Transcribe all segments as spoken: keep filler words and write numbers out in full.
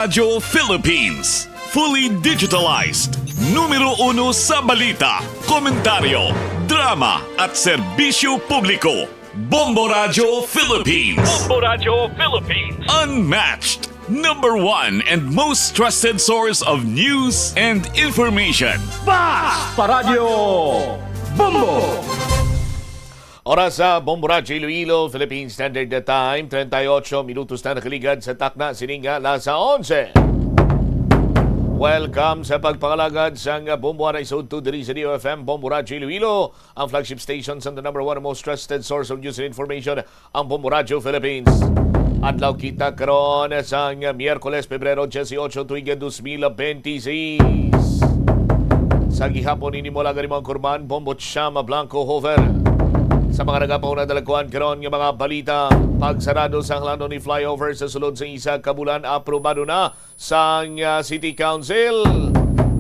Radyo Philippines, fully digitalized. Numero uno sa balita, komentaryo, drama at serbisyo publiko. Bombo Radyo Philippines. Bombo Radyo Philippines. Unmatched, number one and most trusted source of news and information. Bas Paradyo Bombo! Oras sa Bombo Radyo Iloilo, Philippine Standard Time, treinta y ocho minutos na nakaligad sa takna sining alas onse. Welcome sa pagpangalagad sang Bombo Anay Sud to diri sa D O F M, Bombo Radyo Iloilo, ang flagship station sa the number one most trusted source of news and information, ang Bombo Radyo Philippines. Adlaw kita karon sang Miyerkules, Pebrero dieciocho, tuig dos mil veintiséis. Sa gihapon, ini mo lang mo ang kurman, Bombo Chama Blanco Hover. Sa mga nagapauna dalagkuan karon nga mga balita, pagsarado sa Hlando ni Flyover sa sulod sa isa ka bulan, aprobado na sang, ah, City Council.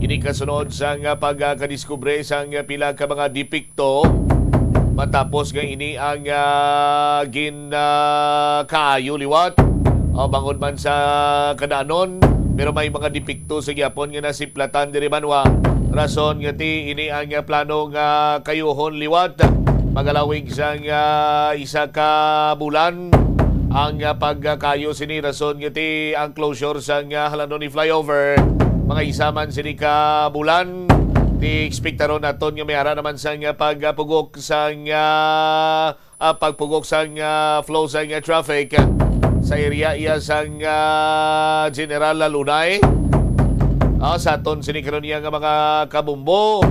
Ini kasunod sang, ah, pagkadiskubre sang, ah, pila ka mga depekto matapos nga ini ang, ah, gin, ah, kaayo liwat. O, bangod man sa kadaanon, pero may mga depekto sa gyapon nga nasiplatan diri banwa. Rason nga ti ini ang, ah, plano nga kayuhon liwat. Magalawig sang, ah, isa ka bulan ang, ah, pagkayo sini, rason nga ti ang closure sang, ah, Hlando ni Flyover. Mga isa man sini ka bulan, ti ekspektaron naton nga may ara naman sang, ah, pagpugok sang, ah, ah, pagpugok sang, ah, flow sang, ah, traffic, ah, sa area iya sang, ah, General Lunay. Ah, sa aton sini karon iya nga mga kabumbo.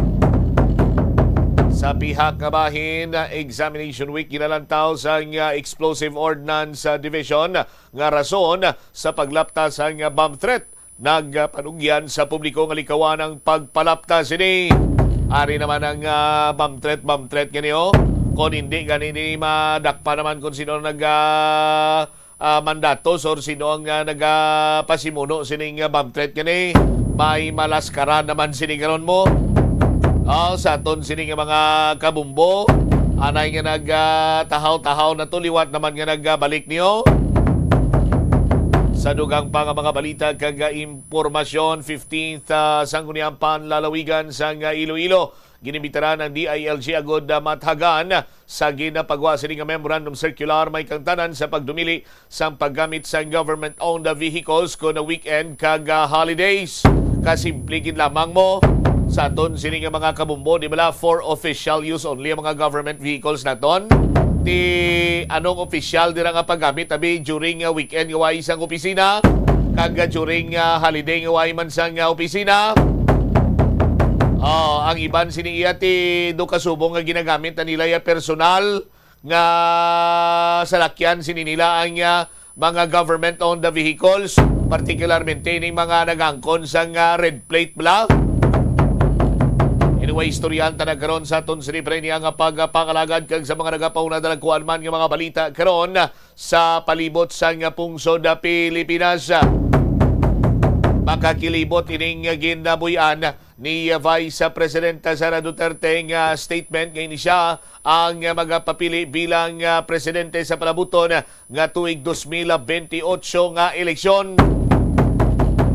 Sa pihak nga bahin, ah, Examination Week ginalantaw sang, ah, Explosive Ordnance, ah, Division nga rason sa paglapta sang, ah, bomb threat. Nagpanugyan sa publiko nga likawan ang pagpalapta sini. Ari naman ang, ah, bomb threat, bomb threat gani, oh. Kon hindi gani ni madakpan naman kung sino nag, ah, ah, mandatos or sino ang, ah, nagapasimuno sining, ah, bomb threat gani, may malaskaran naman sini karon mo. Ah, sa aton sini nga mga kabumbo, anay nga nag, ah, tahaw-tahaw na to, liwat naman nga nagbalik niyo. Sa dugang pa nga mga balita kag, ah, impormasyon, fifteenth, ah, Sangguniang Panlalawigan sang, ah, Iloilo, ginimbitaran ang D I L G agud, ah, mathagan sa ginapagwa sini nga memorandum circular may kangtanan sa pagdumili sang paggamit sang government-owned vehicles kon weekend kag, ah, holidays. Kasimple gid lamang mo, sa aton sini nga mga kabumbo, di bala for official use only ang mga government vehicles naton? Ti anong official dira nga paggamit, abi, during, ah, weekend nga way sang opisina, kag, ah, during, ah, holiday nga way man sang, ah, opisina? Oh, ang iban sini iya ti do kasubong nga ginagamit na nila ya personal nga salakyan sini nila ang, ah, mga government-owned vehicles, particularmente ining mga nagangkon sang, ah, red plate bala. Anyway, istoryahan ta na karon sa aton sini pre niya nga pagpangalagad kag sa mga nagapauna dalagkuan man nga mga balita karon sa palibot sang pungsod, ah, Pilipinas. Makakilibot ining ginabuy-an ni Vice Presidenta Sara Duterte nga statement nga ini siya ang magapapili bilang, ah, presidente sa palabuton nga tuig dos mil bentiocho nga eleksyon.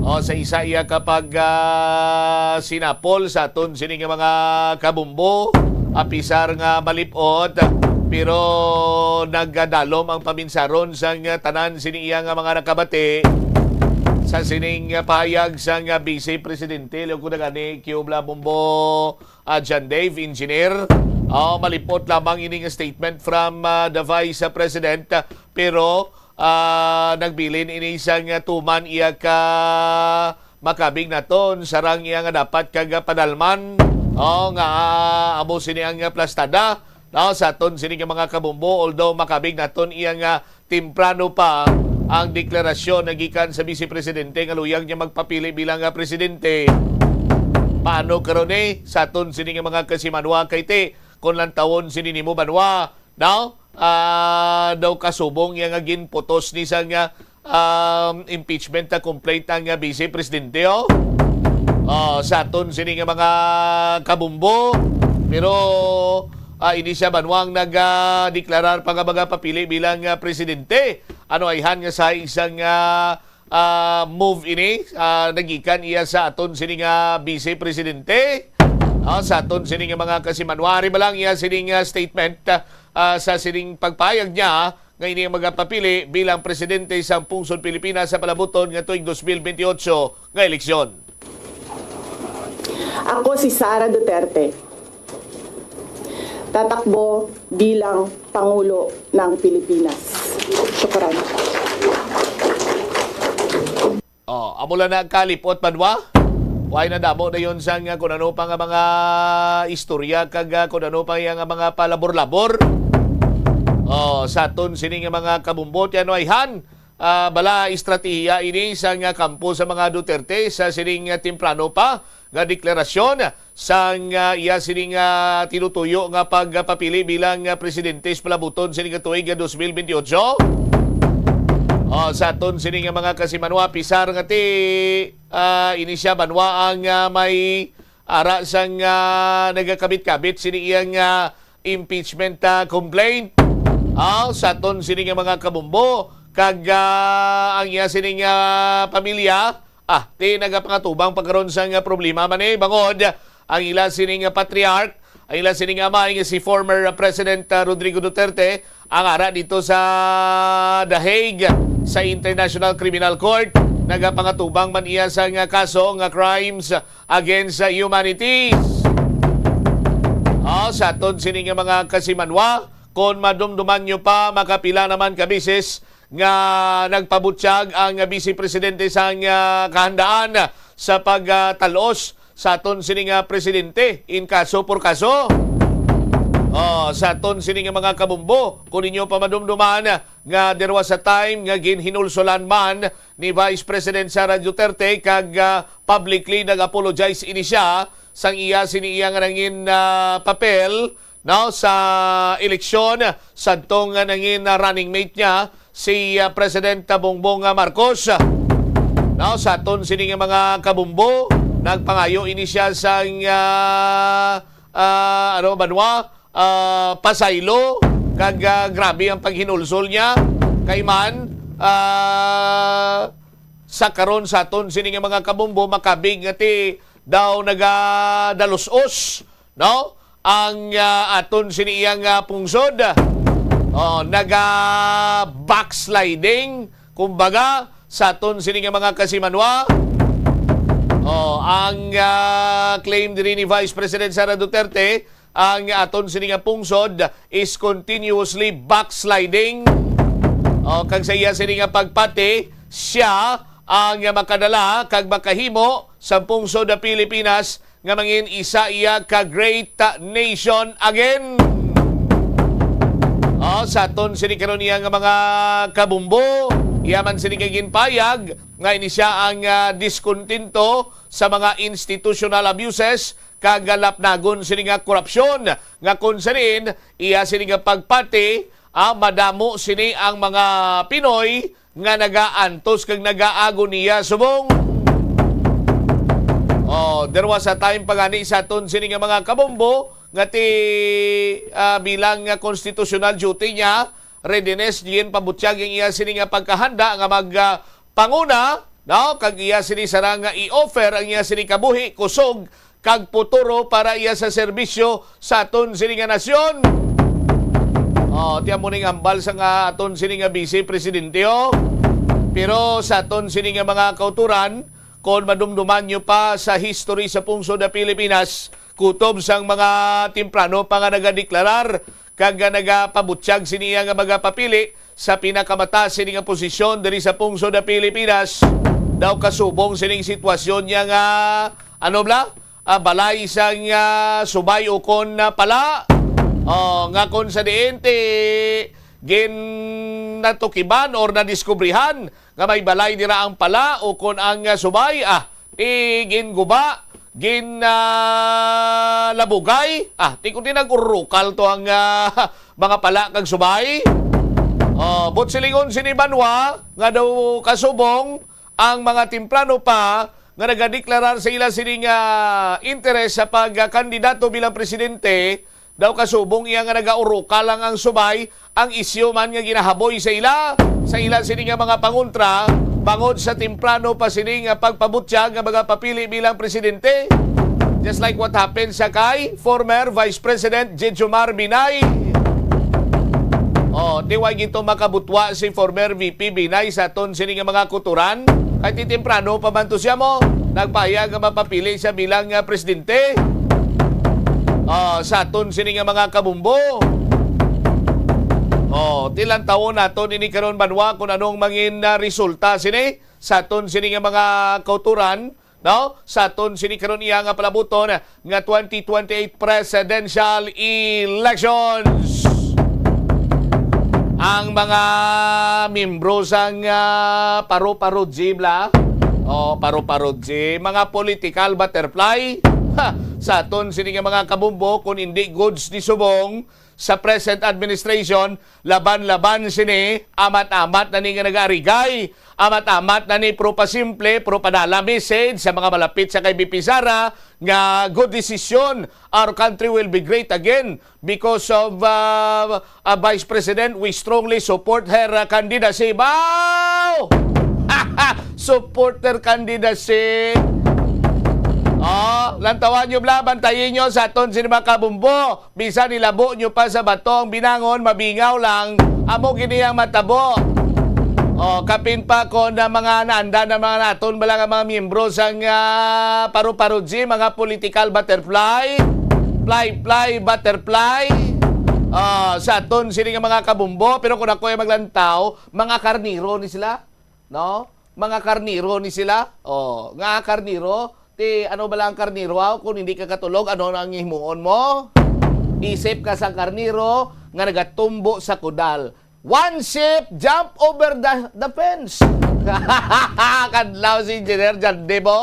O, sa isa iya kapag, ah, sinapol sa aton sini nga mga kabumbo, apisar nga malip-ot, pero nagdalom ang paminsaron sang tanan sini iya nga mga nakabati sa sining pahayag sang Vice Presidente, loko na gani, Q Bla Bombo, ah, John Dave, Engineer. Oh, malip-ot lamang ini nga statement from, ah, the Vice President, ah, pero, ah, nagbilin ini sang, ah, tuman iya ka makabig naton, sarang iya nga dapat kag padalman. Oh, nga, ah, amo sini ang, ah, plastada, no, sa aton sini nga mga kabumbo, although makabig naton iya nga temprano pa ang deklarasyon na gikan sa Vice Presidente nga luyag niya magpapili bilang nga presidente. Paano karon, eh, sa aton sini nga mga kasimanwa kay ti, kung lantawon sini nimo banwa, no? Ah, daw kasubong iya nga ginputos ni sa nga, um, impeachment na complaint ang, ah, Vice Presidente, oh. Oh, sa aton sini nga mga kabumbo, pero, ah, ini siya banwang nag, ah, deklarar pa nga magapapili bilang, ah, presidente. Ano ayhan nga sa isang, ah, ah, move ini, ah, nagikan iya sa aton sini nga Vice Presidente, ah, sa aton sini nga mga kasimanwa. Ari ba lang iya sini nga statement, ah, sa sining pagpahayag niya nga ini ang magapapili bilang presidente sa Pungsod Pilipinas sa palabuton nga tuig dos mil bentiocho nga eleksyon. Ako si Sara Duterte. Tatakbo bilang Pangulo ng Pilipinas. Shukran. Oh, amo lang na ang kalipot, Banwa. Way na damo na yun sa nga kung ano pa nga mga istorya kag, ah, kung ano pa nga mga palabor-labor. Oh, sa aton sini nga mga kabumbot, yan, ay han, ah, bala estratehiya ini sa nga kampo sa mga Duterte sa sining, ah, temprano pa nga deklarasyon sang, ah, iya sining, ah, tinutuyo nga pagpapili bilang, ah, presidente sa palabuton sining nga tuig nga dos mil bentiocho. Oh, sa aton sini nga mga kasimanwa, pisar nga ti, ah, ini siya, Banwa, ang, ah, may ara sang, ah, nagakabit-kabit sini iyang, ah, impeachment, ah, complaint. Ah, sa aton sini nga mga kabumbo kag, ah, ang iya sining, ah, pamilya, ah, ti nagapangatubang pa karon sang, ah, problema man, eh, bangod ang ila sining, ah, patriarch, ang ila sining amay nga si former, ah, President, ah, Rodrigo Duterte, ang ara dito sa The Hague sa International Criminal Court. Nagapangatubang man iya sang, ah, kaso nga crimes against sa humanities. Oh, sa aton sini nga mga kasimanwa, kung madumduman nyo pa, makapila naman ka bisis nga nagpabutyag ang Vice Presidente sang, ah, kahandaan sa pagtalos sa aton sini nga presidente in kaso por kaso. Oh, sa aton sini nga mga kabumbo, kung ninyo pa madumduman nga there was a time nga ginhinulsolan man ni Vice President Sara Duterte kag, ah, publicly nag-apologize ini siya sang iya sini iya nga nangin, ah, papel, no, sa eleksyon sadto nga nangin, ah, running mate niya si, ah, President Bongbong, ah, Marcos. No, sa aton sini nga mga kabumbo, nagpangayo ini siya sang, ah, ah, ano, Banwa, ah, pasaylo kag, ah, grabe ang paghinulsol niya kay man, ah, sa karon sa aton sini nga mga kabumbo, makabig nga ti daw nagadalos-os, no, ang, ah, aton sini iyang, ah, pungsod. Oh, naga backsliding, kumbaga, sa aton sini nga mga kasimanwa. Oh, ang, ah, claim diri ni Vice President Sara Duterte, ang aton sini nga pungsod is continuously backsliding. Oh, kag sa iya sini nga pagpati, siya ang makadala kag makahimo sa pungsod sa Pilipinas nga mangin isa iya ka great nation again. Oh, sa aton sini karon iya nga mga kabumbo, iya man sini nga ginpayag nga ini siya ang, ah, diskontinto sa mga institutional abuses kag lapnagon sini nga korupsyon, nga kung sa diin iya sini nga pagpati, ah, madamo sini ang mga Pinoy nga nagaantos kag nagaagoniya subong. Oh, there was a time pa gani sa aton sini nga mga kabombo nga ti, ah, bilang nga constitutional duty niya, readiness, diin pabutyag ang iya sini nga pagkahanda nga mag, ah, panguna, no? Kag iya sini sarang nga i-offer ang iya sini kabuhi, kusog, kag puturo para iya sa serbisyo sa aton sini nga nasyon. Oh, ti amo ning ambal sa nga aton sini nga Vice Presidente, oh. Pero sa aton sini nga mga kauturan, kon madumduman nyo pa sa history sa pungsod sa Pilipinas, kutob sang mga temprano pa nga nagadeklarar kag nagapabutyag sini iya nga magapapili sa pinakamataas sini nga posisyon diri sa pungsod sa Pilipinas. Daw kasubong sining sitwasyon niya nga, ano bala, ah, balay sang, ah, subay ukon na pala. Oh, nga kon sa diin ti ginatukiban or nadiskubrihan nga may balay dira ang pala ukon ang, ah, subay, ah, ti ginguba, gin, ah, labugay. Ah, ti kundi nag-urukal to ang, ah, mga pala kag subay. Oh, but silingon sini Banwa nga daw kasubong ang mga temprano pa nga nagadeklarar sa ila sining, ah, interes sa pagkandidato bilang presidente, daw kasubong iya nga nagaurukal lang ang subay, ang isyu man nga ginahaboy sa ila, sa ila sini nga mga pangontra, bangod sa temprano pa sini nga pagpabutyag nga magapapili bilang presidente. Just like what happened sa kay former Vice President Jejomar Binay. Oh, di way gito makabutwa si former V P Binay sa aton sini nga mga kauturan. Kay ti temprano pa man to siya mo, nagpahayag nga mapapili siya bilang ah, presidente. Ah, sa aton sini nga mga kabumbo. Oh, tilantawon naton ini karon banwa kung anong mangin ah, resulta sini sa aton sini nga mga kauturan, no? Sa aton sini karon iya nga palabuton nga twenty twenty-eight presidential elections. Ang mga miyembro sang ah, paro-paro G bla, o paro-paro G, mga political butterfly, ha, sa aton sini nga mga kabumbo, kung hindi goods ni subong sa present administration, laban-laban sini, amat-amat na ni nga nag-arigay, amat-amat na ni pro pasimple, pro padala message sa mga malapit sa kay V P Sara nga good decision, our country will be great again because of uh, uh, Vice President, we strongly support her uh, candidacy. Baw! Support her candidacy. Oh, lantawan nyo bla, bantayin nyo sa aton sini mga kabumbo. Bisan ilabo nyo pa sa bato ang binangon, mabingaw lang. Amo gini ang matabo. Oh, kapin pa ko na mga naanda na mga naton bala nga mga miyembro sang ah, paro-paro G, mga political butterfly, fly fly butterfly. Ah, sa aton sini nga mga kabumbo, pero kung ako ay maglantaw, mga karniro ni sila, no? Mga karniro ni sila. Oh, nga karniro, ti ano ba lang ang karniro aw? Kung hindi ka katulog, ano na ang himuon mo? Isip ka sa karniro nga nagatumbo sa kudal. One sheep jump over the, the fence. Kadlaw si Engineer John Debo.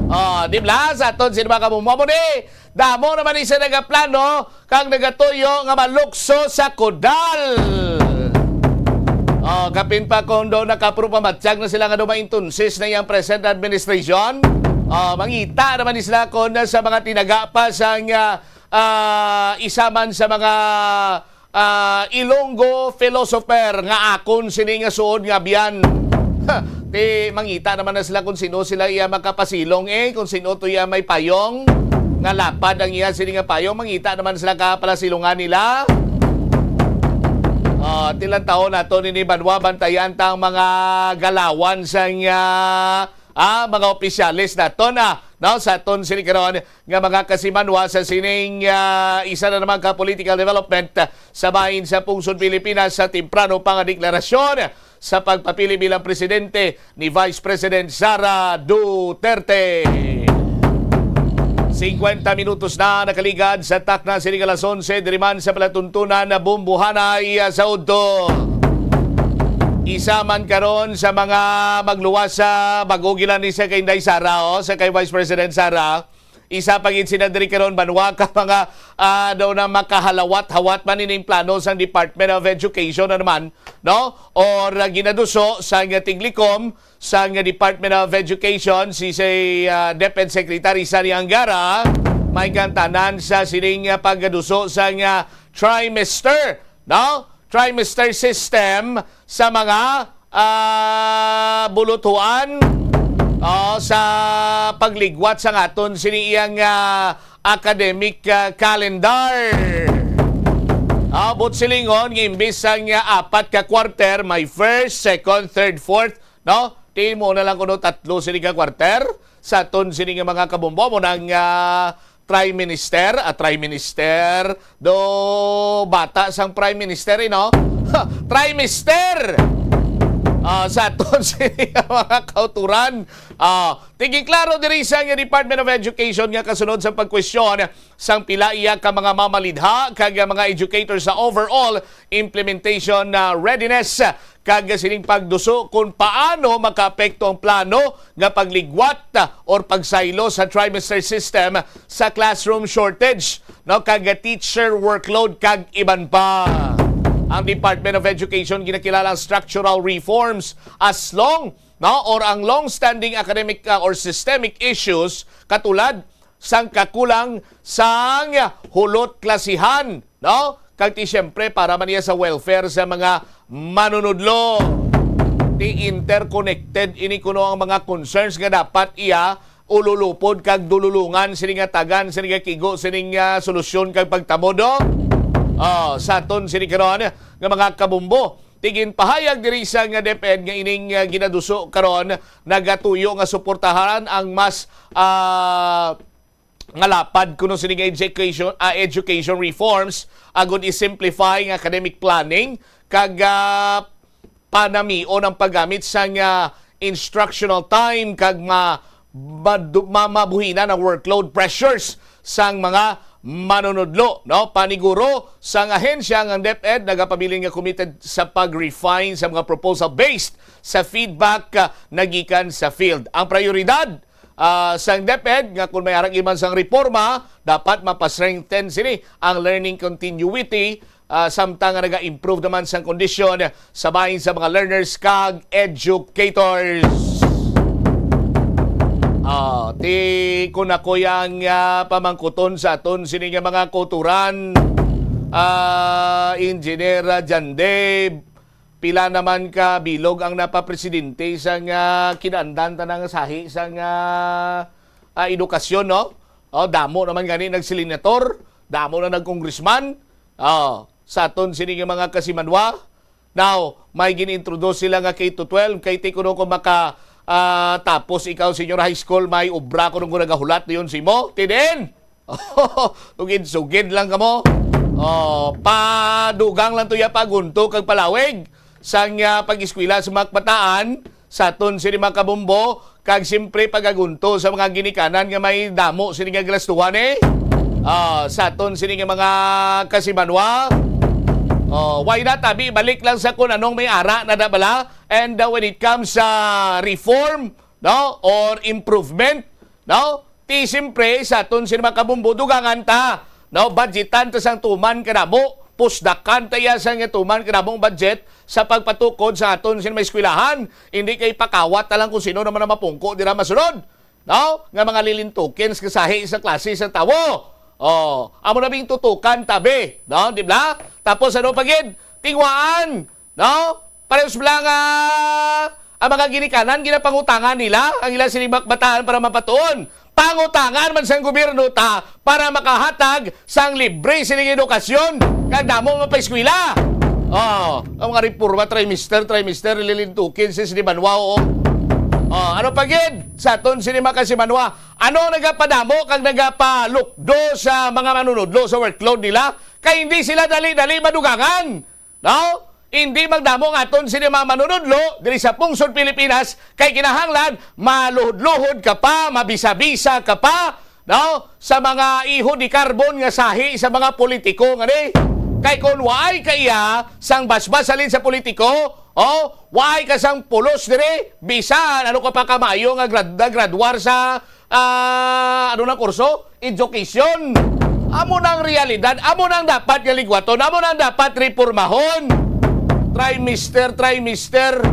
Oh, di bla, sa aton sini mga kabumbo mo ni. Damo naman isa nagaplano kang nagatuyo nga malukso sa kudal. Oh, kapin pa kung do nakapro pamatyag na sila nga do maintunsis na iyang present administration. Oh, mangita naman ni sila kon sa mga tinaga pa sang ah, ah, isa man sa mga ah, Ilonggo philosopher nga akon sini nga suod nga abyan. Ha, ti mangita naman na sila kung sino sila iya makapasilong eh, kung sino to iya may payong nga lapad ang iya sini nga payong, mangita naman sila ka palasilungan nila. Ah, tilantaon nato nini banwa, bantayan ta ang mga galawan sang ah, ah, mga opisyales naton ah, no, sa aton sini karon nga mga kasimanwa sa sining ah, isa na naman ka political development sa bahin sa pungsod Pilipinas sa temprano pa nga deklarasyon sa pagpapili bilang presidente ni Vice President Sara Duterte. Singkwenta minutos na nakaligad sa takna sini nga alas onse diri man sa palatuntunan na Bumbuhanay ah, sa udto. Isa man karon sa mga magluwas sa bag-o gila ni sa kay Inday Sara, oh, sa kay Vice President Sara. Isa pa gid sila diri karon banwa ka mga ah, daw na makahalawat-hawat man ining plano sang Department of Education na naman, no? Or ah, ginaduso sa nga tiglikom sa nga Department of Education si si ah, DepEd Secretary Sani Angara may kantanan sa sining ah, pagkaduso sa nga trimester, no? Trimester system sa mga ah, bulutuan, oh, sa pagligwat sa aton sini iyang ah, academic ah, calendar. Ah, but silingon nga imbis sang ah, apat ka quarter, may first, second, third, fourth, no? Ti mo na lang kuno tatlo sini ka quarter sa aton sini nga mga kabombo mo nang ah, Prime Minister, ah, Prime Minister, do bata sang Prime Minister, eh, no? Prime Minister! Ah, sa aton sini nga mga kauturan, ah, ti ginklaro diri sa nga Department of Education nga kasunod sa pagkwestiyon sang pila iya ka mga mamalidha kag mga educator sa overall implementation na readiness kag sining pagduso kung paano makaapekto ang plano nga pagligwat or pagsaylo sa trimester system sa classroom shortage, no, kag teacher workload kag iban pa. Ang Department of Education ginakilala ang structural reforms as long, no, or ang long-standing academic uh, or systemic issues katulad sang kakulang sang hulot klasihan, no? Kag ti siyempre para man niya sa welfare sa mga manunudlo. Ti interconnected ini kuno ang mga concerns nga dapat iya ululupod kag dululungan sini nga tagan, sini nga kigo, sining, ah, solusyon kag pagtamod, no? Oh, sa aton sini karon nga mga kabumbo. Ti ginpahayag diri sa nga DepEd nga ining, ah, ginaduso karon nagatuyo nga suportahan ang mas, ah, nga lapad kuno sini nga education, ah, education reforms agud i-simplify ang academic planning kag, ah, panamion ang paggamit sang, ah, instructional time kag ma-, madu-, ma-, mabuhinan ang workload pressures sang mga manunudlo, no? Paniguro sang ahensya nga ang DepEd nagapabilin nga committed sa pag-refine sa mga proposal based sa feedback, ah, nagikan sa field. Ang prioridad, ah, sang DepEd nga kung may arang iman sang reforma, dapat mapastrengthen sini ang learning continuity, ah, samtang nga naga-improve naman sang kondisyon sa bahin sa mga learners kag educators. Ah, ti kun ako yang, ah, pamangkuton sa aton sini nga mga kauturan, ah, Engineer, ah, Jande, pila naman ka bilog ang napapresidente sang, ah, kinaandan ta nga sahi sang, ah, ah, edukasyon, no? Oh, damo naman gani nagsenator, damo na nagkongresman. Oh, sa aton sini nga mga kasimanwa. Now, may gin-introduce sila nga K to twelve, kay ti kuno ko maka, ah, tapos ikaw senior high school, may obra kuno ko nagahulat yun si mo. Ti diin? Sugid-sugid lang kamo. Oh, padugang lang to ya pagunto kag palawig sang, ah, pag-eskwela sa mga kabataan sa aton sini mga kabumbo, kag siyempre pagagunto sa mga ginikanan nga may damo sini nga galastuhan, eh. Ah, sa aton sini nga mga kasimanwa. Oh, why not, abi, balik lang sa kun anong may ara na da bala. And, uh, when it comes sa reform, no, or improvement, no, ti siyempre sa aton sini mga kabumbo, dugangan ta, no, budgetan ta sang tuman kadamo, pusdakan ta iya sang tuman kadamong budget sa pagpatukod sa aton sini mga eskwelahan. Hindi kay pakawat ta lang kung sino naman ang mapungko dira masunod, no, nga mga lilintukin sa kasahi sa klase sa tawo. Oh, amo na bing tutukan tabi, no, di ba? Tapos ano pa gid? Tingwaan, no? Parehas bala nga ang mga ginikanan, ginapangutangan nila ang ila sining mga kabataan para mapatuon. Pangutangan man sang gobyerno ta para makahatag sang libre sining edukasyon kag damo mapaeskwela. Oh, ang mga reforma, trimester, trimester, lilintukin si sini banwa, oh. Oh, ano pa gid? Sa aton sini mga kasimanwa, ano nagapadamo kag nagapalukdo sa mga manunudlo sa workload nila? Kay hindi sila dali-dali madugangan. No? Hindi magdamo nga aton sini mga manunudlo diri sa pungsod Pilipinas, kay kinahanglan maluhod-luhod ka pa, mabisa-bisa ka pa, no? Sa mga ihod ni carbon nga sahi sa mga politiko ngani. Kay kung waay ka iya sang basbas halin sa politiko, oh, waay ka sang pulos diri, bisan ano ka pa kamayo nga grad-, graduar sa ah, ano nang kurso? Education. Amo nang realidad, amo nang dapat nga ligwaton, amo nang dapat reformahon. Trimester, trimester.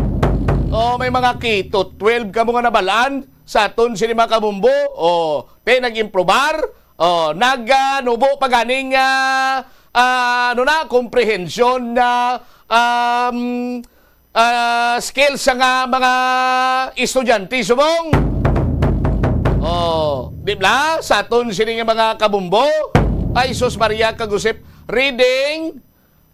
Oh, may mga K to twelve kamo nga nabalaan sa aton sini mga kabumbo. Oh, te nag-improbar. Oh, nag, ah, nubo pa ganing, ah, ah, ano na, comprehension na, um, ah, skills sa nga mga estudyante subong. Oh, di ba? Sa aton sini nga mga kabumbo, ay sus Maria kag Josep, reading,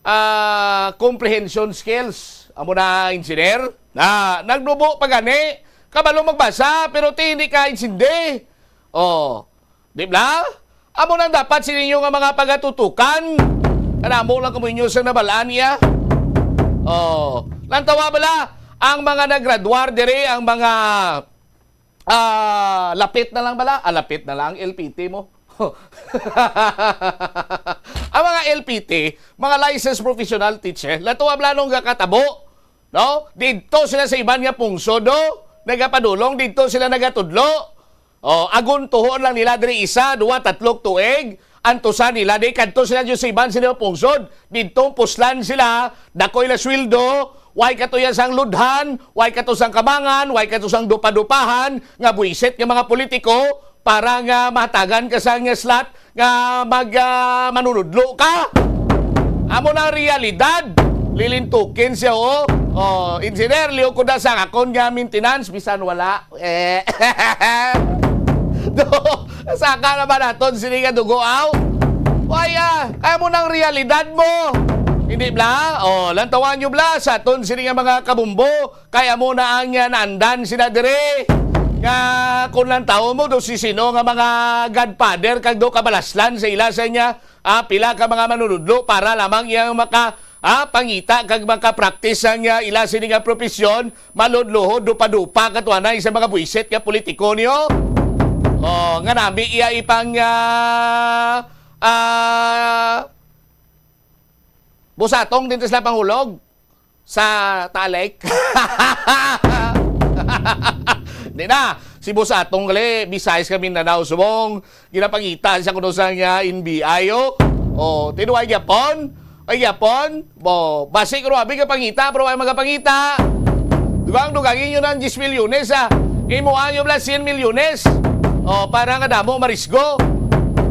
ah, comprehension skills. Amo na, engineer. Na, nagnubo pa gani. Kabalo magbasa, pero ti hindi ka intindi. Oh, di ba? Amo nang dapat sininyo nga mga pagatutukan. Kanamo lang kamo inyo sa nabalaan niya. Oh, lantawa bala ang mga naggraduar diri, ang mga, ah, lapit na lang bala, ah, lapit na lang, L P T mo. Ang mga L P T, mga licensed professional teacher, lantawa bala nung gakatabo, no? Didto sila sa iban nga pungsod, no? Nagapadulong, didto sila nagatudlo. Oh, aguntuhon lang nila diri isa, duwa, tatlog tuig. Antusan nila, di kadto sila dyan sa iban sila pungsod. Didto puslan sila, dakoy la sweldo, way katuya sang ludhan, way kato sang kamangan, way kato sang dupa-dupahan, nga buwisit nga mga politiko, para nga mahatagan ka sang slot nga mag, ah, manunudlo ka. Amo na ang realidad. Lilintukin siya, oh. Oh, engineer, liw ko na sa akon nga maintenance, bisan wala. Eh. Do, saka naman aton sini nga dugo, aw. Waya, kaya mo nang realidad mo. Hindi bla? Oh, lantawan nyo bla sa aton sini nga mga kabumbo. Kaya mo na ang, ah, naandan sina dire. Nga kung lantawan mo do si sino nga mga godfather kag do kabalaslan sa ila sa niya, ah, pila ka mga manunudlo para lamang iyang maka, ah, pangita kag maka-practice ang, ah, ila sini nga profesyon, maludluhod, dupa-dupa, katuanay sa mga buisit nga politiko niyo. Oh, nga nami iya ipang, ah, ah, busatong din sila pangulog sa Talek. Di na. Si Boss Atong gali, Visayas kami Mindanao, subong. Ginapangita siya kuno sa nga N B I, oh. Oh, tinuay gyapon. Ay gyapon. Bo, basi ko abi ka pangita, pero ay magapangita. Dugang-dugangi nyo ng diyes milyones, ah. Imo ayo bla cien milyones. Oh, para nga damo marisgo.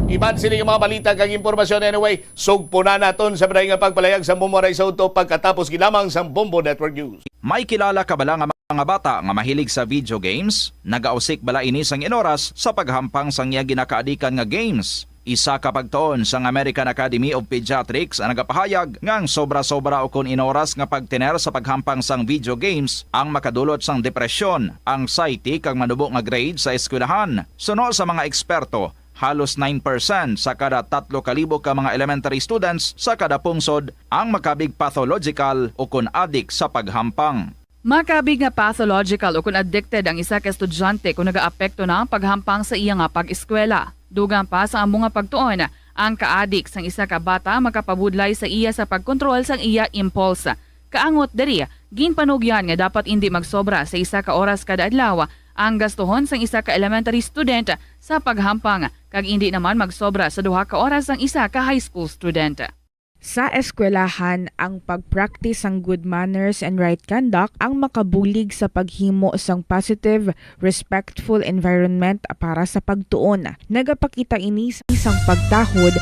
Iban sini nga mga balita kag impormasyon. Anyway, sugpo na naton sa balay nga pagpalayag sa Bombo Aray sa Udto pagkatapos gilamang sang Bombo Network News. May kilala ka bala nga mga bata nga mahilig sa video games? Nagausik bala ini sang inoras sa paghampang sang iya ginakaadikan nga games? Isa ka pagtuon sang American Academy of Pediatrics ang nagapahayag nga ang sobra-sobra ukon inoras nga pagtener sa paghampang sang video games ang makadulot sang depresyon, anxiety, kag manubo nga grade sa eskwelahan. Suno sa mga eksperto, halos nine percent sa kada tatlo ka libo ka mga elementary students sa kada pungsod ang makabig pathological ukon adik sa paghampang. Makabig nga pathological ukon addicted ang isa ka estudyante kon nagaapekto na ang paghampang sa iya nga pag-eskwela. Dugang pa sa amo nga pagtuon, ang kaadik sang isa ka bata makapabudlay sa iya sa pagkontrol sang iya impulse. Kaangot diri, ginpanugyan nga dapat indi magsobra sa isa ka oras kada adlaw ang gastuhon sang isa ka elementary student sa paghampang, kag indi naman magsobra sa duha ka oras ang isa ka high school student. Sa eskwelahan, ang pag-practice sang good manners and right conduct ang makabulig sa paghimo sang positive, respectful environment para sa pagtuon. Nagapakita ini sa isang pagtahod.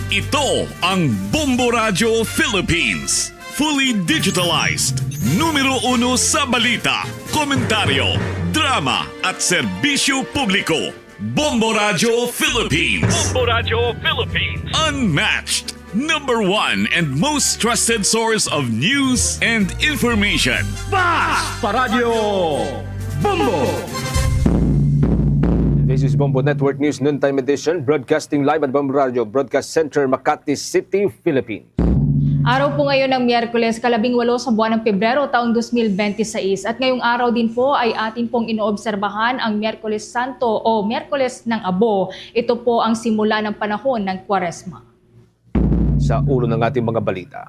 Ito ang Bombo Radyo Philippines. Fully digitalized. Numero uno sa balita, komentaryo, drama, at serbisyo publiko. Bombo Radyo Philippines. Bombo Radyo Philippines. Unmatched. Number one and most trusted source of news and information. Bas! Paradyo! Bombo! This is Bombo Network News Noontime Edition, broadcasting live at Bombo Radio Broadcast Center, Makati City, Philippines. Araw po ngayon ng Miyerkules, kalabing walo sa buwan ng Pebrero, taong dos mil bente seis. At ngayong araw din po ay atin pong inoobserbahan ang Miyerkules Santo o Miyerkules ng Abo. Ito po ang simula ng panahon ng Kwaresma. Sa ulo ng ating mga balita.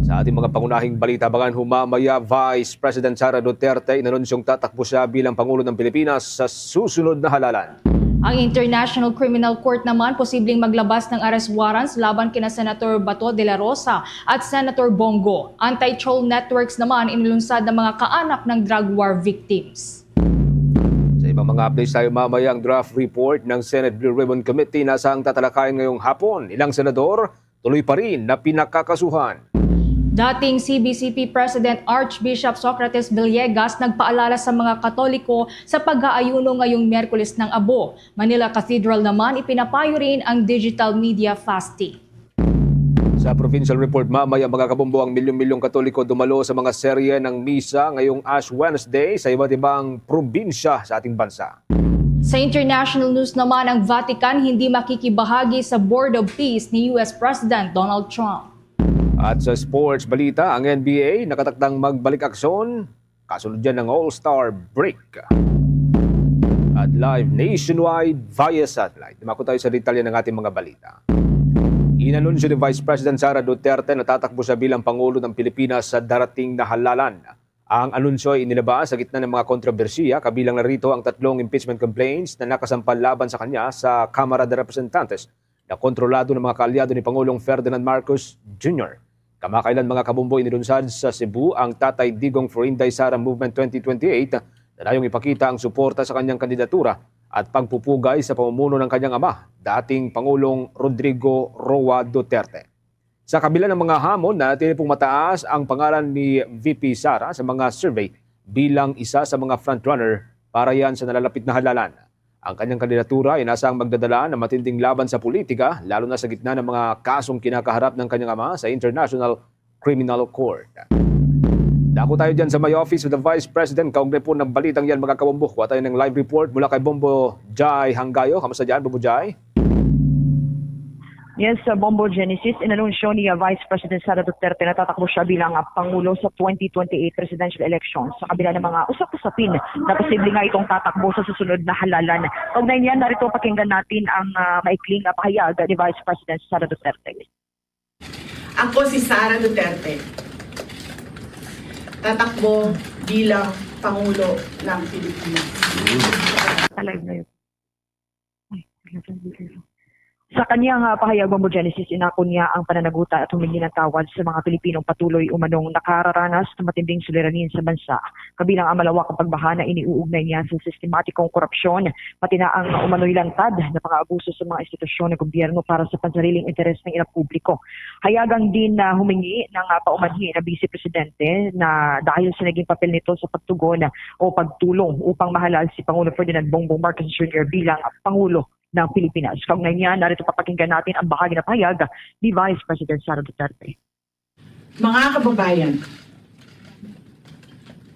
Sa ating mga pangunahing balita, abangan ho mamaya, Vice President Sara Duterte inanunsyong tatakbo siya bilang Pangulo ng Pilipinas sa susunod na halalan. Ang International Criminal Court naman posibleng maglabas ng arrest warrants laban kina Senator Bato de la Rosa at Senator Bong Go. Anti-troll networks naman inilunsad ng mga kaanak ng drug war victims. Sa ibang mga updates tayo mamaya, ang draft report ng Senate Blue Ribbon Committee nasa ang tatalakayan ngayong hapon. Ilang senador tuloy pa rin na pinakakasuhan. Dating C B C P President Archbishop Socrates Villegas nagpaalala sa mga Katoliko sa pag-aayuno ngayong Miyerkules ng Abo. Manila Cathedral naman, ipinapayo rin ang digital media fasting. Sa provincial report mamaya, mga kabombo, ang milyon-milyong Katoliko dumalo sa mga serye ng misa ngayong Ash Wednesday sa iba't ibang probinsya sa ating bansa. Sa international news naman, ang Vatican hindi makikibahagi sa Board of Peace ni U S President Donald Trump. At sa sports balita, ang N B A nakatakdang magbalik aksyon kasunod yan ng All-Star break. At live nationwide via satellite. Dumako tayo sa detalye ng ating mga balita. Inanunsyo ni Vice President Sara Duterte na tatakbo siya bilang Pangulo ng Pilipinas sa darating na halalan. Ang anunsyo ay inilabas sa gitna ng mga kontrobersiya, kabilang na rito ang tatlong impeachment complaints na nakasampal laban sa kanya sa Kamara de Representantes na kontrolado ng mga kaalyado ni Pangulong Ferdinand Marcos Junior. Kamakailan, mga kabombo, inilunsad sa Cebu ang Tatay Digong for Inday Sara Movement twenty twenty-eight na layong ipakita ang suporta sa kanyang kandidatura at pagpupugay sa pamumuno ng kanyang ama, dating Pangulong Rodrigo Roa Duterte. Sa kabila ng mga hamon, nanatili pong mataas ang pangalan ni V P Sara sa mga survey bilang isa sa mga frontrunner para yan sa nalalapit na halalan. Ang kanyang kandidatura ay inaasahang magdadala ng matinding laban sa politika, lalo na sa gitna ng mga kasong kinakaharap ng kanyang ama sa International Criminal Court. Dako tayo dyan sa may office of the Vice President. Kaugnay po ng balitang yan, mga kabombo, kuha tayo ng live report mula kay Bombo Jai Hanggayo. Kamusta dyan, Bombo Jai? Yes, sa Bombo Genesis, inanunsyo ni uh, Vice President Sara Duterte na tatakbo siya bilang uh, Pangulo sa twenty twenty-eight presidential election sa kabila ng mga usap-usapin na posible nga itong tatakbo sa susunod na halalan. Kaugnay niyan, narito pakinggan natin ang uh, maikling uh, pahayag ni Vice President Sara Duterte. Ako si Sara Duterte. Tatakbo bilang Pangulo ng Pilipinas. Sa kanyang uh, pahayag, Bombo Genesis, inako niya ang pananagutan at humingi ng tawad sa mga Pilipinong patuloy umanong nakararanas ng matinding suliranin sa bansa, kabilang ang malawak ang pagbaha na iniuugnay niya sa sistematikong korupsyon, pati na ang umano'y lantad na pang-aabuso sa mga institusyon ng gobyerno para sa pansariling interes ng ilang publiko. Hayagan din na humingi ng uh, paumanhin na Vice Presidente na dahil sa naging papel nito sa pagtugon o pagtulong upang mahalal si Pangulo Ferdinand Bongbong Marcos Junior bilang Pangulo ng Pilipinas. Kaugnay niya, narito papakinggan natin ang bahagi na pahayag ni Vice President Sara Duterte. Mga kababayan,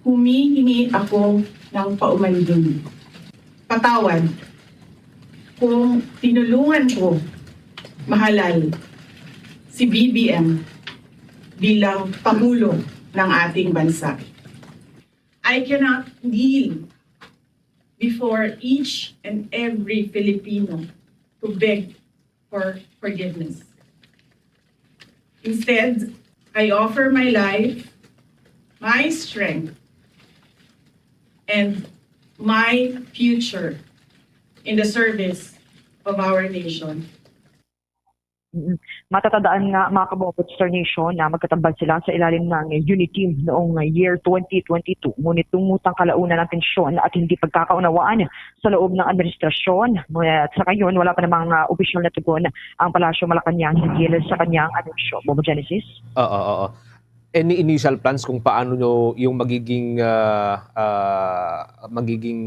humihingi ako ng paumanhin. Patawad kung tinulungan ko mahalal si B B M bilang Pangulo ng ating bansa. I cannot kneel before each and every Filipino to beg for forgiveness. Instead, I offer my life, my strength, and my future in the service of our nation. Matatandaan nga, mga kabombo, Star Nation, na magkatambal sila sa ilalim ng Uniteam noong year twenty twenty-two. Ngunit tungod ang kalaunan ng tensyon at hindi pagkakaunawaan sa loob ng administrasyon, at sa ngayon, wala pa namang uh, opisyal na tugon ang Palasyo Malacañang hinggil sa kanyang anunsyo. Bombo Genesis? Oo, oo. Any initial plans kung paano nyo yung magiging uh, uh, magiging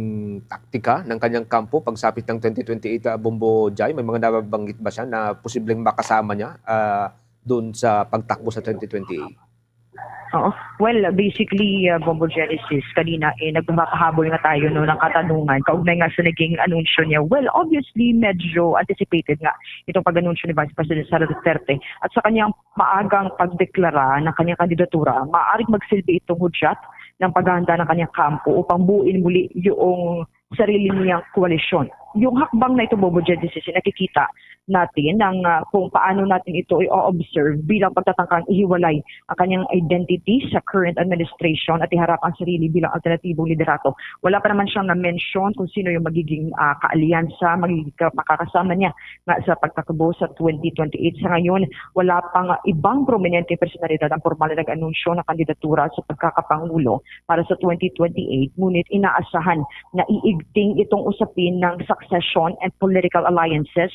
taktika ng kanyang kampo pagsapit ng twenty twenty-eight, uh, Bombo Jai? May mga nabanggit ba siya na posibleng makasama niya uh, doon sa pagtakbo sa twenty twenty-eight? Oo. Well, basically, uh, Bombo Genesis, kanina eh, nagpapahabol nga tayo no, ng katanungan kaugnay nga sa naging anunsyo niya. Well, obviously, medyo anticipated nga itong pag-anunsyo ni Vice President Sara Duterte at sa kanyang maagang pagdeklara ng kanyang kandidatura, maaaring magsilbi itong hudyat ng paghahanda ng kanyang kampo upang buuin muli yung sarili niyang koalisyon. Yung hakbang na ito, Bombo Genesis, nakikita natin ang uh, kung paano natin ito i-observe bilang pagtatangkang ihiwalay ang kanyang identity sa current administration at iharap ang sarili bilang alternatibong liderato. Wala pa naman siyang na-mention kung sino yung magiging uh, kaalyansa, magiging makakasama niya nga sa pagtakbo sa twenty twenty-eight. Sa ngayon, wala pang ibang prominente personalidad ang formal na nag-anunsyo ng kandidatura sa pagkakapangulo para sa twenty twenty-eight, ngunit inaasahan na iigting itong usapin ng succession and political alliances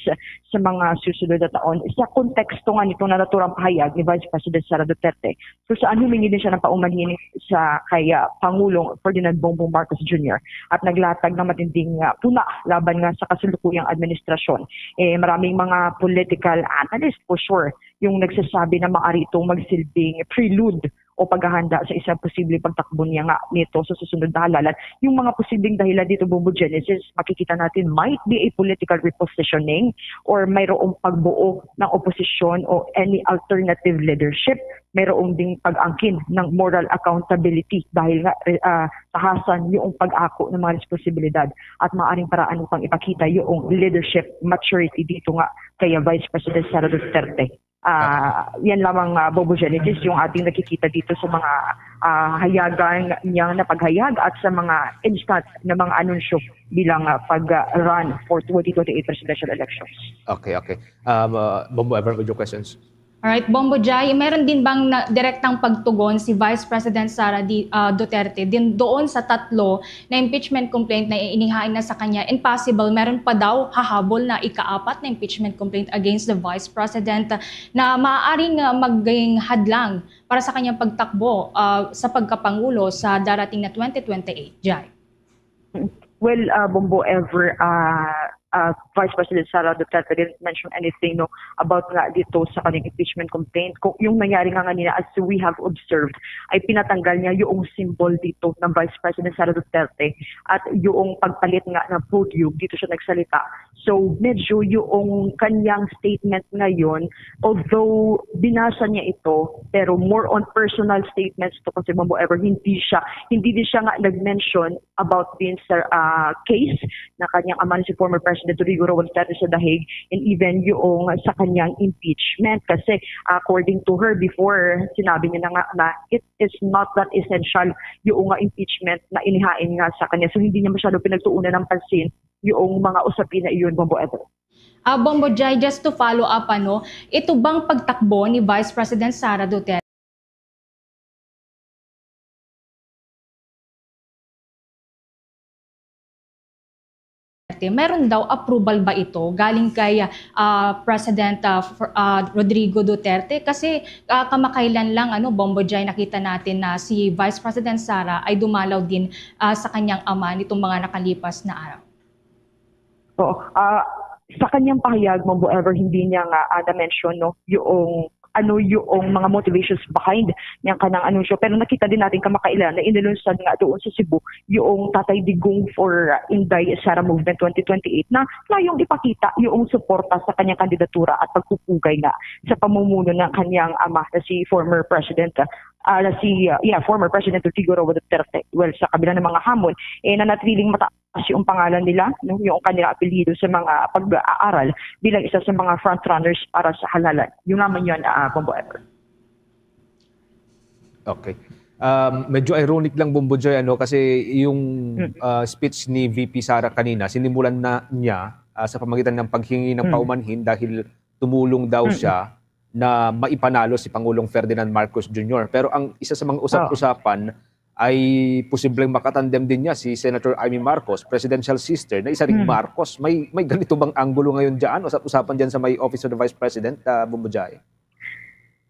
sa mga susunod na taon sa konteksto nga nitong nanaturang pahayag ni Vice President Sara Duterte, kung saan humingi din siya ng paumanhin sa kay uh, Pangulong Ferdinand Bongbong Marcos Junior at naglatag ng matinding uh, puna laban nga sa kasalukuyang administrasyon. Eh, maraming mga political analyst for sure yung nagsasabi na maaari itong magsilbing prelude o paghahanda sa isang posibleng pagtakbo niya nga nito sa susunod na halalan. Yung mga posibleng dahilan dito, Bombo Genesis, makikita natin might be a political repositioning or mayroong pagbuo ng oposisyon o any alternative leadership. Mayroong ding pag-angkin ng moral accountability dahil nga uh, tahasan yung pag-ako ng mga responsibilidad at maaring paraan upang ipakita yung leadership maturity dito nga kay Vice President Sara Duterte. Uh, yan lamang uh, Bombo Genesis yung ating nakikita dito sa mga uh, hayagan niyang napaghayag at sa mga instant na mga anunsyo bilang uh, pag-run for twenty twenty-eight presidential elections. Okay, okay. Um, uh, Bombo, ever with your questions? Alright, Bombo Jai, meron din bang na, direktang pagtugon si Vice President Sara Di, ah, Duterte din doon sa tatlo na impeachment complaint na inihain na sa kanya? And possible, meron pa daw hahabol na ikaapat na impeachment complaint against the Vice President na maaaring, ah, maging hadlang para sa kanyang pagtakbo, ah, sa pagkapangulo sa darating na twenty twenty-eight, Jai. Well, uh, Bombo, ever, uh, uh, Vice President Sara Duterte didn't mention anything, no, about nga dito sa kanyang impeachment complaint. Kung yung nangyari nga kanina, as we have observed, ay pinatanggal niya yung symbol dito ng Vice President Sara Duterte at yung pagpalit nga ng podium, dito siya nagsalita. So, medyo yung kanyang statement ngayon, although binasa niya ito, pero more on personal statements to kasi, Bombo, ever hindi siya, hindi din siya nga nag-mention about din sa, ah, case na kanyang ama, si former President Rodrigo Roa Duterte, sa The Hague, and even yung sa kanyang impeachment. Kasi according to her before, sinabi niya na nga na it is not that essential yung nga impeachment na inihain nga sa kanya. So hindi niya masyado pinagtuunan ng pansin yung mga usapin na iyon, Bombo Ever. Ah, Bombo Jai, just to follow up, ano, ito bang pagtakbo ni Vice President Sara Duterte Duterte, meron daw approval ba ito galing kay, ah, President, ah, Fr- ah, Rodrigo Duterte? Kasi, ah, kamakailan lang, ano, Bombo Jai, nakita natin na si Vice President Sara ay dumalaw din, ah, sa kanyang ama nitong mga nakalipas na araw. Oo. Ah, sa kanyang pahayag, Bombo Ever, hindi niya nga, ah, na-mention, no, yung ano yung mga motivations behind niyang kanang anunsyo. Pero nakita din natin kamakailan na inilunsad nga doon sa Cebu yung Tatay Digong for, uh, Inday Sara Movement twenty twenty-eight na layong ipakita yung suporta sa kanyang kandidatura at pagpupugay nga sa pamumuno ng kanyang ama na si former President, uh, ah, na si, uh, yeah, former President Rodrigo Roa Duterte. Well, sa kabila ng mga hamon, eh, nanatiling mataas yung pangalan nila, no, yung kanilang apelyido sa mga pag-aaral bilang isa sa mga frontrunners para sa halalan. Yung naman yun, ah, Bombo Ever. Okay. Um, medyo ironic lang, Bombo Joy, ano, kasi yung, ah, speech ni V P Sara kanina, sinimulan na niya, ah, sa pamagitan ng paghingi ng paumanhin dahil tumulong daw siya na maipanalo si Pangulong Ferdinand Marcos Junior. Pero ang isa sa mga usap-usapan ay posibleng makatandem din niya si Senator Imee Marcos, presidential sister, na isa ring Marcos. May, may ganito bang anggulo ngayon dyan? Usap-usapan dyan sa may Office of the Vice President, ah, Bombo Joy?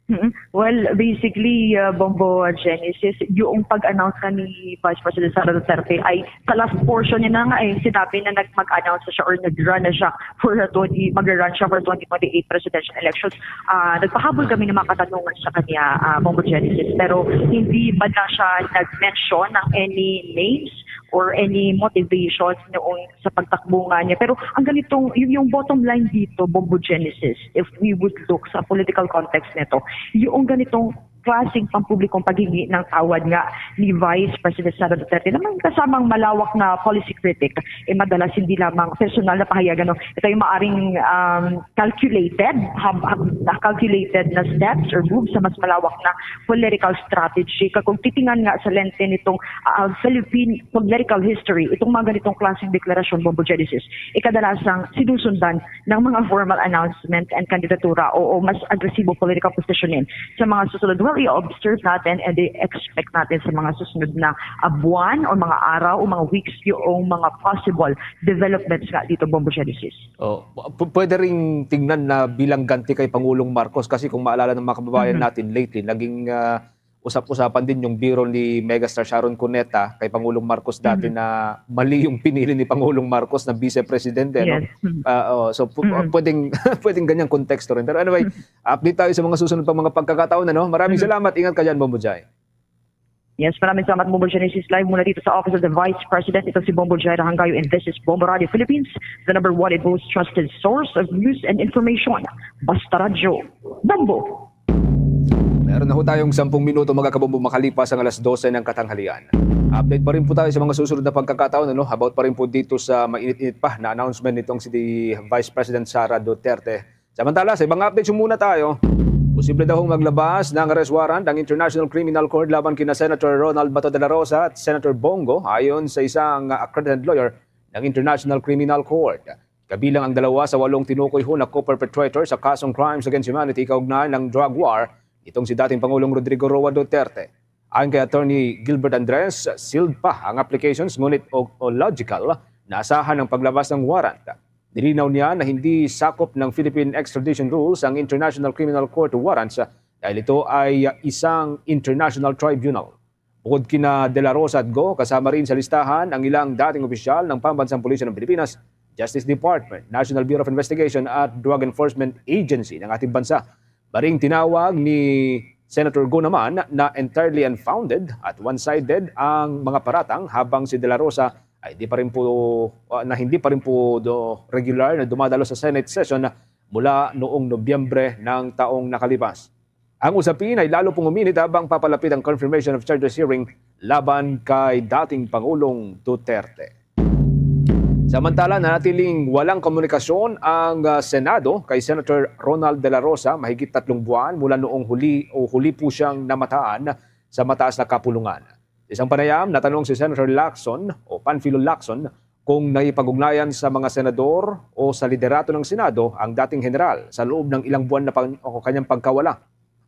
Mm. Well, basically, uh, Bombo, uh, Genesis, yung pag-announce na ni Vice President Sara Duterte ay sa last portion niya na nga, eh, sinabi na nag-, mag-announce na siya or nag-run na siya for the twenty, mag-run siya for twenty twenty-eight presidential elections. Ah, nagpahabol kami ng mga katanungan sa kanya, ah, Bombo Genesis, pero hindi man lang siya nag-mention ng any names or any motivations noong sa pagtakbo nga niya. Pero ang ganitong, yung, yung bottom line dito, Bombo Genesis, if we would look sa political context nito, yung ganitong klaseng pampublikong paghingi ng tawad nga ni Vice President Sara Duterte na may kasamang malawak na policy critic, eh, madalas hindi lamang personal na pahayag, ano, ito yung maaring, um, calculated, hab, hab, na calculated na steps or moves sa mas malawak na political strategy. Kag kung titingnan nga sa lente nitong, ah, Philippine political history, itong mga ganitong klaseng deklarasyon, Bombo Genesis, ikadalasang sinusundan ng mga formal announcement and kandidatura o, o mas agresibo political positioning sa mga susunod. Well, i-observe natin and i-expect natin sa mga susunod na, ah, buwan o mga araw o mga weeks yung mga possible developments nga dito, Bombo Genesis. Oh, pu- pwede ring tingnan na bilang ganti kay Pangulong Marcos kasi kung maalala ng mga kababayan natin lately, naging, ah, usap-usapan din yung biro ni Megastar Sharon Cuneta kay Pangulong Marcos dati na mali yung pinili ni Pangulong Marcos na vice presidente, no? Yes. Mm. Ah, oh, so pu- pwedeng pwedeng ganyang konteksto rin. Pero anyway, update tayo sa mga susunod pang mga pagkakataon, ano? Maraming salamat. Ingat ka diyan, Bombo Jai. Yes, maraming salamat, Bombo Genesis. Live mula dito sa Office of the Vice President. Ito si Bombo Jaira Hangayo, and this is Bombo Radio Philippines, the number one and most trusted source of news and information. Basta Radyo, Bombo! Meron na ho tayong sampung minuto, mga kabombo, makalipas ang alas dose ng katanghalian. Update pa rin po tayo sa mga susunod na pagkakataon, ano? About pa rin po dito sa mainit-init pa na announcement nitong si Vice President Sara Duterte. Samantala, sa ibang updates muna tayo. Posible daw hong maglabas ng arrest warrant ang International Criminal Court laban kina Senator Ronald Bato de la Rosa at Senator Bong Go, ayon sa isang accredited lawyer ng International Criminal Court. Kabilang ang dalawa sa walong tinukoy ho na co-perpetrator sa kasong crimes against humanity kaugnay ng drug war nitong si dating Pangulong Rodrigo Roa Duterte. Ayon kay Attorney Gilbert Andres, sealed pa ang applications ngunit o, o logical na asahan ang paglabas ng warrant. Nilinaw niya na hindi sakop ng Philippine extradition rules ang International Criminal Court warrants dahil ito ay isang international tribunal. Bukod kina De La Rosa at Go, kasama rin sa listahan ang ilang dating opisyal ng Pambansang Pulisya ng Pilipinas, Justice Department, National Bureau of Investigation at Drug Enforcement Agency ng ating bansa. Maring tinawag ni Senator Go naman na entirely unfounded at one-sided ang mga paratang, habang si De La Rosa ay di pa rin po, uh, na hindi pa rin po do regular na dumadalo sa Senate session mula noong Nobyembre ng taong nakalipas. Ang usapin ay lalo pong uminit habang papalapit ang confirmation of charges hearing laban kay dating Pangulong Duterte. Samantala, nanatiling walang komunikasyon ang, ah, Senado kay Senator Ronald De La Rosa mahigit tatlong buwan mula noong huli o huli po siyang namataan sa mataas na kapulungan. Sa isang panayam, natanong si Senator Lacson o Panfilo Lacson kung nakipag-ugnayan sa mga senador o sa liderato ng Senado ang dating general sa loob ng ilang buwan na pang-, o kanyang pagkawala.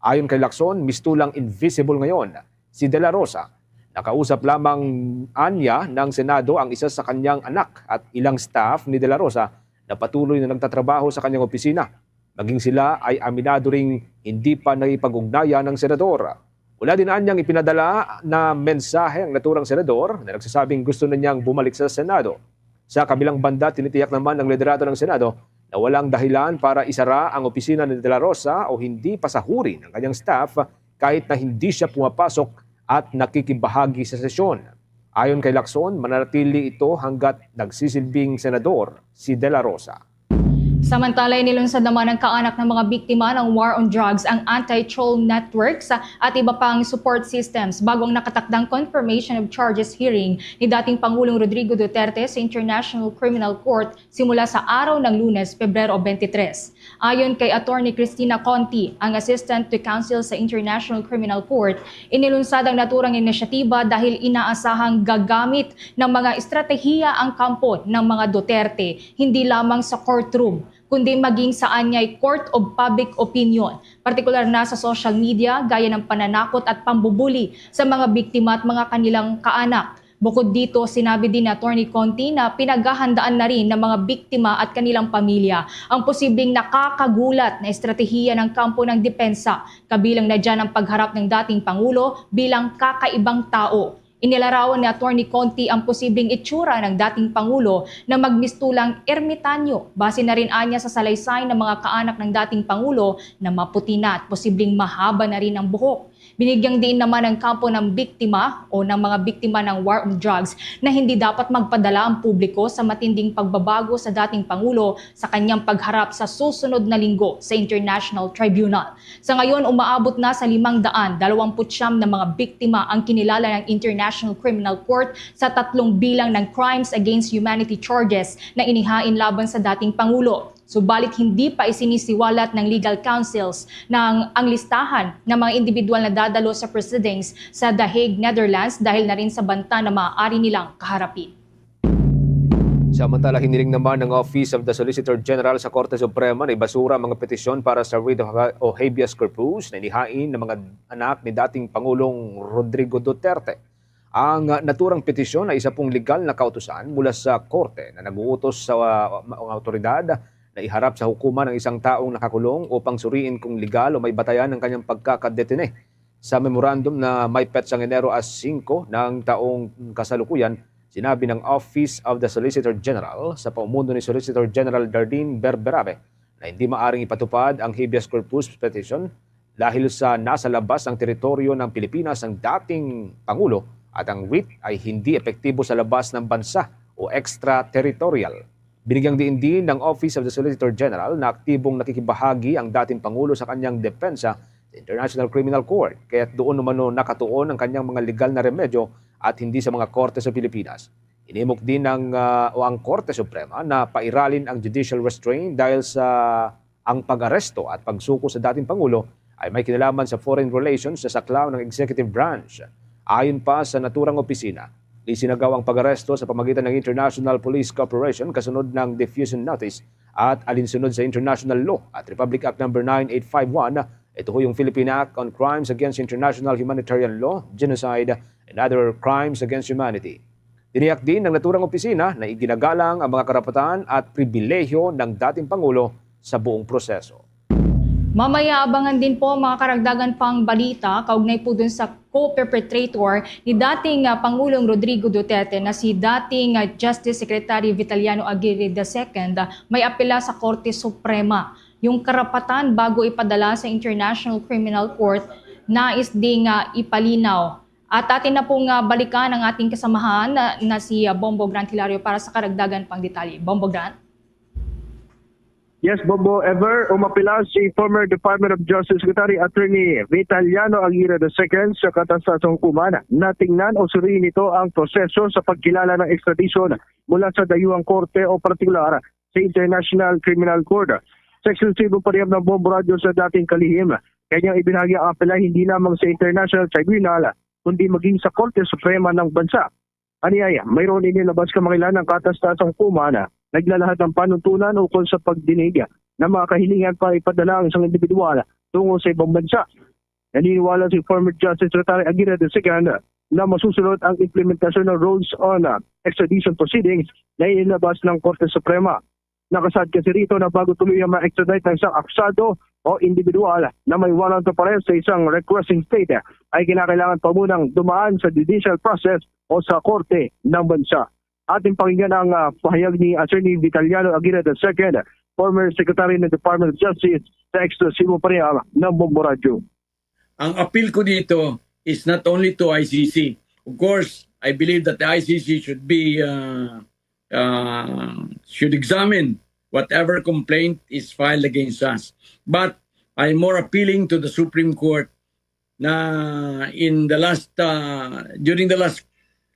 Ayon kay Lacson, mistulang invisible ngayon si De La Rosa. Nakausap lamang anya ng Senado ang isa sa kanyang anak at ilang staff ni De La Rosa na patuloy na nagtatrabaho sa kanyang opisina. Maging sila ay aminado ring hindi pa nakipag-ugnayan ng senador. Wala din anyang ipinadala na mensahe ang naturang senador na nagsasabing gusto na niyang bumalik sa Senado. Sa kabilang banda, tinitiyak naman ng liderato ng Senado na walang dahilan para isara ang opisina ni De La Rosa o hindi pasahurin ang kanyang staff kahit na hindi siya pumapasok at nakikibahagi sa sesyon. Ayon kay Lacson, mananatili ito hanggat nagsisilbing senador si De La Rosa. Samantala, inilunsad naman ng kaanak ng mga biktima ng war on drugs ang anti-troll networks at iba pang support systems bago ang nakatakdang confirmation of charges hearing ni dating Pangulong Rodrigo Duterte sa International Criminal Court simula sa araw ng Lunes, Pebrero twenty-three. Ayon kay Attorney Christina Conti, ang Assistant to Counsel sa International Criminal Court, inilunsad ang naturang inisyatiba dahil inaasahang gagamit ng mga estratehiya ang kampo ng mga Duterte, hindi lamang sa courtroom, kundi maging sa anyay court of public opinion, partikular na sa social media, gaya ng pananakot at pambubuli sa mga biktima at mga kanilang kaanak. Bukod dito, sinabi din ni Attorney Conti na pinaghahandaan na rin ng mga biktima at kanilang pamilya ang posibleng nakakagulat na estratehiya ng kampo ng depensa, kabilang na dyan ang pagharap ng dating Pangulo bilang kakaibang tao. Inilarawan ni Attorney Conti ang posibleng itsura ng dating Pangulo na magmistulang ermitanyo, base na rin anya sa salaysay ng mga kaanak ng dating Pangulo na maputi na at posibleng mahaba na rin ang buhok. Binigyang diin naman ang kampo ng biktima o ng mga biktima ng war on drugs na hindi dapat magpadala ang publiko sa matinding pagbabago sa dating Pangulo sa kanyang pagharap sa susunod na linggo sa International Tribunal. Sa ngayon, umaabot na sa limang daan dalawampu't siyam na mga biktima ang kinilala ng International Criminal Court sa tatlong bilang ng crimes against humanity charges na inihain laban sa dating Pangulo. Subalit, hindi pa isinisiwalat ng legal counsels ng, ang listahan ng mga individual na dadalo sa proceedings sa The Hague, Netherlands, dahil na rin sa banta na maaari nilang kaharapin. Samantala, hiniling naman ng Office of the Solicitor General sa Korte Suprema na ibasura ang mga petisyon para sa writ of ha-, o habeas corpus na inihain ng mga anak ni dating Pangulong Rodrigo Duterte. Ang, ah, naturang petisyon ay isa pong legal na kautusan mula sa korte na nag-uutos sa, ah, ma-, mga awtoridad na iharap sa hukuman ang isang taong nakakulong upang suriin kung legal o may batayan ang kanyang pagkakadetine. Sa memorandum na may petsang Enero a singko ng taong kasalukuyan, sinabi ng Office of the Solicitor General sa paumuno ni Solicitor General Dardine Berberabe na hindi maaring ipatupad ang habeas corpus petition dahil sa nasa labas ng teritoryo ng Pilipinas ang dating Pangulo at ang writ ay hindi epektibo sa labas ng bansa o extraterritorial. Binigyang diin din ng Office of the Solicitor General na aktibong nakikibahagi ang dating Pangulo sa kanyang depensa sa International Criminal Court, kaya't doon umano nakatuon ang kanyang mga legal na remedyo at hindi sa mga korte sa Pilipinas. Hinimok din ng, ah, o ang Korte Suprema na pairalin ang judicial restraint dahil sa ang pag-aresto at pagsuko sa dating Pangulo ay may kinalaman sa foreign relations sa saklaw ng executive branch. Ayon pa sa naturang opisina, Isinagawa ang pag-aresto sa pamagitan ng International Police Cooperation kasunod ng diffusion notice at alinsunod sa international law at Republic Act Number nine eight five one. Ito ho yung Philippine Act on Crimes Against International Humanitarian Law, Genocide, and Other Crimes Against Humanity. Tiniyak din ng naturang opisina na iginagalang ang mga karapatan at pribilehiyo ng dating Pangulo sa buong proseso. Mamaya abangan din po ang mga karagdagan pang balita kaugnay po dun sa co-perpetrator ni dating, ah, Pangulong Rodrigo Duterte na si dating, ah, Justice Secretary Vitaliano Aguirre the second, ah, may apela sa Korte Suprema. Yung karapatan bago ipadala sa International Criminal Court nais ding, ah, ipalinaw. At atin na pong, ah, balikan ang ating kasamahan na, na si, ah, Bombo Grant Hilario para sa karagdagan pang detalye. Bombo Grant? Yes, Bombo Ever, umapila si former Department of Justice Secretary Attorney Vitaliano Aguirre the second sa katas-taas nga hukuman. Natingnan o suriin nito ang proseso sa pagkilala ng extradition mula sa dayuhang korte o partikular sa International Criminal Court. Sa eksklusibong panayam ng Bombo Radyo sa dating kalihim, kanyang ibinahagi ang apela hindi lamang sa International Tribunal, kundi maging sa Korte Suprema ng bansa. Aniay, mayroon inilabas kamangailan ng katas-taas nga hukuman na naglalahad ng panuntunan ukol sa pagdinig ng mga kahilingan para ipadala ang isang individual tungo sa ibang bansa. Naniniwala si former Justice Secretary Aguirre the second na masusunod ang implementasyon ng rules on, uh, extradition proceedings na inilabas ng Korte Suprema. Nakasaad kasi rito na bago tuluyan ma-extradite ang isang akusado o individual na may warrant of arrest sa isang requesting state, ay kinakailangan pa munang dumaan sa judicial process o sa korte ng bansa. Ating pakinggan ang, ah, pahayag ni Attorney Vitaliano Aguirre the second, former Secretary ng Department of Justice, sa eksklusibong panayam ng Bombo Radyo. Ang appeal ko dito is not only to I C C. Of course, I believe that the I C C should be, uh, uh, should examine whatever complaint is filed against us. But I'm more appealing to the Supreme Court na in the last, uh, during the last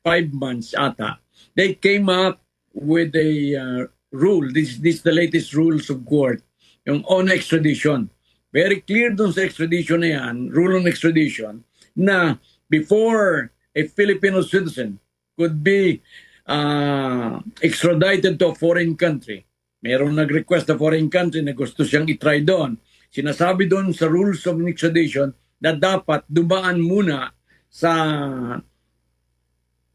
five months ata, they came up with a, uh, rule. This, this is the latest rules of court. Yung on extradition. Very clear dun sa extradition na yan, rule on extradition, na before a Filipino citizen could be, uh, extradited to a foreign country, meron nag-request na foreign country na gusto siyang i-try doon. Sinasabi doon sa rules of extradition na dapat dumaan muna sa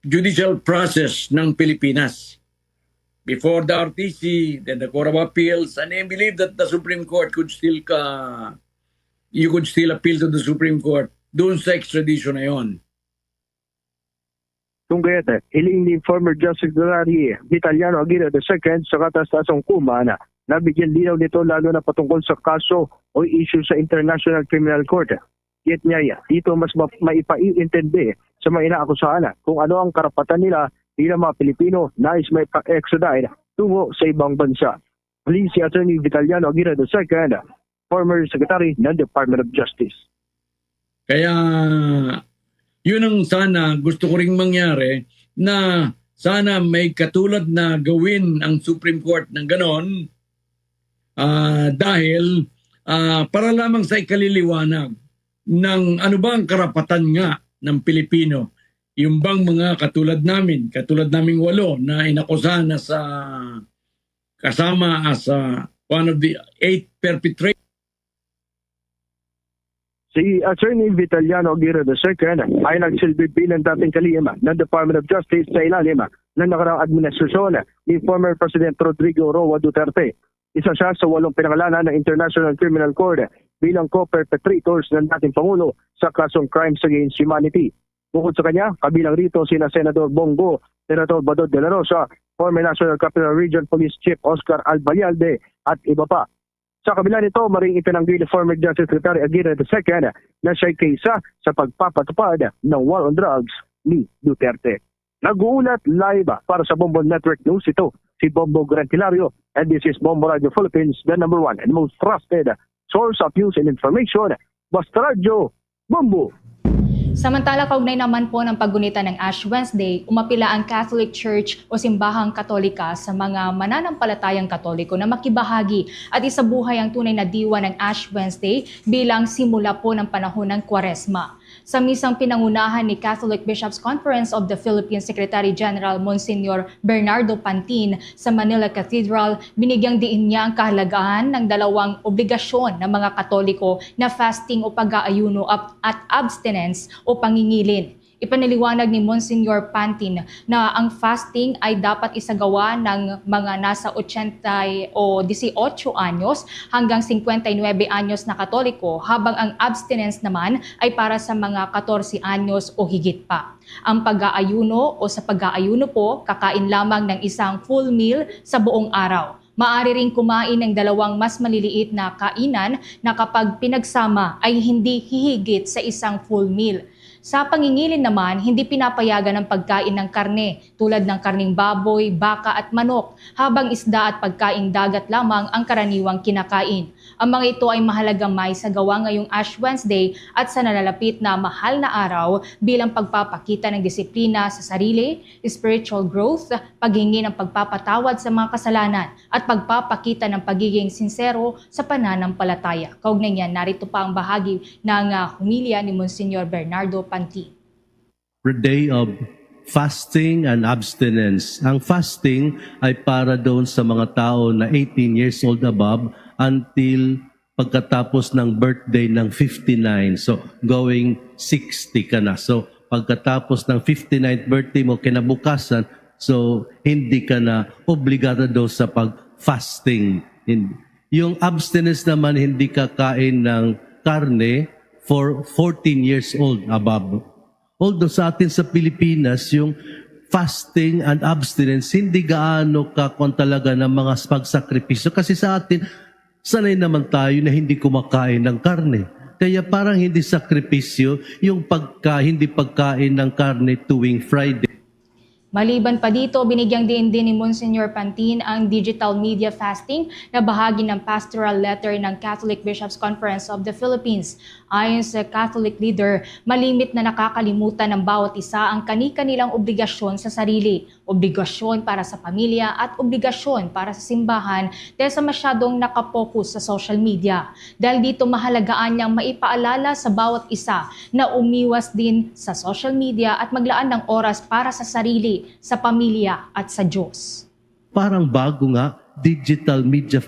judicial process ng Pilipinas. Before the R T C, then the Court of Appeals, and I believe that the Supreme Court could still, uh, you could still appeal to the Supreme Court doon sa extradition na yon. Tungod, hiling ni former Justice Secretary Vitaliano Aguirre the second sa katas-taas nga hukuman na bigyan linaw nito lalo na patungkol sa kaso o issue sa International Criminal Court. Giit niya, dito mas ma-, maipaiintindi sa mga inaakusahan kung ano ang karapatan nila bilang mga Pilipino na is may pa-extradite tungo sa ibang bansa. Muli si Attorney Vitaliano Aguirre the second, former Secretary ng Department of Justice. Kaya, yun ang sana gusto ko ring mangyari, na sana may katulad na gawin ang Supreme Court ng ganon, ah, dahil, ah, para lamang sa ikaliliwanag ng ano ba ang karapatan nga ng Pilipino. Yung bang mga katulad namin, katulad naming walo na inakusahan na sa, kasama as, ah, one of the eight perpetrators. Si Attorney Vitaliano Aguirre the second ay nagsilbi bilang dating kalihim ng Department of Justice sa ilalim ng nakaraang administrasyon ni former President Rodrigo Roa Duterte. Isa siya sa walong pinangalanan ng International Criminal Court bilang co-perpetrators ng dating Pangulo sa kasong crimes against humanity. Bukod sa kanya, kabilang rito sina Senador Bong Go, Senator Bato de la Rosa, former National Capital Region Police Chief Oscar Albayalde, at iba pa. Sa kabila nito, maring itinanggi ni former Justice Secretary Aguirre the second na siya'y kaisa sa pagpapatupad ng war on drugs ni Duterte. Nag-uulat live para sa Bombo Network News, ito si Bombo Grant Hilario, and this is Bombo Radio Philippines, the number one and most trusted source of news and information. Basta Radyo, Bombo! Samantala, kaugnay naman po ng paggunitan ng Ash Wednesday, umapila ang Catholic Church o Simbahang Katolika sa mga mananampalatayang Katoliko na makibahagi at isabuhay ang tunay na diwa ng Ash Wednesday bilang simula po ng panahon ng Kwaresma. Sa misang pinangunahan ni Catholic Bishops' Conference of the Philippines Secretary General Monsignor Bernardo Pantin sa Manila Cathedral, binigyang diin niya ang kahalagahan ng dalawang obligasyon ng mga Katoliko na fasting o pag-aayuno ap- at abstinence o pangingilin. Ipinaliwanag ni Monsignor Pantin na ang fasting ay dapat isagawa ng mga nasa ochenta o dieciocho anyos hanggang cincuenta y nueve anyos na Katoliko, habang ang abstinence naman ay para sa mga katorse anyos o higit pa. Ang pag-aayuno o sa pag-aayuno po, kakain lamang ng isang full meal sa buong araw. Maaari ring kumain ng dalawang mas maliliit na kainan na kapag pinagsama ay hindi hihigit sa isang full meal. Sa pangingilin naman, hindi pinapayagan ang pagkain ng karne, tulad ng karneng baboy, baka at manok, habang isda at pagkaing dagat lamang ang karaniwang kinakain. Ang mga ito ay mahalagang maisagawa ngayong Ash Wednesday at sa nalalapit na mahal na araw, bilang pagpapakita ng disiplina sa sarili, spiritual growth, paghingi ng pagpapatawad sa mga kasalanan, at pagpapakita ng pagiging sinsero sa pananampalataya. Kaugnay niyan, narito pa ang bahagi ng, ah, homilya ni Monsignor Bernardo Pantin. Day of fasting and abstinence. Ang fasting ay para doon sa mga tao na eighteen years old above until pagkatapos ng birthday ng fifty-nine. So, going sixty ka na. So, pagkatapos ng fifty-ninth birthday mo, kinabukasan, so, hindi ka na obligado sa pag-fasting. Hin- Yung abstinence naman, hindi kakain ng karne for fourteen years old above. Although sa atin sa Pilipinas, yung fasting and abstinence, hindi gaano ka kung talaga ng mga pagsakripisyo. Kasi sa atin, sanay naman tayo na hindi kumakain ng karne. Kaya parang hindi sakripisyo yung pagka, hindi pagkain ng karne tuwing Friday. Maliban pa dito, binigyang diin din ni Monsignor Pantin ang digital media fasting na bahagi ng pastoral letter ng Catholic Bishops' Conference of the Philippines. Ayon sa Catholic leader, malimit na nakakalimutan ng bawat isa ang kani-kanilang obligasyon sa sarili, obligasyon para sa pamilya at obligasyon para sa simbahan, kaysa masyadong nakapokus sa social media. Dahil dito, mahalagaan niyang maipaalala sa bawat isa na umiwas din sa social media at maglaan ng oras para sa sarili, sa pamilya, at sa Diyos. Parang bago nga, digital media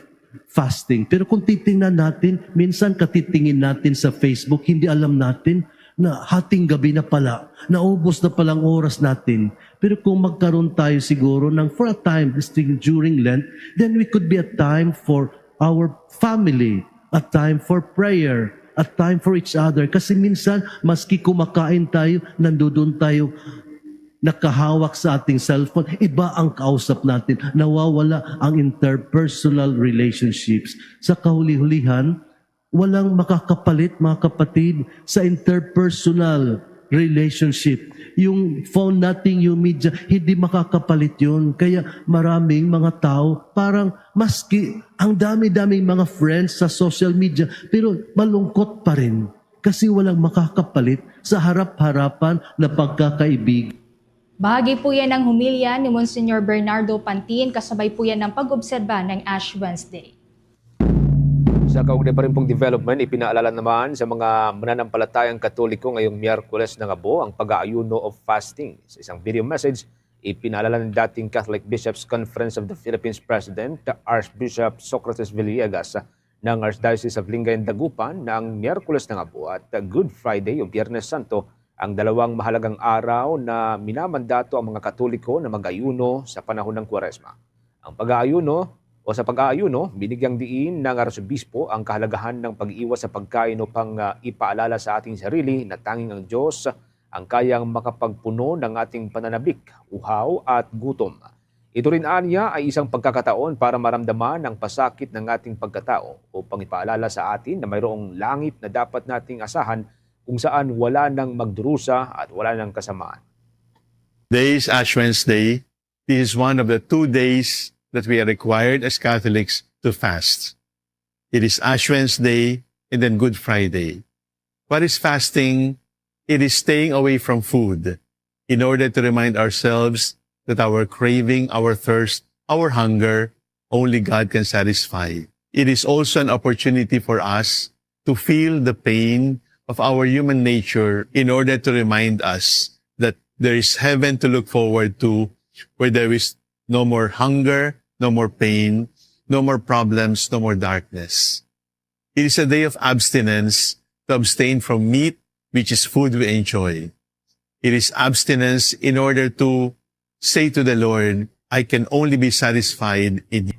fasting. Pero kung titingnan natin, minsan katitingin natin sa Facebook, hindi alam natin na hating gabi na pala, naubos na pala ang oras natin. Pero kung magkaroon tayo siguro ng for a time, this thing during Lent, then we could be a time for our family, a time for prayer, a time for each other. Kasi minsan, maski kumakain tayo, nandoon tayo nakahawak sa ating cellphone, iba ang kausap natin. Nawawala ang interpersonal relationships. Sa kahuli-hulihan, walang makakapalit, mga kapatid, sa interpersonal relationship. Yung phone natin, yung media, hindi makakapalit yun. Kaya maraming mga tao, parang maski ang dami-daming mga friends sa social media, pero malungkot pa rin kasi walang makakapalit sa harap-harapan na pagkakaibig. Bahagi po yan ng homilya ni Monsignor Bernardo Pantin, kasabay po yan ng pag-obserba ng Ash Wednesday. Sa kaugnay pa rin pong development, ipinaalala naman sa mga mananampalatayang Katoliko ngayong Miyerkules ng Abo ang pag-aayuno o fasting. Sa isang video message, ipinaalala ng dating Catholic Bishops' Conference of the Philippines President, Archbishop Socrates Villegas, ng Archdiocese of Lingayen Dagupan na ang Miyerkules ng Abo at Good Friday o Biyernes Santo ang dalawang mahalagang araw na minamandato ang mga Katoliko na mag-ayuno sa panahon ng Kuwaresma. Ang pag-aayuno o sa pag-aayuno, binigyang diin ng Arsobispo ang kahalagahan ng pag-iwas sa pagkain upang, ah, ipaalala sa ating sarili na tanging ang Diyos ang kayang makapagpuno ng ating pananabik, uhaw at gutom. Ito rin anya ay isang pagkakataon para maramdaman ang pasakit ng ating pagkatao upang ipaalala sa atin na mayroong langit na dapat nating asahan kung saan wala nang magdurusa at wala nang kasamaan. Today is Ash Wednesday. This is one of the two days that we are required as Catholics to fast. It is Ash Wednesday and then Good Friday. What is fasting? It is staying away from food in order to remind ourselves that our craving, our thirst, our hunger, only God can satisfy. It is also an opportunity for us to feel the pain of our human nature in order to remind us that there is heaven to look forward to, where there is no more hunger, no more pain, no more problems, no more darkness. It is a day of abstinence, to abstain from meat, which is food we enjoy. It is abstinence in order to say to the Lord, "I can only be satisfied in you."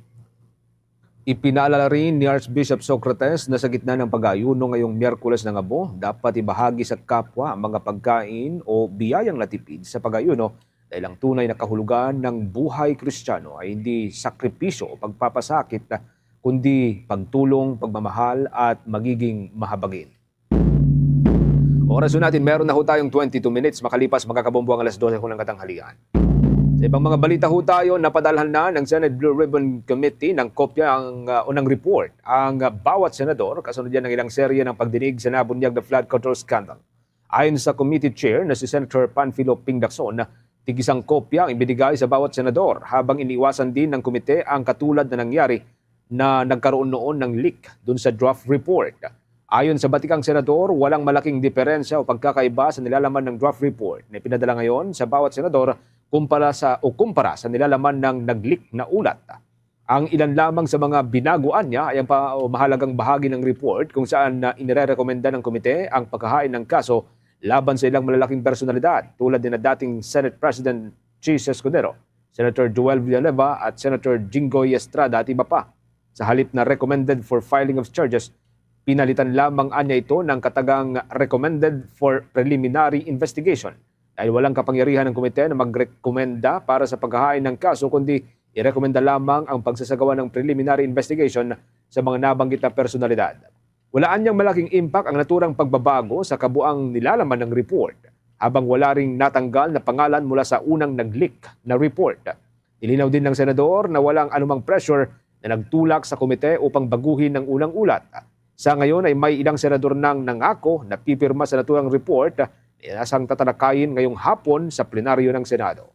Ipinaalala rin ni Archbishop Socrates na sa gitna ng pag-aayuno ngayong Miyerkules ng Abo, dapat ibahagi sa kapwa ang mga pagkain o biyayang natipid sa pag-aayuno, dahil ang tunay na kahulugan ng buhay Kristiyano ay hindi sakripisyo o pagpapasakit, kundi pagtulong, pagmamahal, at magiging mahabagin. Oras natin, meron na ho tayong twenty-two minutes makalipas, mga kabombo, ang alas dose ng katanghalian. Sa ibang mga balita ho tayo, napadalhan na ng Senate Blue Ribbon Committee ng kopya ang, ah, unang report ang, ah, bawat senador kasunod yan ng ilang serye ng pagdinig sa nabunyag na flood control scandal. Ayon sa committee chair na si Senator Panfilo Ping Lacson, tig-isang kopya ang ibinigay sa bawat senador, habang iniwasan din ng komite ang katulad na nangyari na nagkaroon noon ng leak dun sa draft report. Ayon sa batikang senador, walang malaking diferensya o pagkakaiba sa nilalaman ng draft report na ipinadala ngayon sa bawat senador kumpara sa, o kumpara sa nilalaman ng nag-leak na ulat. Ang ilan lamang sa mga binaguan niya ay ang pa-, o mahalagang bahagi ng report kung saan na inirerekomenda ng komite ang paghahain ng kaso laban sa ilang malalaking personalidad, tulad ni na dating Senate President Chiz Escudero, Senator Joel Villanueva, at Senator Jinggoy Estrada, at iba pa. Sa halip na recommended for filing of charges, pinalitan lamang anya ito ng katagang recommended for preliminary investigation, dahil walang kapangyarihan ng komite na magrekomenda para sa paghahain ng kaso, kundi irekomenda lamang ang pagsasagawa ng preliminary investigation sa mga nabanggit na personalidad. Wala anyang malaking impact ang naturang pagbabago sa kabuang nilalaman ng report, habang wala ring natanggal na pangalan mula sa unang nag-leak na report. Nilinaw din ng senador na walang anumang pressure na nagtulak sa komite upang baguhin ang unang ulat. Sa ngayon ay may ilang senador nang nangako na pipirma sa naturang report na inasang tatalakayin ngayong hapon sa plenaryo ng Senado.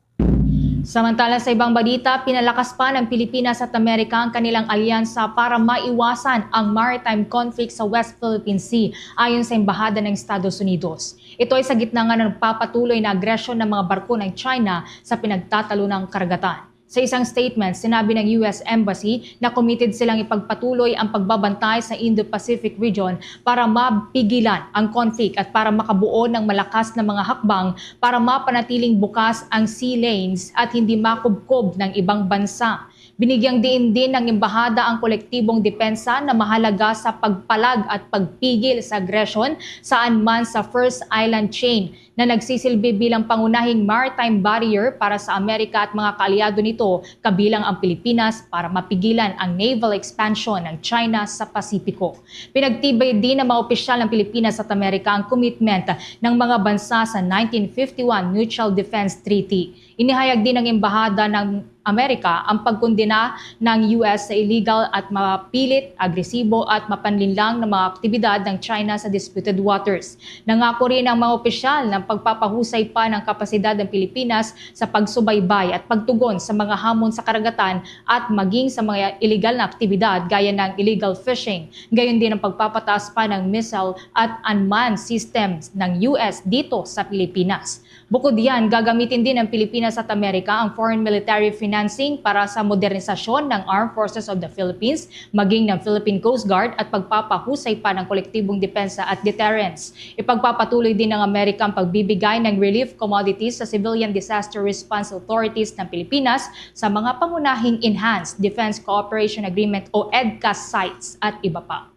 Samantala, sa ibang balita, pinalakas pa ng Pilipinas at Amerika ang kanilang alyansa para maiwasan ang maritime conflict sa West Philippine Sea, ayon sa Embahada ng Estados Unidos. Ito ay sa gitna nga ng nagpapatuloy na agresyon ng mga barko ng China sa pinagtatalunang karagatan. Sa isang statement, sinabi ng U S Embassy na committed silang ipagpatuloy ang pagbabantay sa Indo-Pacific region para mapigilan ang conflict at para makabuo ng malakas na mga hakbang para mapanatiling bukas ang sea lanes at hindi makubkob ng ibang bansa. Binigyang diin din ng embahada ang kolektibong depensa na mahalaga sa pagpalag at pagpigil sa agresyon saan man sa First Island Chain, na nagsisilbi bilang pangunahing maritime barrier para sa Amerika at mga kaalyado nito, kabilang ang Pilipinas, para mapigilan ang naval expansion ng China sa Pasipiko. Pinagtibay din ng mga opisyal ng Pilipinas at Amerika ang commitment ng mga bansa sa nineteen fifty-one Mutual Defense Treaty. Inihayag din ng Embahada ng Amerika ang pagkondena ng U S sa illegal at mapilit, agresibo at mapanlinlang na mga aktibidad ng China sa disputed waters. Nangako rin ang mga opisyal ng pagpapahusay pa ng kapasidad ng Pilipinas sa pagsubaybay at pagtugon sa mga hamon sa karagatan at maging sa mga iligal na aktibidad gaya ng illegal fishing, gayon din ang pagpapataas pa ng missile at unmanned systems ng U S dito sa Pilipinas. Bukod diyan, gagamitin din ng Pilipinas at Amerika ang foreign military financing para sa modernisasyon ng Armed Forces of the Philippines, maging ng Philippine Coast Guard at pagpapahusay pa ng kolektibong depensa at deterrence. Ipagpapatuloy din ng Amerika ang pagbibigay ng relief commodities sa civilian disaster response authorities ng Pilipinas sa mga pangunahing Enhanced Defense Cooperation Agreement o EDCA sites at iba pa.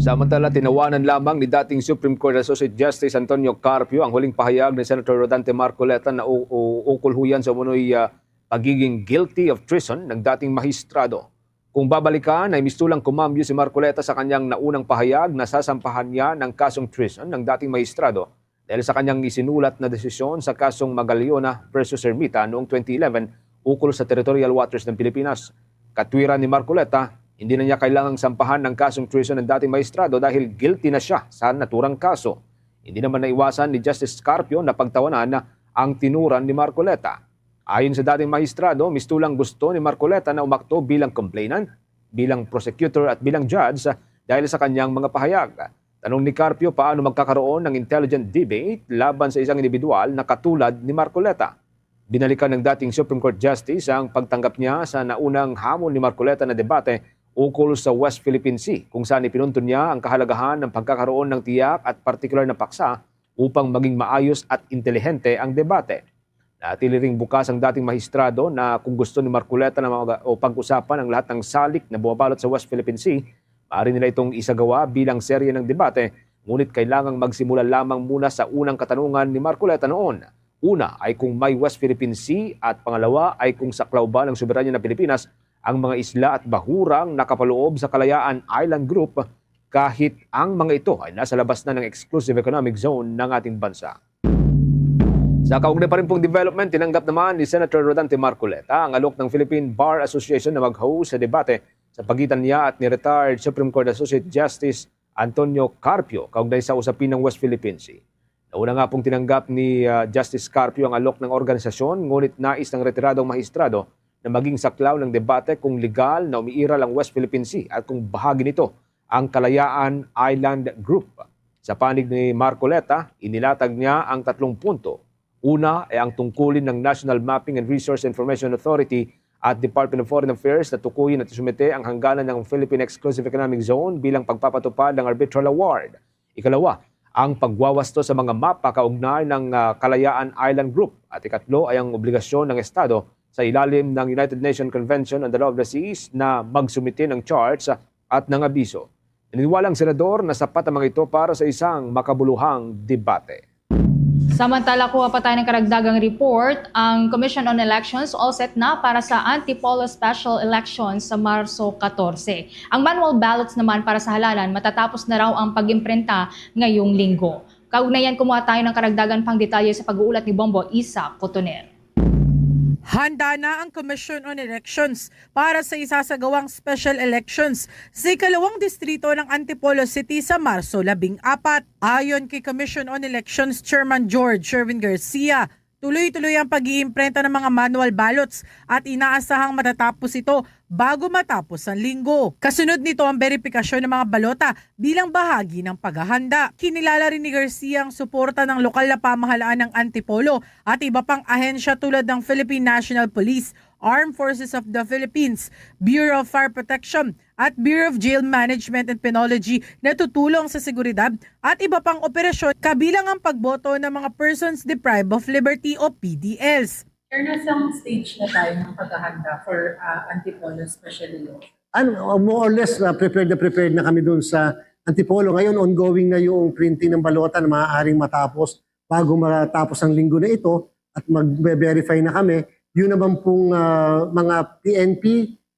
Samantala, tinawanan lamang ni dating Supreme Court Associate Justice Antonio Carpio ang huling pahayag ni Senator Rodante Marcoleta na u-, u-, ukol ho yan sa umunoy, ah, pagiging guilty of treason ng dating mahistrado. Kung babalikan, ay mistulang kumambyo si Marcoleta sa kanyang naunang pahayag na sasampahan niya ng kasong treason ng dating mahistrado dahil sa kanyang isinulat na desisyon sa kasong Magallona versus Ermita noong twenty eleven ukol sa territorial waters ng Pilipinas. Katwiran ni Marcoleta, hindi na niya kailangang sampahan ng kasong treason ng dating mahistrado dahil guilty na siya sa naturang kaso. Hindi naman naiwasan ni Justice Carpio na pagtawanan ang tinuran ni Marcoleta. Ayon sa dating mahistrado, mistulang gusto ni Marcoleta na umakto bilang complainant, bilang prosecutor at bilang judge dahil sa kanyang mga pahayag. Tanong ni Carpio, paano magkakaroon ng intelligent debate laban sa isang individual na katulad ni Marcoleta? Binalikan ng dating Supreme Court Justice ang pagtanggap niya sa naunang hamon ni Marcoleta na debate ukol sa West Philippine Sea, kung saan ipinunto niya ang kahalagahan ng pagkakaroon ng tiyak at partikular na paksa upang maging maayos at intelihente ang debate. Natili ring bukas ang dating mahistrado na kung gusto ni Marcoleta na mag- o pag-usapan ang lahat ng salik na bumabalot sa West Philippine Sea, maaari nila itong isagawa bilang serye ng debate, ngunit kailangang magsimula lamang muna sa unang katanungan ni Marcoleta noon. Una ay kung may West Philippine Sea at pangalawa ay kung saklaw ba ng soberanya ng Pilipinas ang mga isla at bahurang nakapaloob sa Kalayaan Island Group, kahit ang mga ito ay nasa labas na ng exclusive economic zone ng ating bansa. Sa kaugnay pa rin pong development, tinanggap naman ni Senator Rodante Marcoleta ang alok ng Philippine Bar Association na mag-host sa debate sa pagitan niya at ni retired Supreme Court Associate Justice Antonio Carpio kaugnay sa usapin ng West Philippine Sea. Nauna nga pong tinanggap ni, ah, Justice Carpio ang alok ng organisasyon, ngunit nais ng retiradong mahistrado na maging saklaw ng debate kung legal na umiiral ang West Philippine Sea at kung bahagi nito ang Kalayaan Island Group. Sa panig ni Marcoleta, inilatag niya ang tatlong punto. Una ay ang tungkulin ng National Mapping and Resource Information Authority at Department of Foreign Affairs na tukuyin at isumite ang hangganan ng Philippine Exclusive Economic Zone bilang pagpapatupad ng arbitral award. Ikalawa, ang pagwawasto sa mga mapa kaugnay ng, ah, Kalayaan Island Group. At ikatlo ay ang obligasyon ng Estado sa ilalim ng United Nations Convention on the Law of the Seas na magsumite ng charts at ng abiso. Naniniwala ang senador na sapat ang mga ito para sa isang makabuluhang debate. Samantala, kuha pa tayo ng karagdagang report, ang Commission on Elections all set na para sa Antipolo Special Elections sa Marso katorse. Ang manual ballots naman para sa halalan, matatapos na raw ang pag-imprinta ngayong linggo. Kaugnayan, kumuha tayo ng karagdagan pang detalye sa pag-uulat ni Bombo Isa Cotoner. Handa na ang Commission on Elections para sa isasagawang special elections sa ikalawang distrito ng Antipolo City sa Marso labing apat. Ayon kay Commission on Elections Chairman George Sherwin Garcia, tuloy-tuloy ang pag-iimprenta ng mga manual ballots at inaasahang matatapos ito bago matapos ang linggo. Kasunod nito ang beripikasyon ng mga balota bilang bahagi ng paghahanda. Kinilala rin ni Garcia ang suporta ng lokal na pamahalaan ng Antipolo at iba pang ahensya tulad ng Philippine National Police, Armed Forces of the Philippines, Bureau of Fire Protection, at Bureau of Jail Management and Penology na tutulong sa seguridad at iba pang operasyon, kabilang ang pagboto ng mga persons deprived of liberty o P D Ls. Sir, nasang stage na tayo ng paghahanda for, ah, Antipolo special election? Ano, more or less, ah, prepared na prepared na kami doon sa Antipolo. Ngayon, ongoing na yung printing ng balota na maaaring matapos bago matapos ang linggo na ito at magbe-verify na kami. Yun naman pong, ah, mga P N P,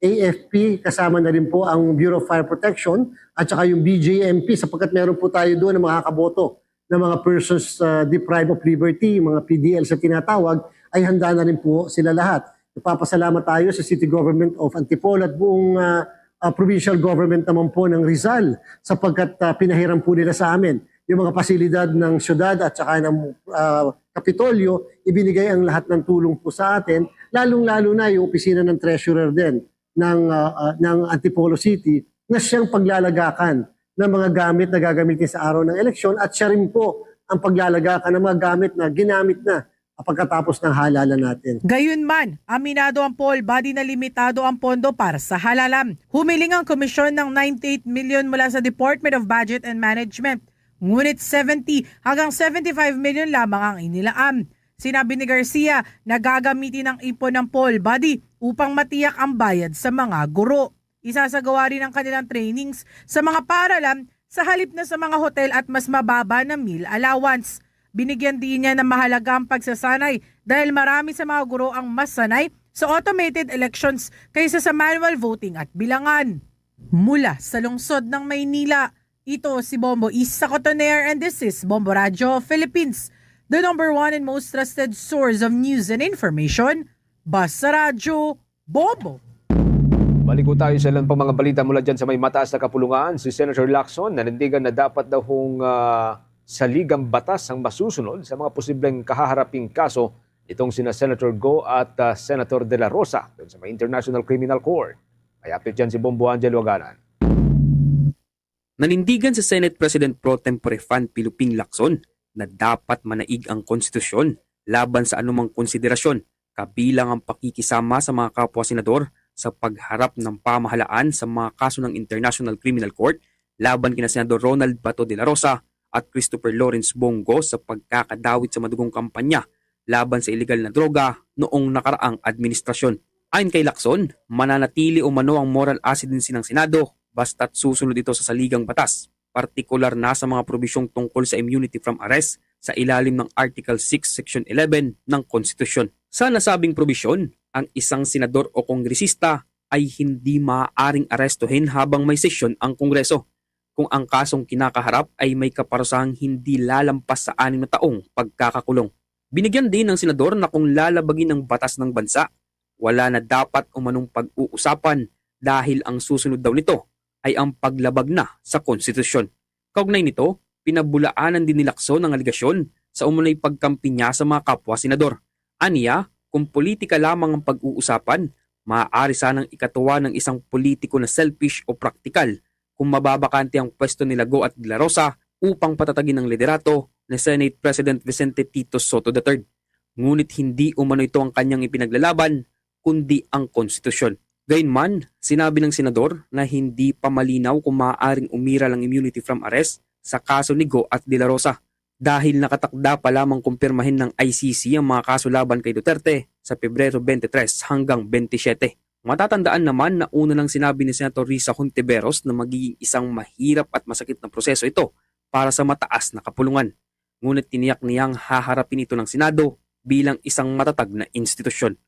A F P, kasama na rin po ang Bureau of Fire Protection at saka yung B J M P, sapagkat meron po tayo doon na makakaboto ng mga persons, ah, deprived of liberty, mga P D L sa tinatawag, ay handa na rin po sila lahat. Nagpapasalamat tayo sa City Government of Antipolo at buong, ah, ah, provincial government naman po ng Rizal sapagkat, ah, pinahiram po nila sa amin yung mga pasilidad ng syudad at saka ng, ah, Kapitolyo. Ibinigay ang lahat ng tulong po sa atin, lalong-lalo na yung opisina ng treasurer din ng, ah, ah, ng Antipolo City na siyang paglalagakan ng mga gamit na gagamitin sa araw ng eleksyon at siya rin po ang paglalagakan ng mga gamit na ginamit na pagkatapos ng halalan natin. Gayunman, aminado ang poll body na limitado ang pondo para sa halalan. Humiling ang komisyon ng ninety-eight million mula sa Department of Budget and Management, ngunit seventy hanggang seventy-five million lamang ang inilaan. Sinabi ni Garcia na gagamitin ang ipon ng poll body upang matiyak ang bayad sa mga guro. Isasagawa rin ang kanilang trainings sa mga paaralan sa halip na sa mga hotel at mas mababa na meal allowance. Binigyan din niya na mahalaga ang pagsasanay dahil marami sa mga guro ang mas sanay sa automated elections kaysa sa manual voting at bilangan. Mula sa lungsod ng Maynila, ito si Bombo Isa Cotoner and this is Bombo Radyo Philippines, the number one and most trusted source of news and information. Basta Radyo, Bombo! Balik po tayo sa ilan pang mga balita mula dyan sa may mataas na kapulungan. Si Senator Lacson nanindigan na dapat daw hong, ah, saligang batas ang masusunod sa mga posibleng kahaharaping kaso nitong sina Senator Go at, ah, Senator De La Rosa doon sa may International Criminal Court. May update dyan si Bombo Angel Waganan. Nanindigan si Senate President Pro Tempore Fanfilo Ping Lacson na dapat manaig ang konstitusyon laban sa anumang konsiderasyon, kabilang ang pakikisama sa mga kapwa senador sa pagharap ng pamahalaan sa mga kaso ng International Criminal Court laban kina Senador Ronald Bato de la Rosa at Christopher Lawrence Bong Go sa pagkakadawit sa madugong kampanya laban sa iligal na droga noong nakaraang administrasyon. Ayon kay Lacson, mananatili umano ang moral acidency ng Senado basta't susunod ito sa saligang batas, partikular na sa mga probisyong tungkol sa immunity from arrest sa ilalim ng Article six, Section eleven ng Konstitusyon. Sa nasabing probisyon, ang isang senador o kongresista ay hindi maaaring arestuhin habang may sesyon ang Kongreso kung ang kasong kinakaharap ay may kaparusahang hindi lalampas sa anim na taong pagkakakulong. Binigyan din ng senador na kung lalabagin ang batas ng bansa, wala na dapat umanong pag-uusapan dahil ang susunod daw nito ay ang paglabag na sa konstitusyon. Kaugnay nito, pinabulaanan din ni Lacson ang alegasyon sa umano'y pagkampi niya sa mga kapwa senador. Aniya, kung politika lamang ang pag-uusapan, maaari sanang ikatuwa ng isang politiko na selfish o praktikal kung mababakante ang pwesto nila Go at De La Rosa upang patatagin ang liderato ni Senate President Vicente Tito Soto the third. Ngunit hindi umano ito ang kanyang ipinaglalaban, kundi ang konstitusyon. Gayunman, sinabi ng senador na hindi pa malinaw kung maaaring umiral ang immunity from arrest sa kaso ni Go at De La Rosa dahil nakatakda pa lamang kumpirmahin ng I C C ang mga kaso laban kay Duterte sa Pebrero twenty-three hanggang twenty-seven. Matatandaan naman na una nang sinabi ni Senator Risa Hontiveros na magiging isang mahirap at masakit na proseso ito para sa mataas na kapulungan. Ngunit tiniyak niyang haharapin ito ng Senado bilang isang matatag na institusyon.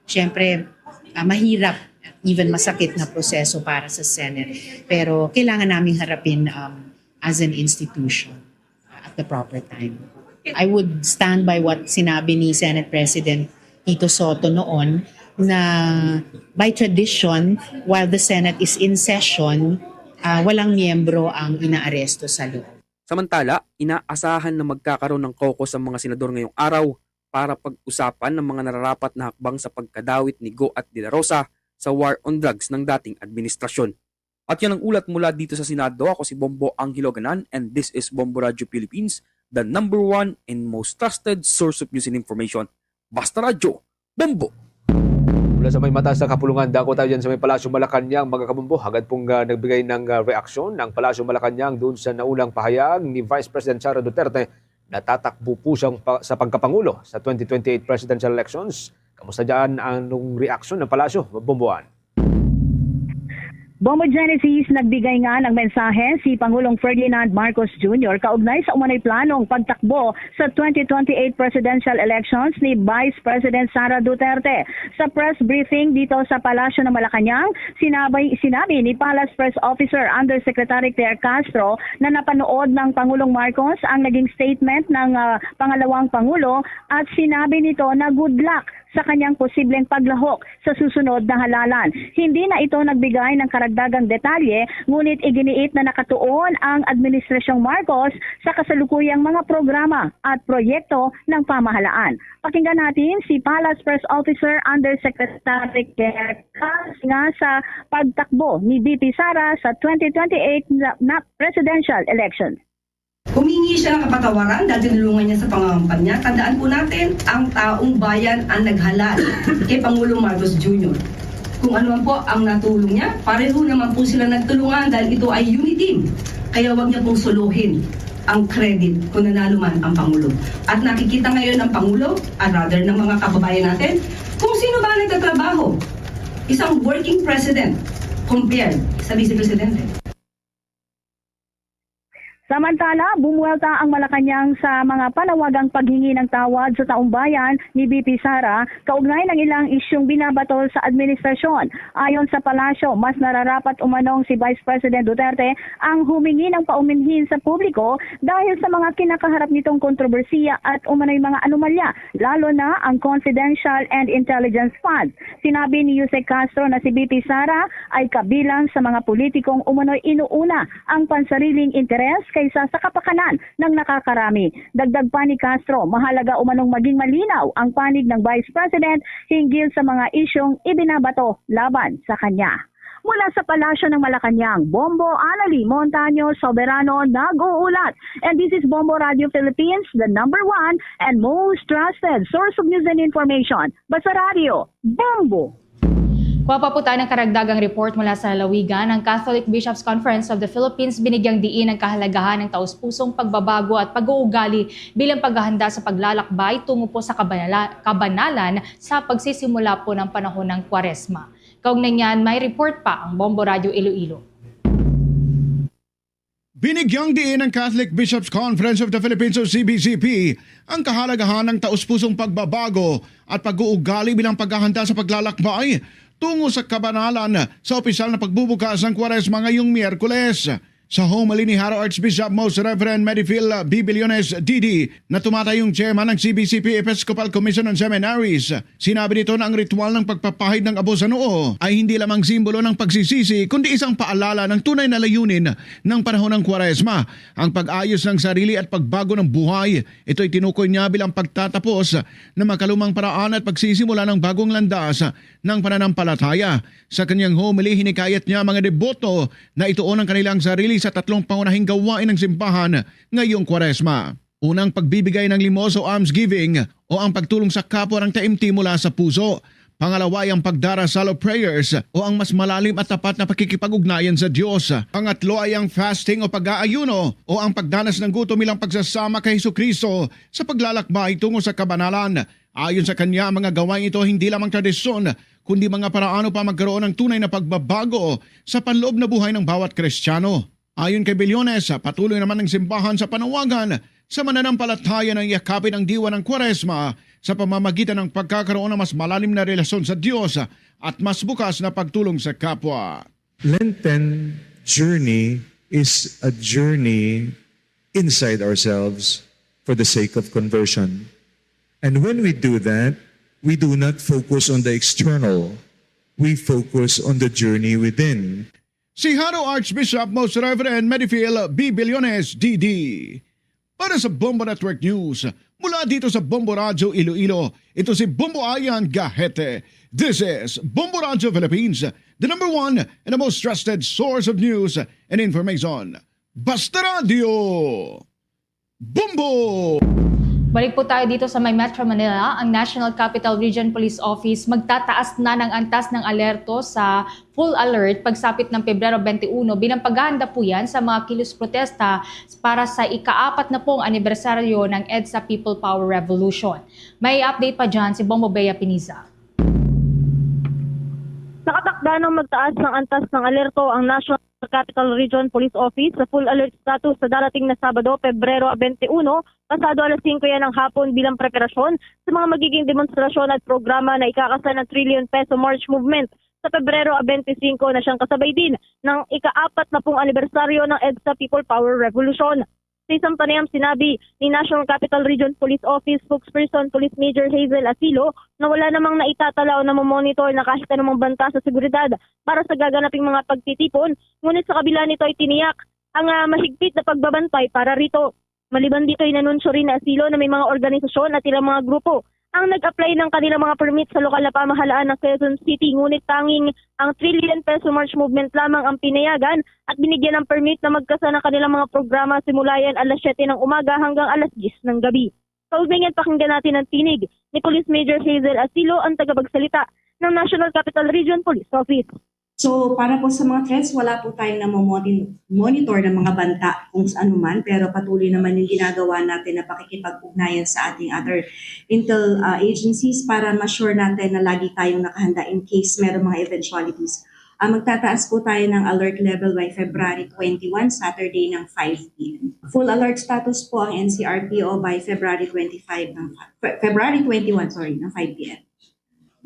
Siyempre, ah, mahirap, even masakit na proseso para sa Senate. Pero kailangan naming harapin, um, as an institution, uh, at the proper time. I would stand by what sinabi ni Senate President Tito Soto noon na by tradition, while the Senate is in session, ah, walang miyembro ang inaaresto sa loob. Samantala, inaasahan na magkakaroon ng caucus ang mga senador ngayong araw para pag-usapan ang mga nararapat na hakbang sa pagkadawit ni Go at De La Rosa sa war on drugs ng dating administrasyon. At yan ang ulat mula dito sa Senado. Ako si Bombo Angelo Ganan, and this is Bombo Radio Philippines, the number one and most trusted source of news and information. Basta Radyo, Bombo! Mula sa may mataas na kapulungan, dako tayo dyan sa may Palasyo Malacañang, mga kabombo. Agad pong, ah, nagbigay ng, ah, reaksyon ang Palasyo Malacañang doon sa naunang pahayag ni Vice President Sara Duterte na tatakbo po siyang pa- sa pagkapangulo sa twenty twenty-eight presidential elections. Kamusta dyan ang reaksyon ng Palasyo, Bomboan? Bombo Genesis, nagbigay nga ng mensahe si Pangulong Ferdinand Marcos Junior kaugnay sa umano'y planong pagtakbo sa twenty twenty-eight presidential elections ni Vice President Sara Duterte. Sa press briefing dito sa Palasyo ng Malacañang, sinabi, sinabi ni Palace Press Officer Undersecretary Claire Castro na napanood ng Pangulong Marcos ang naging statement ng, ah, pangalawang Pangulo at sinabi nito na good luck sa kanyang posibleng paglahok sa susunod na halalan. Hindi na ito nagbigay ng karagdagang detalye, ngunit iginiit na nakatuon ang Administrasyong Marcos sa kasalukuyang mga programa at proyekto ng pamahalaan. Pakinggan natin si Palace Press Officer Undersecretary Claire Cas nga sa pagtakbo ni V P Sara sa twenty twenty-eight na, na presidential election. Humingi siya ng kapatawaran dahil tinulungan niya sa pangangampanya. Tandaan po natin, ang taong bayan ang naghalal kay Pangulong Marcos Junior. Kung ano man po ang natulong niya, pareho naman po sila nagtulungan dahil ito ay unity. Kaya wag niya pong suluhin ang credit kung nanalo man ang Pangulo. At nakikita ngayon ng Pangulo, at rather ng mga kababayan natin, kung sino ba nagtatrabaho. Isang working president compared sa vice presidente. Samantala, bumuwelta ang Malacañang sa mga panawagang paghingi ng tawad sa taumbayan ni V P Sara kaugnay ng ilang isyung binabato sa administrasyon. Ayon sa palasyo, mas nararapat umanong si Vice President Duterte ang humingi ng pauminhin sa publiko dahil sa mga kinakaharap nitong kontrobersiya at umano'y mga anomalya, lalo na ang confidential and intelligence funds. Sinabi ni Yusek Castro na si V P Sara ay kabilang sa mga politikong umano'y inuuna ang pansariling interes kaysa sa kapakanan ng nakakarami. Dagdag pa ni Castro, mahalaga umanong maging malinaw ang panig ng Vice President hinggil sa mga isyung ibinabato laban sa kanya. Mula sa Palasyo ng Malacañang, Bombo Annalie Montaño Soberano nag-uulat. And this is Bombo Radio Philippines, the number one and most trusted source of news and information. Basta Radio, Bombo! Kuha pa po tayo ng karagdagang report mula sa lalawigan. Ang Catholic Bishops' Conference of the Philippines binigyang diin ang kahalagahan ng taus-pusong pagbabago at pag-uugali bilang paghahanda sa paglalakbay tungo po sa kabanala- kabanalan sa pagsisimula po ng panahon ng Kwaresma. Kaugnay niyan, may report pa ang Bombo Radyo Iloilo. Binigyang diin ng Catholic Bishops' Conference of the Philippines o C B C P ang kahalagahan ng taus-pusong pagbabago at pag-uugali bilang paghahanda sa paglalakbay tungo sa kabanalan sa opisyal na pagbubukas ng Kwaresma ngayong Miyerkules. Sa homily ni Jaro Archbishop Most Reverend Mediphil B. Billones, D D, na tumatayong chairman ng C B C P Episcopal Commission on Seminaries, sinabi nito na ang ritual ng pagpapahid ng abo sa noo ay hindi lamang simbolo ng pagsisisi kundi isang paalala ng tunay na layunin ng panahon ng Kwaresma, ang pag-ayos ng sarili at pagbago ng buhay. Ito'y tinukoy niya bilang pagtatapos ng makalumang paraan at pagsisimula ng bagong landas ng pananampalataya. Sa kanyang homily, hinikayat niya ang mga deboto na ituon ang kanilang sarili sa tatlong pangunahing gawain ng simbahan ngayong Kwaresma. Unang pagbibigay ng limos o almsgiving o ang pagtulong sa kapwa ng taimtim mula sa puso. Pangalawa ay ang pagdarasal o prayers o ang mas malalim at tapat na pakikipag-ugnayan sa Diyos. Pangatlo ay ang fasting o pag-aayuno o ang pagdanas ng gutom bilang pagsasama kay Jesucristo sa paglalakbay tungo sa kabanalan. Ayon sa kanya, ang mga gawain ito hindi lamang tradisyon, kundi mga paraan upang magkaroon ng tunay na pagbabago sa panloob na buhay ng bawat Kristiyano. Ayon kay Billones, patuloy naman ang simbahan sa panawagan sa mananampalataya na yakapin ang diwa ng Kwaresma sa pamamagitan ng pagkakaroon ng mas malalim na relasyon sa Diyos at mas bukas na pagtulong sa kapwa. Lenten journey is a journey inside ourselves for the sake of conversion. And when we do that, we do not focus on the external. We focus on the journey within. Si Jaro Archbishop Most Reverend Mediphil B. Billones, D D. Para sa Bombo Network News, mula dito sa Bombo Radyo Iloilo, ito si Bombo Ian Gahete. This is Bombo Radyo Philippines, the number one and the most trusted source of news and information. Basta Radyo! Bombo! Balik po tayo dito sa may Metro Manila. Ang National Capital Region Police Office magtataas na ng antas ng alerto sa full alert pagsapit ng Pebrero twenty-one bilang paghahanda po yan sa mga kilos protesta para sa ikaapat na pong anibersaryo ng EDSA People Power Revolution. May update pa dyan si Bombo Bea Piniza. Nakatakda ng magtaas ng antas ng alerto ang National Capital Region Police Office sa full alert status sa darating na Sabado, Pebrero twenty-one, pasado alas singko yan ng hapon bilang preparasyon sa mga magiging demonstrasyon at programa na ikakasla ng Trillion Peso March Movement sa Pebrero twenty-five na siyang kasabay din ng ikaapat na pung anibersaryo ng EDSA People Power Revolution. Sa isang panayam, sinabi ni National Capital Region Police Office Spokesperson Police Major Hazel Asilo na wala namang naitatala o namomonitor na kahit anumang banta sa seguridad para sa gaganaping mga pagtitipon, ngunit sa kabila nito ay tiniyak ang ah, mahigpit na pagbabantay para rito. Maliban dito, inanunsyo rin ni Asilo na may mga organisasyon at ilang mga grupo ang nag-apply ng kanilang mga permit sa lokal na pamahalaan ng Quezon City, ngunit tanging ang Trillion Peso March Movement lamang ang pinayagan at binigyan ng permit na magkasa ng kanilang mga programa simula yan alas siyete ng umaga hanggang alas diyes ng gabi. Kaugnay niyan, pakinggan natin ang tinig ni Police Major Hazel Asilo, ang tagapagsalita ng National Capital Region Police Office. So para po sa mga threats, wala po tayong namomonitor ng mga banta kung ano man, pero patuloy naman yung ginagawa natin na pakikipag-ugnayan sa ating other intel uh, agencies para ma-sure natin na lagi tayong nakahanda in case merong mga eventualities. Uh, magtataas po tayo ng alert level by February twenty-one, Saturday ng five p.m. Full alert status po ang N C R P O by February twenty-five ng February twenty-one, sorry, ng five p.m.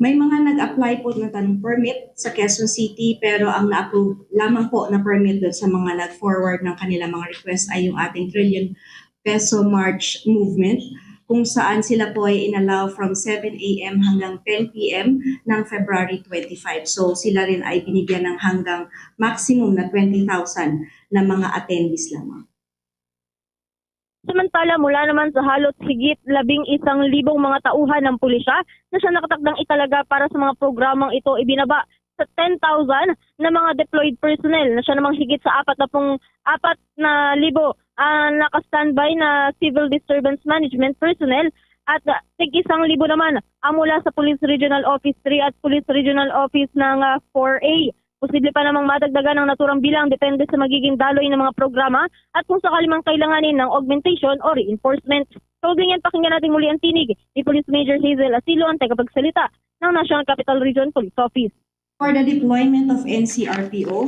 May mga nag-apply po ng tanong permit sa Quezon City pero ang na-approve lamang po na permit doon sa mga nag-forward ng kanilang mga request ay yung ating Trillion Peso March Movement kung saan sila po ay inallow from seven a.m. hanggang ten p.m. ng February twenty-five. So sila rin ay binigyan ng hanggang maximum na twenty thousand na mga attendees lamang. Samantala, mula naman sa halos higit labing isang libong mga tauhan ng pulisya na siya nakatakdang italaga para sa mga programang ito, ibinaba sa ten thousand na mga deployed personnel, na siya namang higit sa apat na pung-, apat na libo, ah, naka-standby na civil disturbance management personnel at, ah, tig isang libo naman ang mula sa Police Regional Office three at Police Regional Office ng, ah, four A. Posible pa namang madagdagan ang naturang bilang depende sa magiging daloy ng mga programa at kung sakali mang kailanganin ng augmentation o reinforcement. Kaugnay niyan, pakinggan natin muli ang tinig ni Police Major Hazel Asilo, ang tagapagsalita ng National Capital Region Police Office. For the deployment of N C R P O,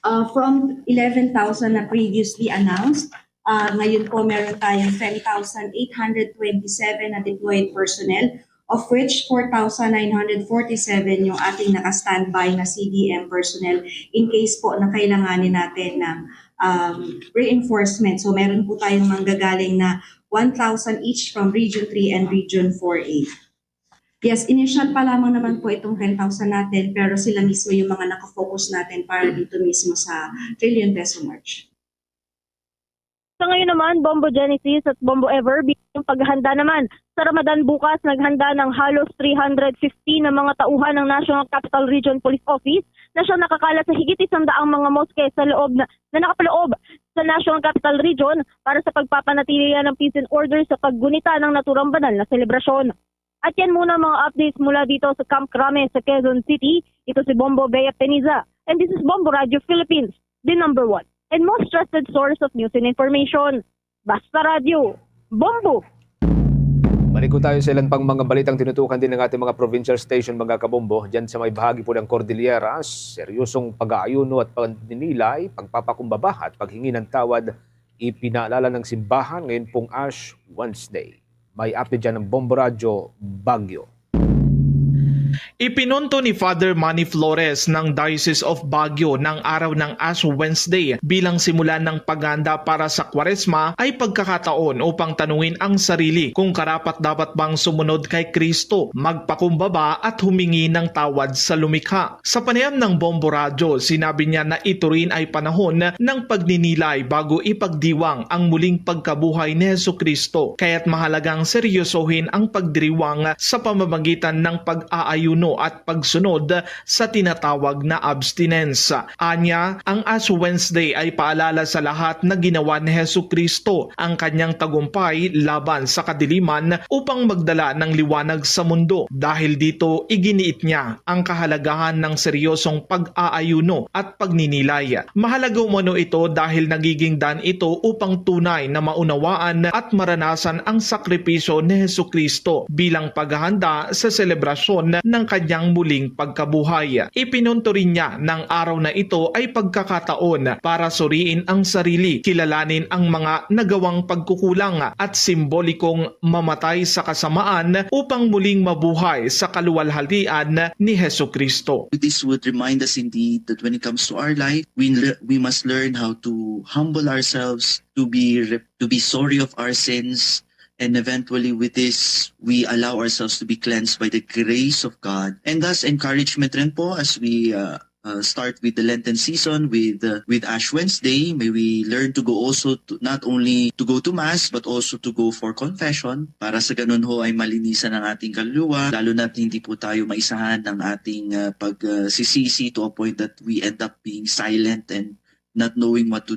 uh, from eleven thousand na previously announced, uh, ngayon po meron tayong ten thousand eight hundred twenty-seven na deployed personnel, of which four thousand nine hundred forty-seven yung ating naka-standby na C D M personnel in case po na kailanganin natin ng, um, reinforcement. So meron po tayong manggagaling na one thousand each from Region three and Region four A. Yes, initial pa lamang naman po itong ten thousand natin, pero sila mismo yung mga nakafocus natin para dito mismo sa Trillion Peso March. Sa ngayon naman, Bombo Genesis at Bombo Ever, bilang paghahanda naman sa Ramadan bukas, naghanda ng halos three hundred fifty na mga tauhan ng National Capital Region Police Office na siyang nakakalat sa higit isang daang mga moske sa loob na, na nakapaloob sa National Capital Region para sa pagpapanatili ng peace and order sa paggunita ng naturang banal na selebrasyon. At yan muna ang mga updates mula dito sa Camp Crame sa Quezon City. Ito si Bombo Bea Peniza, and this is Bombo Radio Philippines, the number one and most trusted source of news and information. Basta Radyo, Bombo! Balik ko tayo sa ilan pang mga balitang tinutukan din ng ating mga provincial station, mga kabombo. Diyan sa may bahagi po ng Cordillera, seryosong pag-aayuno at pagninilay, pagpapakumbaba at paghingi ng tawad ipinaalala ng simbahan ngayon pong Ash Wednesday. May update dyan ng Bombo Radyo Baguio. Ipinunto ni Father Manny Flores ng Diocese of Baguio ng araw ng Ash Wednesday bilang simula ng paghahanda para sa Kwaresma ay pagkakataon upang tanungin ang sarili kung karapat-dapat bang sumunod kay Kristo, magpakumbaba at humingi ng tawad sa lumikha. Sa panayam ng Bombo Radyo, sinabi niya na ito rin ay panahon ng pagninilay bago ipagdiwang ang muling pagkabuhay ni Jesu-Cristo, kaya't mahalagang seryosohin ang pagdiriwang sa pamamagitan ng pag-aayuno at pagsunod sa tinatawag na abstinence. Anya, ang Ash Wednesday ay paalala sa lahat na ginawa ni Jesu-Cristo ang kanyang tagumpay laban sa kadiliman upang magdala ng liwanag sa mundo. Dahil dito, iginiit niya ang kahalagahan ng seryosong pag-aayuno at pagninilay. Mahalaga umano ito dahil nagiging daan ito upang tunay na maunawaan at maranasan ang sakripisyo ni Jesu-Cristo bilang paghahanda sa selebrasyon ng kanyang muling pagkabuhay. Ipinunto rin niya na ang araw na ito ay pagkakataon para suriin ang sarili, kilalanin ang mga nagawang pagkukulang at simbolikong mamatay sa kasamaan upang muling mabuhay sa kaluwalhatian ni Jesu-Cristo. This would remind us indeed that when it comes to our life, we, le- we must learn how to humble ourselves, to be re- to be sorry of our sins, and eventually with this, we allow ourselves to be cleansed by the grace of God. And thus, encouragement rin po as we uh, uh, start with the Lenten season with uh, with Ash Wednesday. May we learn to go also to, not only to go to Mass but also to go for confession para sa ganun ho ay malinisan ang ating kaluluwa, lalo na't hindi po tayo maisahan ng ating uh, pagsisisi to a point that we end up being silent and not knowing what to.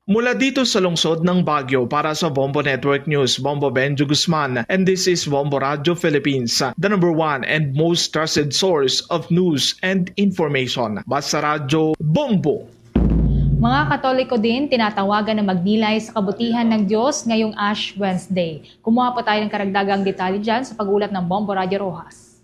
Mula dito sa lungsod ng Baguio, para sa Bombo Network News, Bombo Benjo Guzman, and this is Bombo Radio Philippines, the number one and most trusted source of news and information. Basta Radyo, Bombo! Mga Katoliko din tinatawagan na magnilay sa kabutihan ng Diyos ngayong Ash Wednesday. Kumuha po tayo ng karagdagang detalye dyan sa pag-ulat ng Bombo Radio Rojas.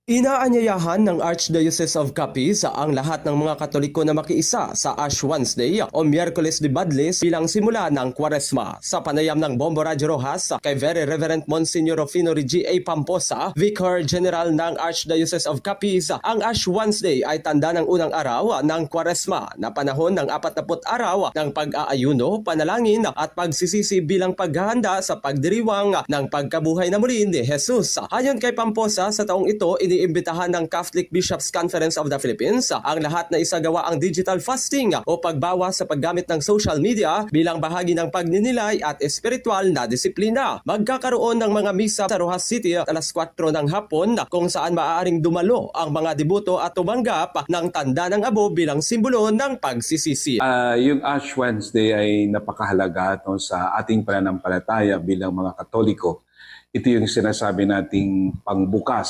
Inaanyayahan ng Archdiocese of Capiz ang lahat ng mga Katoliko na makiisa sa Ash Wednesday o Miyerkules de Badlis bilang simula ng Kwaresma. Sa panayam ng Bombo Radyo Rojas kay Very Reverend Monsignor Rufino G A Pamposa, Vicar General ng Archdiocese of Capiz, ang Ash Wednesday ay tanda ng unang araw ng Kwaresma, na panahon ng apat na put araw ng pag-aayuno, panalangin at pagsisisi bilang paghahanda sa pagdiriwang ng pagkabuhay na muli ni Jesus. Ayon kay Pamposa, sa taong ito, ini Iimbitahan ng Catholic Bishops' Conference of the Philippines ang lahat na isagawa ang digital fasting o pagbawas sa paggamit ng social media bilang bahagi ng pagninilay at espiritual na disiplina. Magkakaroon ng mga misa sa Roxas City alas kwatro ng hapon, kung saan maaaring dumalo ang mga deboto at tumanggap ng tanda ng abo bilang simbolo ng pagsisisi. Ah, yung Ash Wednesday ay napakahalaga, no, sa ating pananampalataya bilang mga Katoliko. Ito yung sinasabi nating pangbukas,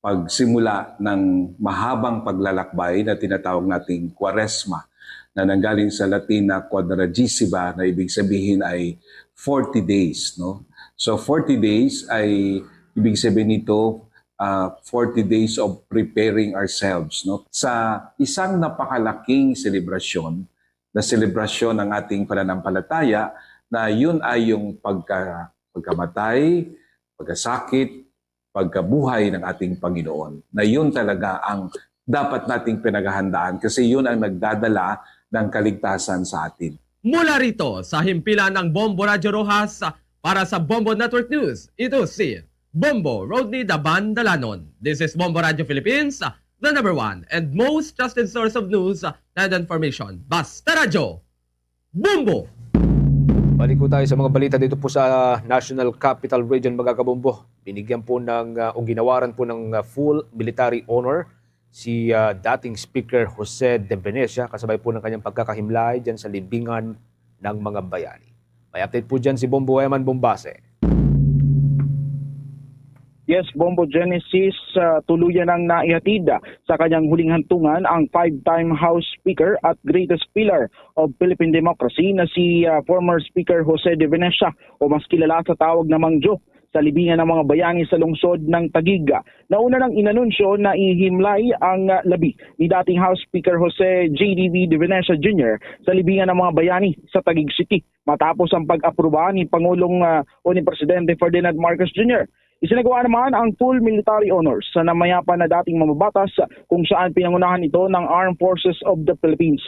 pagsimula ng mahabang paglalakbay na tinatawag nating Kwaresma, na nanggaling sa Latin na Quadragesima, na ibig sabihin ay forty days, no? So, forty days ay ibig sabihin nito, ah, forty days of preparing ourselves, no? Sa isang napakalaking selebrasyon, na selebrasyon ng ating pananampalataya, na yun ay yung pagka-, pagkamatay, pagkasakit, pagkabuhay ng ating Panginoon, na yun talaga ang dapat nating pinaghahandaan, kasi yun ang nagdadala ng kaligtasan sa atin. Mula rito sa himpilan ng Bombo Radyo Roxas, para sa Bombo Network News, ito si Bombo Rodney Daban Dalanon. This is Bombo Radyo Philippines, the number one and most trusted source of news and information. Basta Radyo, Bombo! Balik po tayo sa mga balita dito po sa National Capital Region, mga kabombo. Binigyan po ng, ah, o ginawaran po ng, ah, full military honor si, ah, dating Speaker Jose De Venecia, kasabay po ng kanyang pagkakahimlay dyan sa libingan ng mga bayani. May update po dyan si Bombo Eman Bombase. Yes, Bombo Genesis, ah, tuluyan ang naihatid sa kanyang huling hantungan ang five-time House Speaker at greatest pillar of Philippine democracy na si, ah, former Speaker Jose De Venecia, o mas kilala sa tawag na Mang Jo, sa libingan ng mga bayani sa lungsod ng Taguig. Nauna nang inanunsyo na ihimlay ang, ah, labi ni dating House Speaker Jose J D V De Venecia Junior sa libingan ng mga bayani sa Taguig City, matapos ang pag-aproba ni Pangulong, ah, o ni Presidente Ferdinand Marcos Junior. Isinagawa naman ang full military honors sa namayapa na dating mambabatas, kung saan pinangunahan ito ng Armed Forces of the Philippines.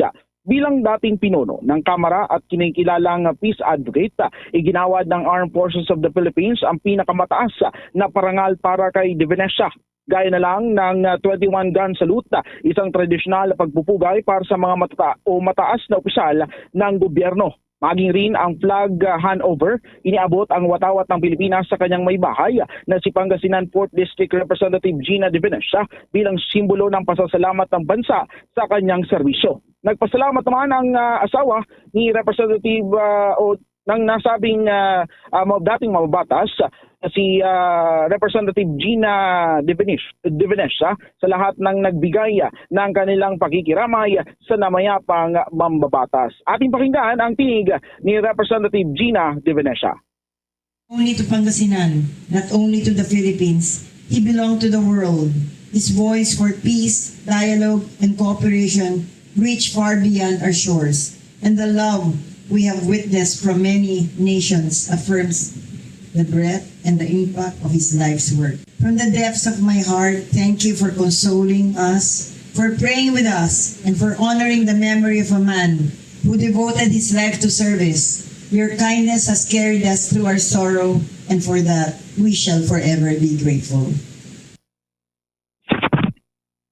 Bilang dating pinuno ng Kamara at kinikilalang peace advocate, iginawad ng Armed Forces of the Philippines ang pinakamataas na parangal para kay De Venecia. Gaya na lang ng, ah, twenty-one gun salute, isang tradisyonal na pagpupugay para sa mga matata-, o mataas na opisyal ng gobyerno. Maging rin ang flag, ah, handover, iniabot ang watawat ng Pilipinas sa kanyang may bahay na si Pangasinan Fourth District Representative Gina De Venecia bilang simbolo ng pasasalamat ng bansa sa kanyang serbisyo. Nagpasalamat naman ang, ah, asawa ni Representative, ah, o ng nasabing, ah, ah, ma-, dating mababatas, ah, si, ah, Representative Gina De Venesh-, De Venecia sa lahat ng nagbigay, ah, ng kanilang pakikiramay sa namayapang mambabatas. Ating pakinggan ang tinig ni Representative Gina De Venecia. Only to Pangasinan, not only to the Philippines, he belonged to the world. His voice for peace, dialogue, and cooperation reached far beyond our shores, and the love we have witnessed from many nations affirms the breadth and the impact of his life's work. From the depths of my heart, thank you for consoling us, for praying with us, and for honoring the memory of a man who devoted his life to service. Your kindness has carried us through our sorrow, and for that, we shall forever be grateful.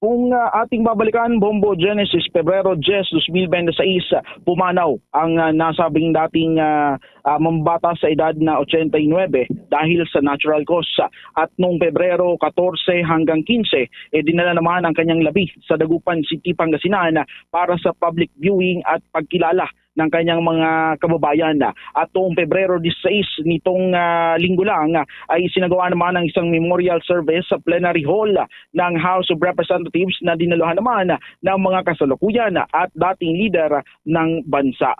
Kung, ah, ating babalikan, Bombo Genesis, Pebrero diyes, dos mil bente seis, ah, pumanaw ang, ah, nasabing dating, ah, ah, mambatas sa edad na ochenta y nuebe dahil sa natural cause. At noong Pebrero katorse hanggang kinse, eh, dinala naman ang kanyang labi sa Dagupan City, Pangasinan, para sa public viewing at pagkilala ng kanyang mga kababayan. At noong Pebrero diseis, nitong, ah, linggo lang, ah, ay isinagawa naman ang isang memorial service sa plenary hall ng House of Representatives na dinaluhan naman ng mga kasalukuyan at dating lider ng bansa.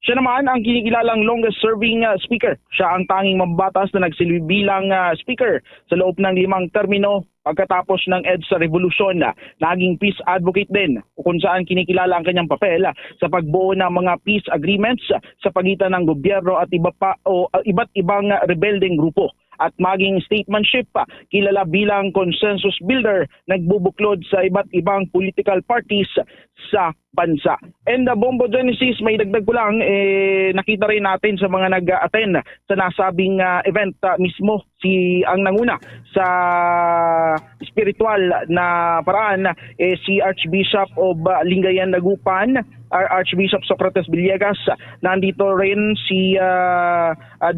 Siya naman ang kinikilalang longest serving, ah, speaker. Siya ang tanging mambatas na nagsilbi bilang, ah, speaker sa loob ng limang termino pagkatapos ng EDSA Revolution. Naging peace advocate din, kung saan kinikilala ang kanyang papel sa pagbuo ng mga peace agreements sa pagitan ng gobyerno at iba pa, o, ah, iba't ibang rebeldeng grupo. at maging statesmanship, ah, kilala bilang consensus builder, nagbubuklod sa iba't ibang political parties sa bansa. And, ah, Bombo Genesis, may dagdag ko lang, eh, nakita rin natin sa mga nag-attend sa nasabing, ah, event, ah, mismo si, ang nanguna sa spiritual na paraan, eh, si Archbishop of, ah, Lingayen, Dagupan, Ar-, Archbishop Socrates Villegas. Nandito rin si, ah, ah,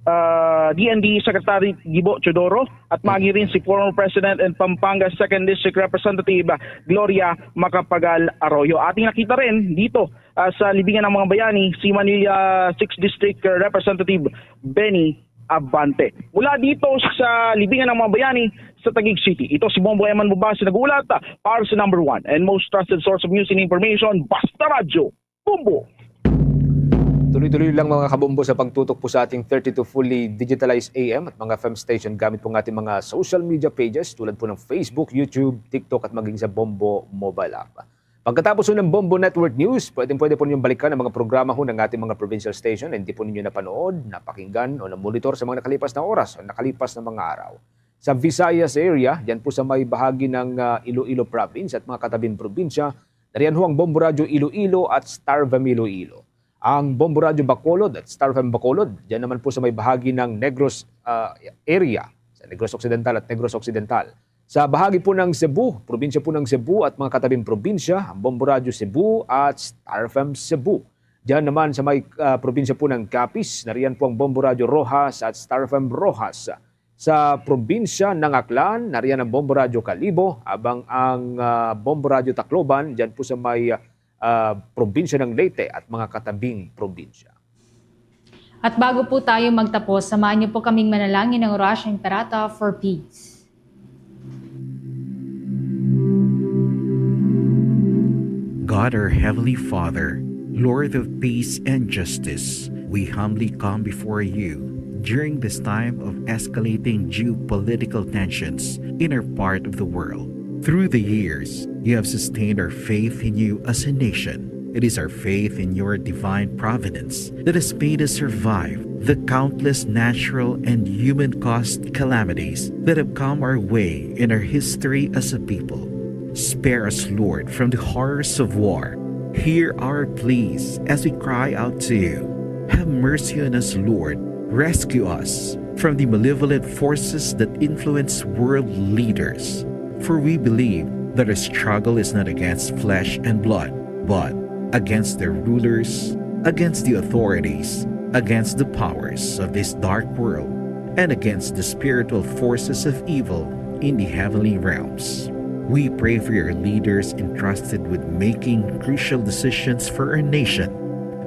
ah, D N D Secretary Gibo Teodoro at magi rin si former President and Pampanga Second District Representative Gloria Macapagal Arroyo. Ating nakita rin dito, ah, sa Libingan ng mga Bayani, si Manila Sixth District Representative Benny Abante. Mula dito sa Libingan ng mga Bayani sa Taguig City, ito si Bombo Eman Bubasi nag-uulat, ah, para sa number one and most trusted source of news and information, Basta Radyo, Bombo. Tuloy-tuloy lang, mga kabombo, sa pagtutok po sa ating thirty-two fully digitalized A M at mga F M station gamit po ng ating mga social media pages tulad po ng Facebook, YouTube, TikTok at maging sa Bombo mobile app. Pagkatapos po ng Bombo Network News, pwedeng-pwede po ninyong balikan ang mga programa ho ng ating mga provincial station na hindi po ninyo napanood, napakinggan o namonitor sa mga nakalipas na oras o nakalipas na mga araw. Sa Visayas area, dyan po sa may bahagi ng, ah, Iloilo Province at mga katabing probinsya, nariyan ho ang Bombo Radyo Iloilo at Star F M Iloilo. Ang Bombo Radyo Bacolod at Star F M Bacolod, dyan naman po sa may bahagi ng Negros, ah, area, sa Negros Occidental at Negros Occidental. Sa bahagi po ng Cebu, probinsya po ng Cebu at mga katabing probinsya, ang Bombo Radyo Cebu at Star F M Cebu. Diyan naman sa may, ah, probinsya po ng Capiz, nariyan po ang Bombo Radyo Roxas at Star F M Roxas. Sa probinsya ng Aklan, nariyan ang Bombo Radyo Kalibo, habang ang, ah, Bombo Radyo Tacloban, diyan po sa may, ah, probinsya ng Leyte at mga katabing probinsya. At bago po tayo magtapos, samahan niyo po kaming manalangin ng Orasyo Imperata for peace. God, our Heavenly Father, Lord of peace and justice, we humbly come before you during this time of escalating geopolitical tensions in our part of the world. Through the years, you have sustained our faith in you as a nation. It is our faith in your divine providence that has made us survive the countless natural and human-caused calamities that have come our way in our history as a people. Spare us, Lord, from the horrors of war. Hear our pleas as we cry out to you. Have mercy on us, Lord. Rescue us from the malevolent forces that influence world leaders. For we believe that our struggle is not against flesh and blood, but against the rulers, against the authorities, against the powers of this dark world, and against the spiritual forces of evil in the heavenly realms. We pray for your leaders entrusted with making crucial decisions for our nation.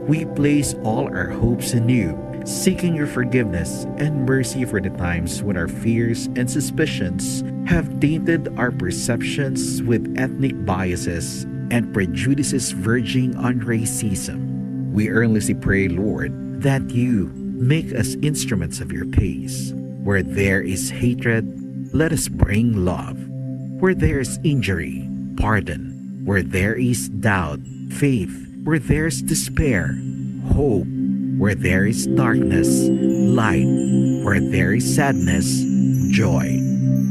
We place all our hopes in you, seeking your forgiveness and mercy for the times when our fears and suspicions have tainted our perceptions with ethnic biases and prejudices verging on racism. We earnestly pray, Lord, that you make us instruments of your peace. Where there is hatred, let us bring love. Where there is injury, pardon. Where there is doubt, faith. Where there's despair, hope. Where there is darkness, light. Where there is sadness, joy.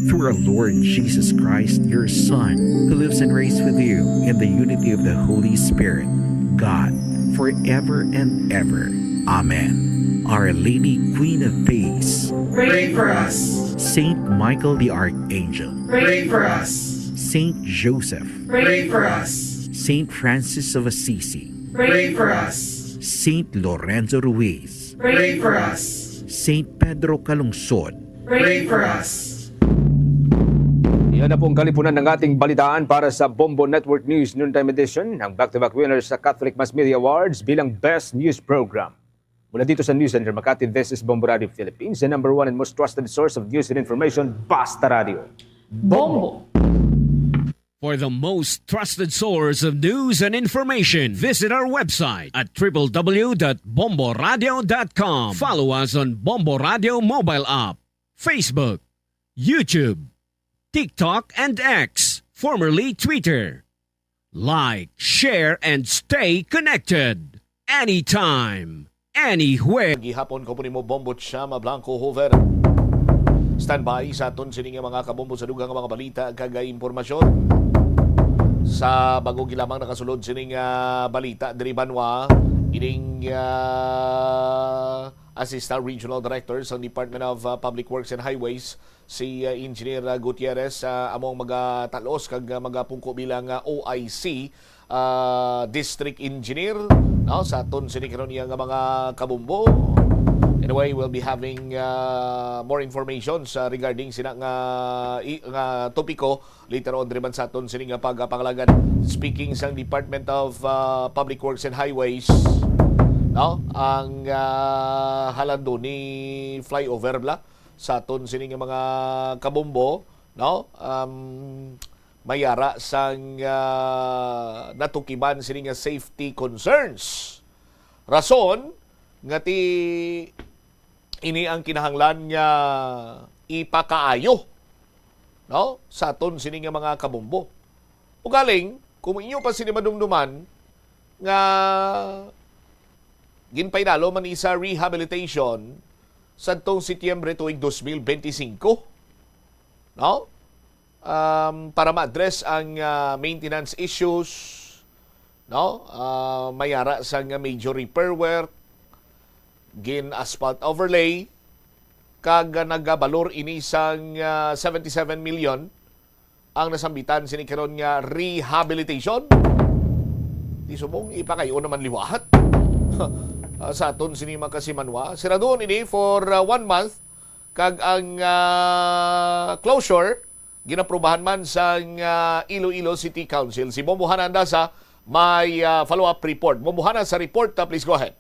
Through our Lord Jesus Christ, your Son, who lives and reigns with you in the unity of the Holy Spirit, God, forever and ever. Amen. Our Lady, Queen of Peace, pray for us. Saint Michael the Archangel, pray for us. Saint Joseph, pray for us. Saint Francis of Assisi, pray for us. Saint Lorenzo Ruiz, pray for us. Saint Pedro Calungsod, pray for us. Yan na po ang kalipunan ng ating balitaan para sa Bombo Network News Noontime Edition, ang back-to-back winners sa Catholic Mass Media Awards bilang Best News Program. Mula dito sa News Center Makati, this is Bombo Radio Philippines, the number one and most trusted source of news and information, Basta Radio. Bombo. For the most trusted source of news and information, visit our website at triple W dot bombo radio dot com. Follow us on Bombo Radio mobile app, Facebook, YouTube, TikTok, and X, formerly Twitter. Like, share, and stay connected. Anytime, anywhere. Gihapon ko po nimo, Bombo Chama Blanco Hoover. Standby sa aton sini nga mga kabombo sa dugang nga mga balita kag impormasyon. Sa bag-o lamang nakasulod sini nga balita diri banwa, ining, ah, Assistant Regional Director sa Department of, ah, Public Works and Highways, si, ah, Engineer, ah, Gutierrez, ah, among magatalos kag, ah, magapungko bilang, ah, O I C, ah, District Engineer, no, sa aton sini karon nga mga kabombo. Anyway, we'll be having, ah, more information sa regarding sina nga, i-, nga topiko later on diri man sa aton sini nga pagpangalagan. Speaking sang Department of, ah, Public Works and Highways, no, ang, ah, Jalandoni flyover bala sa aton sini nga mga kabombo, no? Um, mayara sang, ah, natukiban sini nga safety concerns. Rason nga ti ini ang kinahanglan nga ipakaayo, no, sa aton sini nga mga kabombo. Ugaling, kung inyo pa sini madumduman nga ginpainalo man ni sa rehabilitation sadtong Setyembre tuig dos mil benti singko, no? Um, para ma-address ang, ah, maintenance issues, no? Ah, mayara sang major repair work, gin asphalt overlay, kag nagabalor ini sang, ah, seventy-seven million ang nasambitan sini karon nga rehabilitation. Di subong ipakayo naman liwat sa aton sini makasimanwa. Siradoon ini for, ah, one month, kag ang, ah, closure ginaprubahan man sang, ah, Iloilo City Council. Si Bombo Hana Andasa may, ah, follow-up report. Bombo Hana, sa report, ah, please go ahead.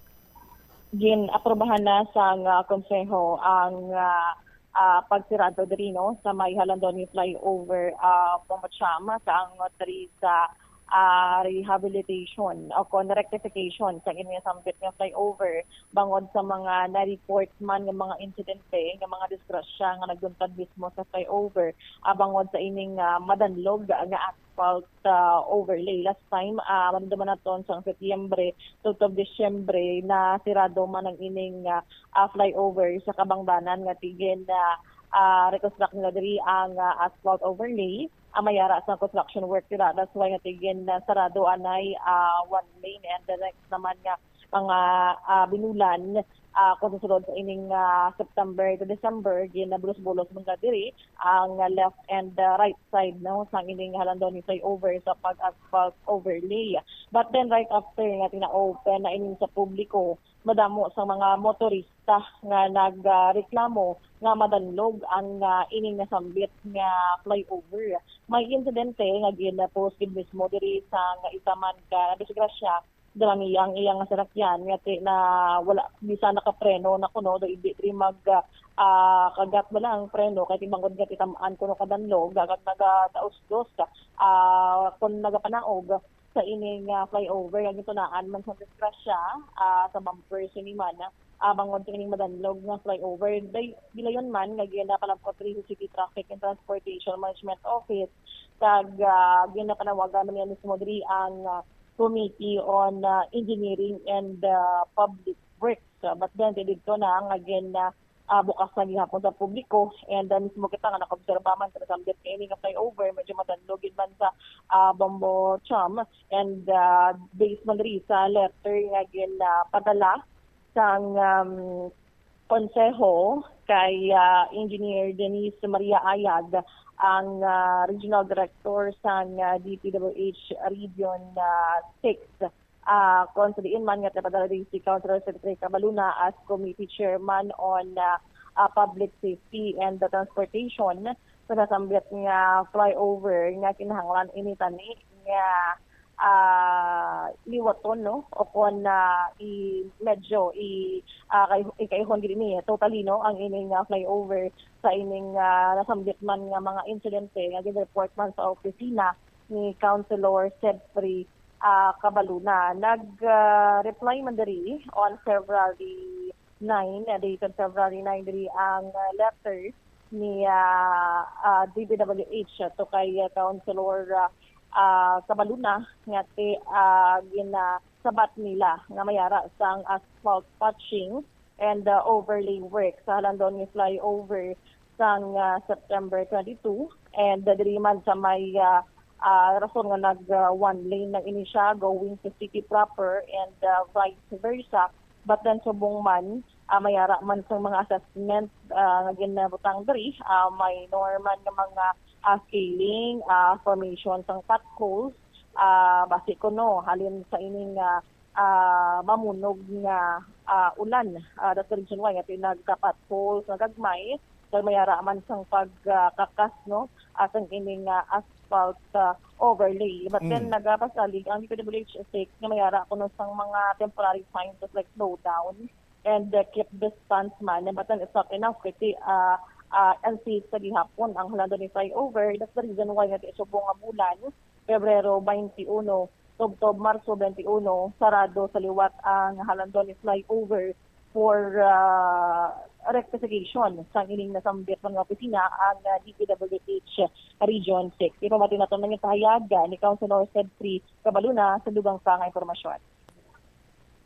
Gin-aprobahan na sang, ah, Konseho ang, ah, ah, pagsirado diri, no, sa may Jalandoni flyover, ah, Bombo Cham, sa angot diri sa, ah, rehabilitation o kon rectification sa ining nasambit nga flyover bangod sa mga na-report man nga mga insidente nga mga disgrasya nga nagduntad mismo sa flyover, ah, bangod sa ining, ah, madanlog nga asphalt, ah, overlay. Last time, ah, madumduman naton sang Setyembre tubtob Disyembre, na sirado man ang ining, ah, ah, flyover sa Kabangdanan nga tigin na, ah, reconstruct nila diri ang, ah, asphalt overlay. Ah, mayara sa construction work dira. That's why nga tigin na sarado anay, ah, one lane, and the next naman nga mga, ah, binulan, ah, kung susunod sa ining, ah, September to December, ginabulos-bulos man ka diri ang, ah, left and, ah, right side, no, sang ining Jalandoni flyover sa pag-asphalt overlay. But then, right after nga tina-open na ining sa publiko, madamo sa mga motorista nga nagreklamo nga madanlog ang, ah, ining nasambit nga flyover. May insidente nga gin-post gid mismo diri sa nga isa man ka nadisgrasya, dalami ang iyang sarakyan nga ti na wala, bisan nakapreno na kuno, do hindi diri mag, ah, kagat bala ang preno kay timanggod nga titam-an kuno kadanlog kag nagadaos-dos, ah, kun nagapanaog sa ining, ah, flyover nga gintunaan man sa disgrasya, ah, sa bumper sini man, ah, bangod sa ining madanlog nga flyover. Day, gilayon man nga ginapalabot diri sa City Traffic and Transportation Management Office kag, ah, ginapanawagan man niya mismo diri ang, ah, Committee on, ah, Engineering and, ah, Public Works. Ah, but then, didto na nga gin, ah, ah, bukas na gihapon sa publiko, and, ah, mismo kita nga nakaobserba man sa nasambit nga ini nga flyover, medyo madanlog gid man sa, ah, Bombo Cham, and, ah, based man diri sa letter nga gin, ah, padala sang, um, konseho kay, ah, Engineer Denise Maria Ayag, ang, ah, Regional Director sang, ah, D P W H Region, ah, six. Ah, kon sa diin man nga napadala diri si Councilor Secretary Cabaluna as Committee Chairman on, ah, ah, Public Safety and the Transportation sa nasambit nga flyover nga kinahanglan ini tani nga, ah, liwaton, no? O kon, ah, i-, medyo i-, ah, kay-, ikaihon gid ini, totally, no, ang ining, ah, flyover sa ining, ah, nasambit man nga mga insidente nga gin-report man sa opisina ni Councilor Sedfrey, ah, Cabaluna. Nag, ah, reply man diri on February nine, ah, dated February nine diri ang, ah, letter ni, ah, ah, D P W H to kay, ah, Councilor, ah, ah, Cabaluna nga ti, ah, ginasabat nila nga mayara sang asphalt patching and, ah, overlay work sa Jalandoni flyover sang, ah, September twenty-two, and, ah, diri man sa may, ah, ah, rason nga nag, ah, one lane na ini siya going to city proper and, ah, vice versa. But then subong man, ah, may ara man sa mga assessment, ah, nga ginabutang diri, ah, may normal nga mga, ah, scaling, ah, formation sang potholes, ah, basi kuno halin sa ining, ah, ah, mamunog nga, ah, ulan. Ah, that's the reason why nga pinagka-potholes nga gagmay, kag may ara man sang pag, ah, kakas, no, ah, sang ining, ah, asphalt, ah, overlay. But then, Mm. nagapasalig ang D P W H six nga may ara kuno sang mga temporary signs of, like, slow down and, uh, keep distance man. But then it's not enough kasi, uh, uh, unsafe sa gihapon ang Halandoni flyover. That's the reason why nga subong nga bulan, Pebrero twenty-one, tubtob Marso twenty-one, sarado sa liwat ang Halandoni flyover for, uh, rectification sang ining nasambit man nga opisina ang, uh, D P W H Region six. Ipamati naton ang pahayag ni Councilor Sedfrey Cabaluna sa dugang pa nga impormasyon.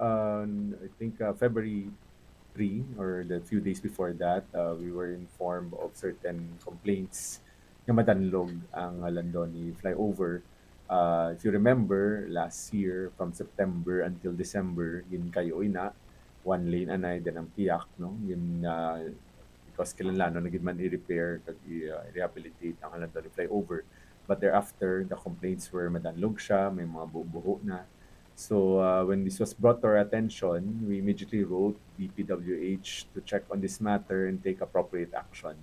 On, I think, uh, February three or the few days before that, uh, we were informed of certain complaints nga madanlog ang Halandoni flyover. Uh, if you remember, last year, from September until December, ginkayo ina, one lane anay, then ang piyak, no? Gin, uh, because kinahanglanon na gid man i-repair kag i-, uh, rehabilitate ang Halandoni flyover. But thereafter, the complaints were madanlog siya, may mga buho-buho na. So, uh, when this was brought to our attention, we immediately wrote D P W H to check on this matter and take appropriate action.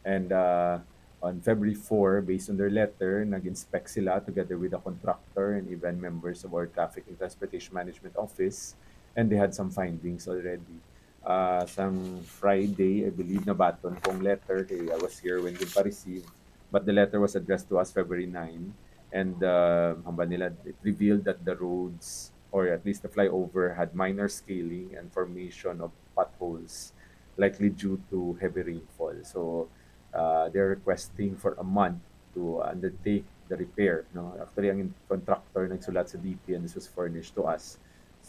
And, uh, on February four, based on their letter, nag-inspect sila together with the contractor and even members of our Traffic and Transportation Management Office, and they had some findings already. Uh, sang Friday, I believe, nabaton kong letter kay I was here when ginpa-receive, but the letter was addressed to us February nine, and, uh, hambal nila, it revealed that the roads, or at least the flyover, had minor scaling and formation of potholes, likely due to heavy rainfall. So, uh, they're requesting for a month to undertake the repair, no? Actually, ang contractor nagsulat sa D P and this was furnished to us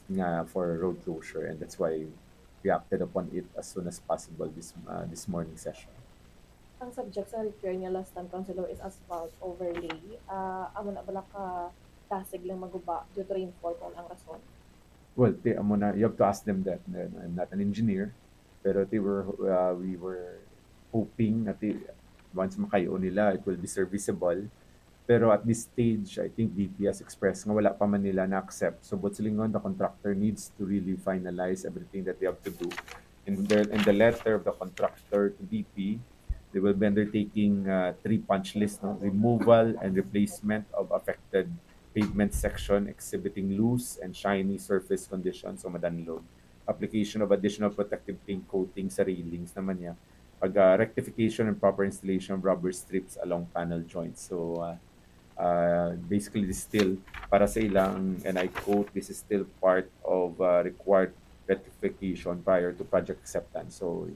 nga for road closure, and that's why we acted upon it as soon as possible this, uh, this morning session. Ang subject sa repair niya last time, Councilor, is asphalt overlay. Ah, amo na bala ka dasig lang maguba due to rainfall kung ang rason? Well, ti-, amo na, you have to ask them that. I'm not an engineer, pero they were, uh, we were hoping na ti-, once makayo nila, it will be serviceable. Pero at this stage, I think D P has expressed nga wala pa man nila na-accept. So, buot silingon, the contractor needs to really finalize everything that they have to do. In the, in the letter of the contractor to D P, they will be undertaking, uh, three punch list, no? Removal and replacement of affected pavement section exhibiting loose and shiny surface conditions o madanlog. Application of additional protective paint coating sa railings naman niya. Pag, uh, rectification and proper installation of rubber strips along panel joints. So, uh, uh, basically, this still, para sa ilang, and I quote, "This is still part of, uh, required rectification prior to project acceptance." So,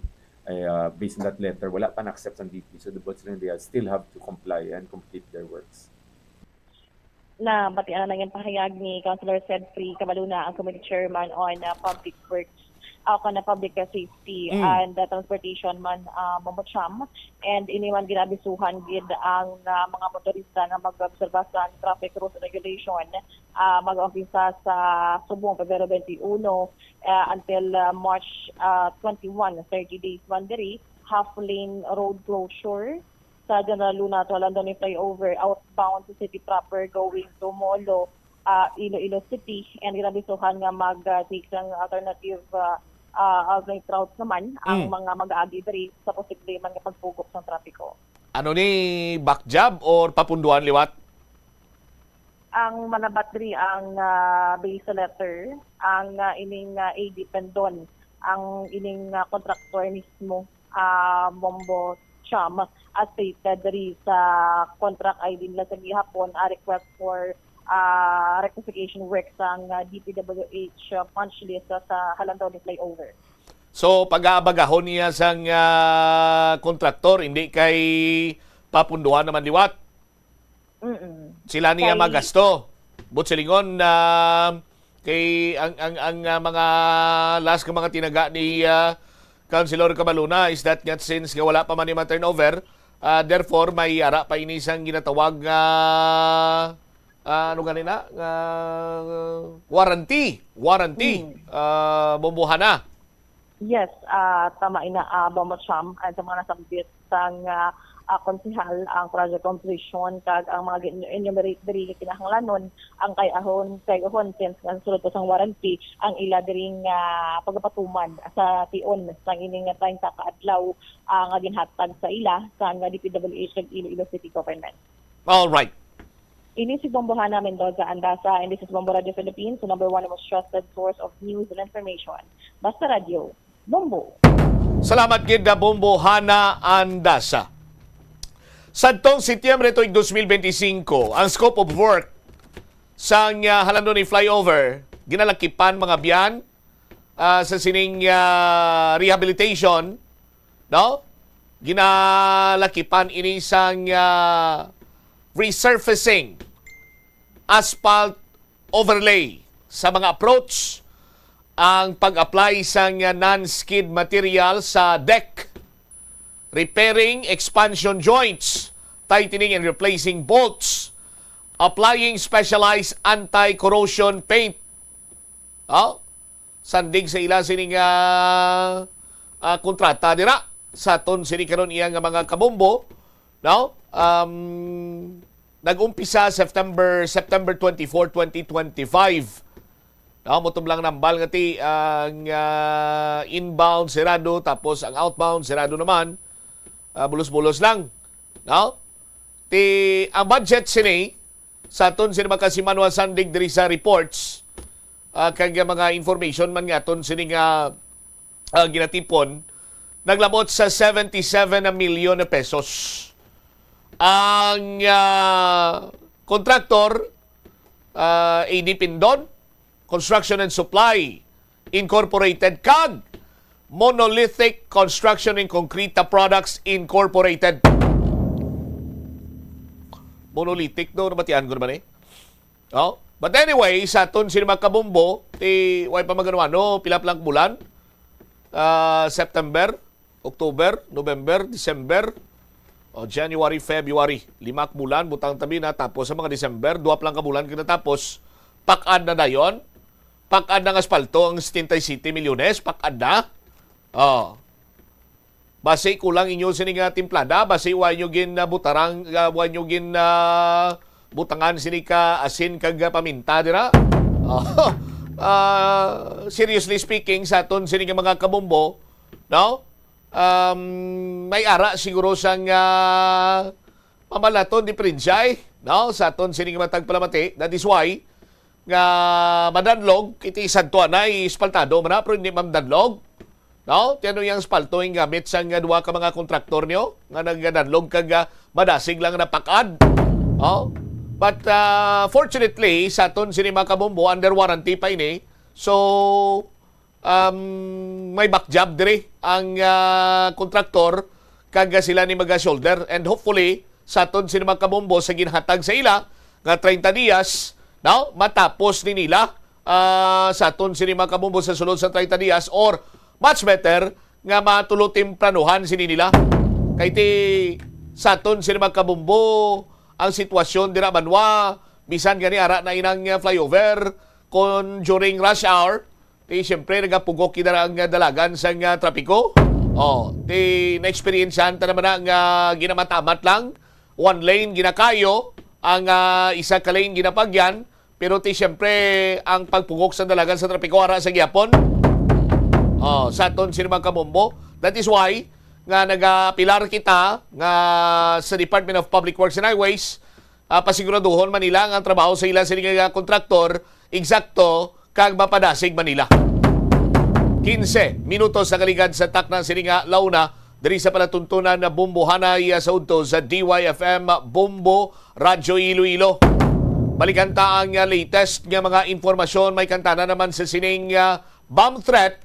ay, uh, based on that letter, wala pa na-accept sa D P. So, the boss lang, they still have to comply and complete their works. Nabatian na nga pahayag ni Councilor Sedfrey Cabaluna, ang Committee Chairman on, uh, Public Works, uh, kana Public Safety Mm. and, uh, Transportation man, uh, Mombo Cham. And ini man ginabisuhan gid ang, uh, mga motorista nga mag-obserba sa traffic rules and regulation, uh, mag-umpisa sa subong Pebrero twenty-one, uh, until, uh, March, uh, twenty-one, thirty days man diri, half lane road closure sa General Luna to Halandoni flyover outbound sa city proper going to Molo, ah, Iloilo City, and ginabisuhan nga mag, ah, take sang alternative, ah, ah, alternate routes naman ang Mm. mga mag-aagi diri sa posible man nga pagpugop sang trapiko. Ano ni, back job or papunduan liwat? Ang manabat diri ang, ah, base sa letter, ang, ah, ining, ah, A D Pendon, ang ining, ah, contractor mismo, ah, Mombo Cham, as stated diri sa contract I D nila sa gihapon, a request for, ah, rectification work sang, ah, D P W H, ah, punch list sa, sa Halandoni flyover. So, pag-aabagahon niya sang, ah, kontraktor, hindi kay papunduhan naman liwat. Mm-mm. Sila niya Kay magasto. Buot silingon na kay ang, ang, ang, ah, mga last nga mga tinaga ni, ah, Councilor Cabaluna, is that nga since nga wala pa man ni ma-turnover, ah, therefore may ara pa ini sang ginatawag nga, ah, ano gani na, nga warranty, warranty, Hmm. ah, Bombo Hana. Yes, ah, tama ina, ah, Bombo Cham, ayon sa mga nasambit sang, ah, ah, konsehal, ang project completion kag ang mga gin-, enumerate diri nga kinahanglanon ang kay-ahon, kay-ahon since nga sulod pa sang warranty ang ila diri nga pagapatuman sa tion sang ini nga treinta ka adlaw, ah, nga ginhatag sa ila sang D P W H kag Iloilo City Government. All right. Ini si Bombo Hana Mendoza Andasa, and this is Bombo Radio Philippines, the number one and most trusted source of news and information. Basta Radio, Bombo. Salamat gid na Bombo Hana Andasa. Sadtong Setyembre tuig dos mil benti singko, ang scope of work sang, ah, Jalandoni Flyover ginalakipan, mga abyan, ah, sa sining, ah, rehabilitation, no? Ginalakipan ini sang, ah, resurfacing, asphalt overlay sa mga approach, ang pag-apply sang, ah, non-skid material sa deck, repairing expansion joints, tightening and replacing bolts, applying specialized anti-corrosion paint. Oh? Sandig sa ila sining, ah, ah, kontrata dira sa aton sini karon iya nga mga kabombo, no? Um, nag-umpisa September, September twenty-four, twenty twenty-five. No, mutublang nambal nga ti ang, ah, inbound sirado, tapos ang outbound sirado naman, ah, bulos-bulos lang, no? Ti ang budget sini sa aton sini makasimanwa sandig diri sa reports, ah, kag mga information man nga aton sini nga, ah, ginatipon, naglabot sa seventy-seven na milyon na pesos. Ang, ah, kontraktor, ah, A D Pindon Construction and Supply Incorporated kag Monolithic Construction and Concrete Products Incorporated. Monolithic daw, nabatian ko naman eh. Oh? But anyway, sa aton sini mga kabombo, ti, way pa magano-ano, pila pa lang bulan? Ah, September, October, November, December, o January, February. Lima ka bulan, butang tabi na, tapos sa mga December, dua pa lang ka bulan kag natapos, pak-ad na dayon. Pak-ad na nga aspalto ang setenta y siete milyones, pak-ad na. Oh. Basi kulang inyo sini nga timplada, basi wa inyo gin, ah, butarang, ah, wa inyo gin, ah, butangan sini ka asin kag, ah, paminta dira. Oh, ah, seriously speaking, sa aton sini nga mga kabombo, no? Um, may ara siguro sang, ah, mamalaton diperensya, eh, no? Sa aton sini nga matag palamati, that is why nga madanlog, iti sadto anay, espaltado man na, pero hindi madanlog. No? Ti ano yang espalto ang gamit sang duha ka mga kontraktor niyo nga nagdanlog kag, ah, madasig lang na pak-ad? Oh? But, ah, fortunately, sa aton sini mga kabombo, under warranty pa ini. So, um, may back job diri ang, ah, kontraktor kag sila ni maga-shoulder. And hopefully, sa aton sini mga kabombo sa ginhatag sa ila nga treinta dias, no? Matapos ni nila, ah, sa aton sini mga kabombo sa sulod sa treinta dias, or much better nga matulo tempranuhan sini nila. Kay ti sa aton sini mga kabombo, ang sitwasyon dira banwa, bisan gani ara na inang, ah, flyover, kon during rush hour, ti siyempre nagapugok gid ang dalagan sang, ah, trapiko. Oh, ti naeksperyensyahan ta naman na nga ginamatamat lang, one lane ginakayo, ang, ah, isa ka lane ginapagyan, pero ti siyempre ang pagpugok sa dalagan sa trapiko ara sa gihapon. Oh, sa aton sini mga kabombo. That is why nga nagaapilar kita nga sa Department of Public Works and Highways, ah, pasiguraduhon man nila nga ang trabaho sa ila sini nga kontraktor eksakto kag mapadasig man nila. Quince minutos sa kaligad sa takna sini nga launa diri sa palatuntunan na Bombo Hanay, ah, sa udto sa D Y F M Bombo Radyo Iloilo. Balikan ta ang, ah, latest nga mga impormasyon. May kantana naman sa sining, ah, bomb threat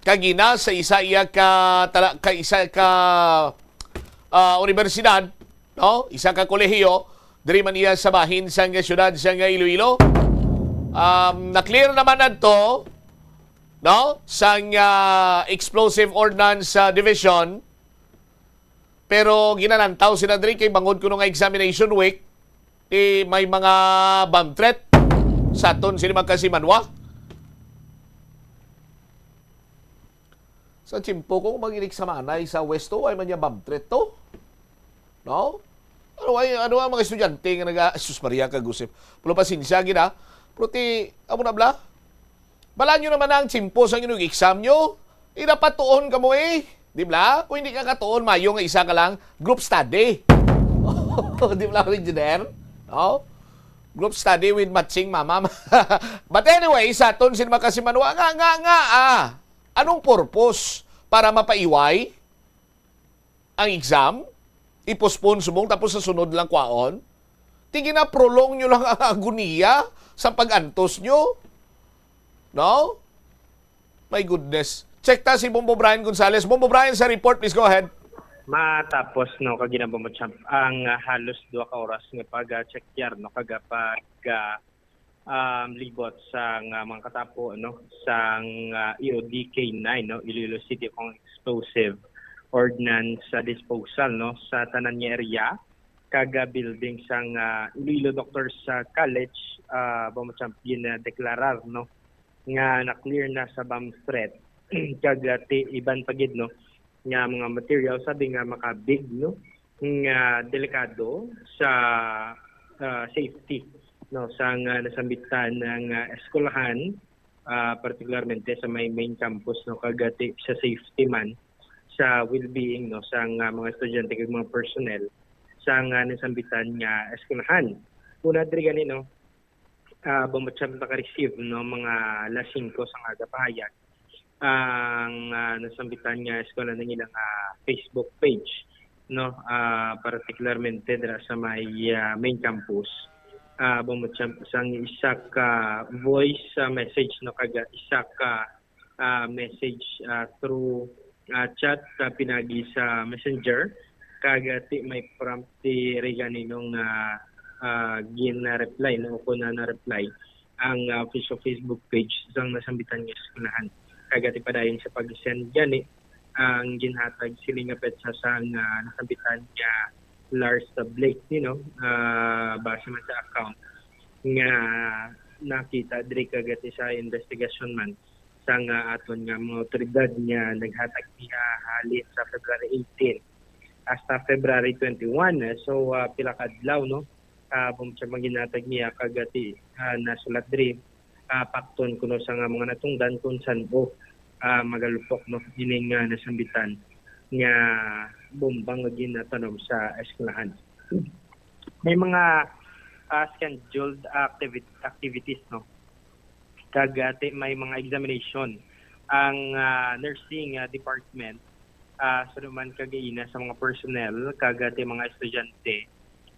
kagina sa isa iya ka tala-, ka isa ka, ah, universidad, no? Isa ka kolehiyo, diri man iya sa bahin sang siyudad sang Iloilo. Um, na-clear naman adto no, sang, ah, Explosive Ordnance, ah, Division. Pero ginalantaw sila diri kay bangod kuno nga examination week, eh, may mga bomb threat sa aton sini magkasimanwa. Sa tiyempo ko, mag-inig sa manay sa Westo, ay man niya bomb threat to. No? Ano ay, ano ang mga estudyante nga naga-, sus, Maria, kag Josep. Pero pasensya gid, ha? Pero ti, amo na bla? Balaan nyo naman ang tiyempo sa inyong exam nyo. Ina patuon ka mo, eh. Di bla? Kung hindi ka katuon, mayo nga isa ka lang group study. Di bla, Engineer? No? Group study with matching mama. But anyway, sa aton sin makasimanwa, nga, nga, nga, ah. Anong purpose para mapaiway ang exam? I-postpone subong tapos sa sunod lang kwaon? Ti gina-prolong nyo lang ang agoniya sa pag-antos nyo? No? My goodness. Check ta si Bombo Brian Gonzalez. Bombo Brian, sa report, please go ahead. Matapos, no, kag ginabamot siya ang, ah, halos duha ka oras nga pag-check yar, no, kag, ah, pag, ah, um, libot sang, ah, mga katapo, no, sang, ah, E O D K nine, no, Iloilo City Explosive Ordnance, ah, Disposal, no, sa tanan nga area kag, ah, building sang, ah, Iloilo Doctors, ah, College, ah, bamot siya ginadeklarar, no, nga na-clear na sa bomb threat kag, ah, ti iban pa gid, no, nga mga material sabi nga makabig, no, nga delikado sa, ah, safety, no, sang, ah, nasambitan nga eskwelahan, ah, partikularmente sa may main campus, no, kag, ah, ti sa safety man sa well-being, no, sang, ah, mga estudyante kag mga personnel sang, ah, nasambitan nga eskwelahan. Una diri gani, no, ah, bamot siya naka-receive, no, mga alas singko sang aga pahayag ang, ah, nasambitan nga eskwela ang ilang, ah, Facebook page, no, ah, partikularmente dira sa may, ah, main campus. Ah, bamot siya sang isa ka voice, ah, message, no, kag isa ka, ah, message, ah, through, ah, chat, ah, pinagi sa Messenger, kag, ah, ti may prompt ti Reganino nga, ah, gin-reply, no, o kon na-reply ang, ah, official Facebook page sang nasambitan nga eskwelahan. Kag, ah, ti padayon sa pag-send gani ang ginhatag sini nga petsa sang, ah, nasambitan nga Lars Blake, you know, ah, base man sa account nga nakita diri kag, ah, ti sa investigasyon man sang, ah, aton nga mga awtoridad nga naghatag niya halin sa February eighteen hasta February twenty-one. So, ah, pila ka adlaw, no? Ah, bamot siya ginhatag niya kag, ah, ti, ah, nasulat diri, ah, pakton kuno sa nga mga natungdan kung san-o, ah, magalupok, no, ining, ah, nasambitan nga bomba nga ginatanom sa eskwelahan. May mga, ah, scheduled activi-, activities, no, kag, ah, ti may mga examination ang, ah, nursing, ah, department, ah, sa duman kagaina sa mga personnel kag, ah, ti mga estudyante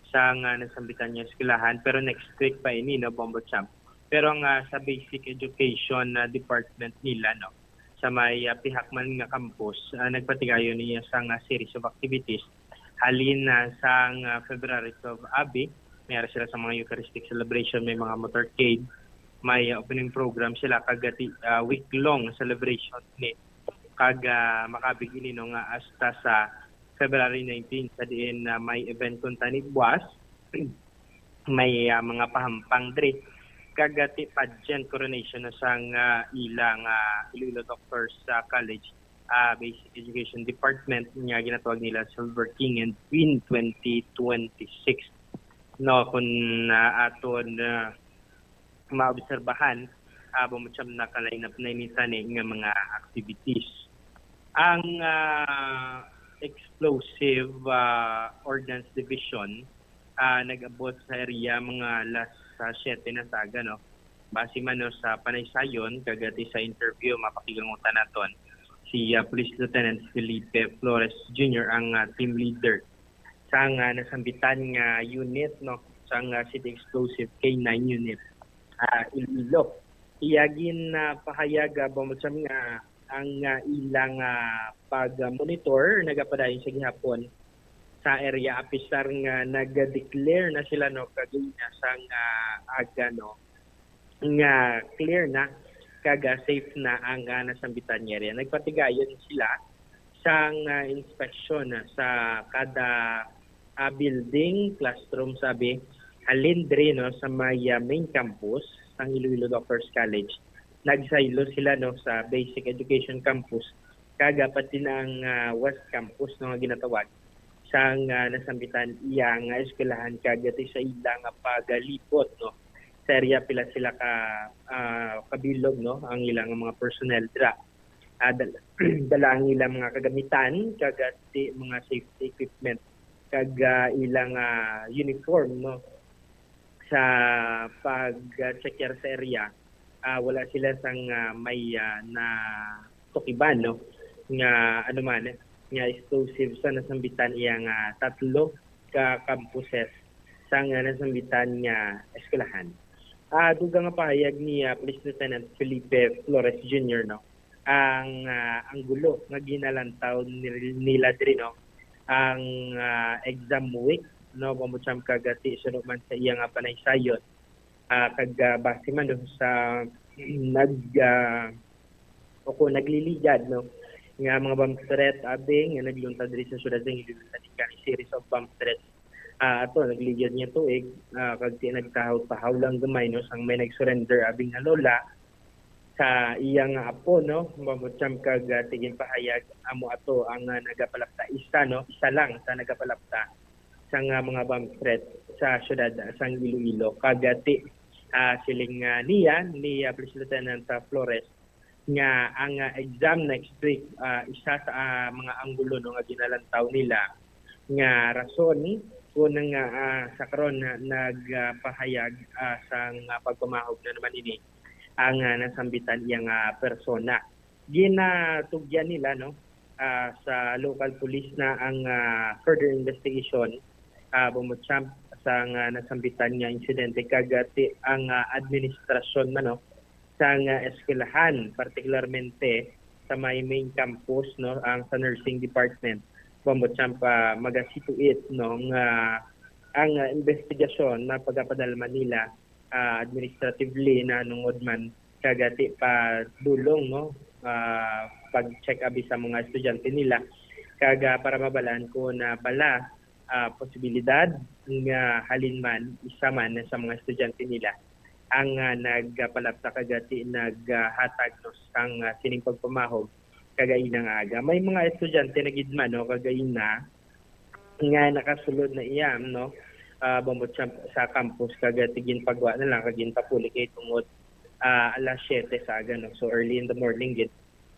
sa nga nasambitan nga eskwelahan, pero next week pa ini, no, Bombo Champ. Pero nga sa basic education na department nila, no, sa may, ah, pihak man nga campus, ah, nagpatigayon niya sa nga series of activities. Halin na sang, ah, February twelve, abi, may ara sila sa mga Eucharistic celebration, may mga motorcade, may, ah, opening program sila, kag ti, ah, week-long celebration ni, kag, ah, makabig ini, no, nga hasta sa February nineteen, sa diin na may event kuntani buwas, may, ah, mga pahampang diri, kag ti pageant coronation na sang, ah, ilang, ah, Iloilo Doctors, ah, College, ah, Basic Education Department nga ginatawag nila Silver King and Queen twenty twenty-six. No, kung, ah, aton, ah, maobserbahan, ah, bamot siya naka-line up na ini tani nga mga activities. Ang, ah, Explosive, ah, Ordnance Division, ah, nag-abot sa area mga alas, ah, siyete na sa aga, no? Base man, no, sa panaysayon, kag ti sa interview, mapakiglangutan naton si, ah, Police Lieutenant Felipe Flores Junior, ang, ah, team leader sang, ah, nasambitan nga unit, no, sang, ah, City Explosive K nine Unit, ah, Iloilo. Iya gin, ah, pahayag, ah, bamot siya nga ang, ah, ilang, ah, pag-monitor nagapadayon sa gihapon sa area, apisar nga nag-declare na sila, no, kagaina sang, ah, aga, no, nga clear na kag, ah, safe na ang, ah, nasambitan nga area. Nagpatigayon sila sang, ah, inspection, ah, sa kada, ah, building, classroom, sabi, halin diri, no, sa may, ah, main campus sang Iloilo Doctors College. Nagsaylo sila, no, sa Basic Education Campus, kag, ah, pati na ang, ah, West Campus, no, nga ginatawag sang, ah, nasambitan iya nga eskwelahan, kag ito sa ila nga pagalibot, no, sa area pila sila ka, ah, kabilog, no, ang ilang mga personnel dira. Ah, dal-, dala ang ilang mga kagamitan, kag, ah, ti-, mga safety equipment, kag, ah, ilang, ah, uniform, no, sa pag-check sa area. Ah, wala sila sang, ah, may, ah, natukiban, no, nga ano man, nga explosive sa nasambitan iya nga tatlo ka campuses sang, ah, nasambitan nga eskwelahan. Ah, dugang nga pahayag ni, ah, Police Lieutenant Felipe Flores Junior, no, ang, ah, anggulo nga ginalantaw ni-, nila diri, no, ang, ah, exam week, no, bambot siyam ka gati, suno man sa iya nga panaysayon, ah, kag, ah, base man do sa nag, ah, o kung nagliligad, no, nga mga bomb threat, abi, nga nagluntad diri sa siyudad sa Iloilo sa Tingkang, series of bomb threats. Ah, ato, nagligad niya tuig, ah, kag ti nagtahaw-tahaw lang gamay, no, sang may nag-surrender, abi, nga lola sa iya nga apo, no, bambot siyam kag, ah, ti ginpahayag, amo ato ang, ah, nagapalapta, isa, no, isa lang sa nagapalapta sang, ah, mga bomb threat sa siyudad, ah, sang Iloilo. Kag, ah, ti, ah, siling, ah, niya, ni, ah, Police Lieutenant, ah, Flores, nga ang, ah, exam next week, ah, isa sa, ah, mga anggulo, no, nga ginalantaw nila nga rason kun nga, ah, sa karon na nagpahayag, ah, sang, ah, pagpamahog na naman ini ang, ah, nasambitan iya nga persona. Ginatugyan nila, no, ah, sa local police na ang, ah, further investigation, ah, bambot siyam sang, ah, nasambitan nga insidente, kag, ah, ti-, ang, ah, administrasyon man, no, sang, ah, eskwelahan, partikularmente sa may main campus, no, ang sa nursing department, bambot siyam pa magasituit, no, nga ang, ah, investigasyon na pagapadalman nila, ah, administratively na nungod man kag ti padulong, no, ah, pag-check abi sa mga estudyante nila, kag, ah, para mabalaan ko na bala, ah, posibilidad nga halin man isa man sa mga estudyante nila ang, ah, nagpalapta kag ti naghatag, no, sang, ah, sining pagpamahog kagaina nga aga. May mga estudyante na gid man, no, kagaina nga nakasulod na iya, no, ah, bambot sa, sa campus, kag ti ginpagwa na lang kag ginpapuli kay tungod, ah, alas siyete sa aga, no. So, early in the morning gid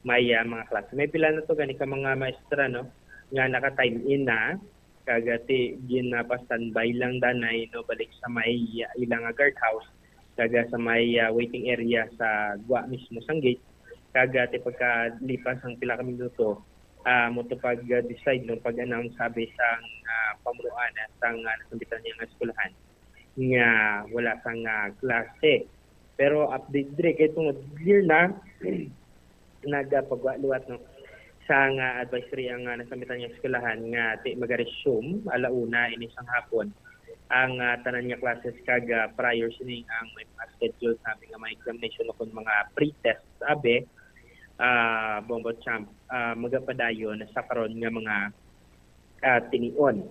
may, ah, mga klase. May pila na to gani ka mga maestra, no, nga naka-time in na, kag ti gin, ah, pa-standby lang danay, no, balik sa may, ah, ilang, ah, guardhouse, kag, ah, sa may, ah, waiting area sa gwa mismo sang gate. Kag, ah, ti pagkalipas ang pila ka minuto, ah, mo to pag, ah, decide, no, pag-announce abi sang, ah, pamunuan, ah, sang, ah, nasambitan niya nga eskwelahan nga wala sang, ah, klase. Pero update diri kay tungod clear na, nagapagwa liwat, no, sang, ah, advisory ang, ah, nasambitan nga eskwelahan nga ti magaresume ala una ini sang hapon ang, ah, tanan nga classes, kag, ah, prior sini ang may mga schedule sabi nga mga examination o kon mga pre-test abi, ah, bambot siyam, ah, magapadayon sa karon nga mga, ah, tinion.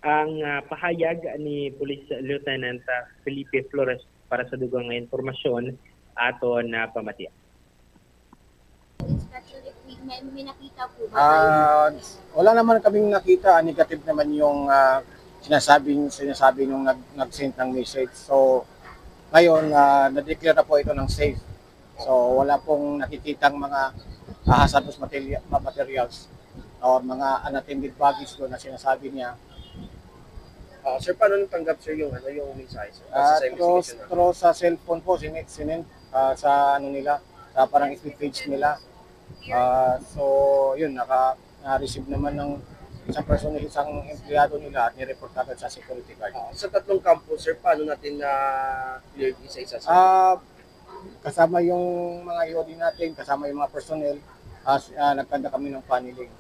Ang, ah, pahayag ni Police Lieutenant, ah, Felipe Flores para sa dugang nga impormasyon aton, ah, pamatian. Inspection, if may, may, may nakita po ba kayo? Ah, wala naman kaming nakita. Negative naman yung, ah, sinasabing, sinasabi nung nag-, nag-send ng message. So, ngayon, ah, na-declare na po ito ng safe. So, wala pong nakikitang mga, ah, hazardous materia-, ma-, materials or mga unattended baggage doon na sinasabi niya. Ah, sir, paano natanggap, sir, yung, ano, yung mensahe, sir? Ah, Sa through, investigation namin. Through sa cellphone po, sini-, sinin-, ah, sa ano nila, sa parang F B page nila. Ah, so, yun, naka, na-receive naman ng isang person, isang empleyado nila at nireport agad sa security guard. Ah, sa tatlong campus, sir, paano natin na-clear isa-isa, sir? Ah, kasama yung mga E O D natin, kasama yung mga personnel, as, ah, nagkanda kami ng paneling.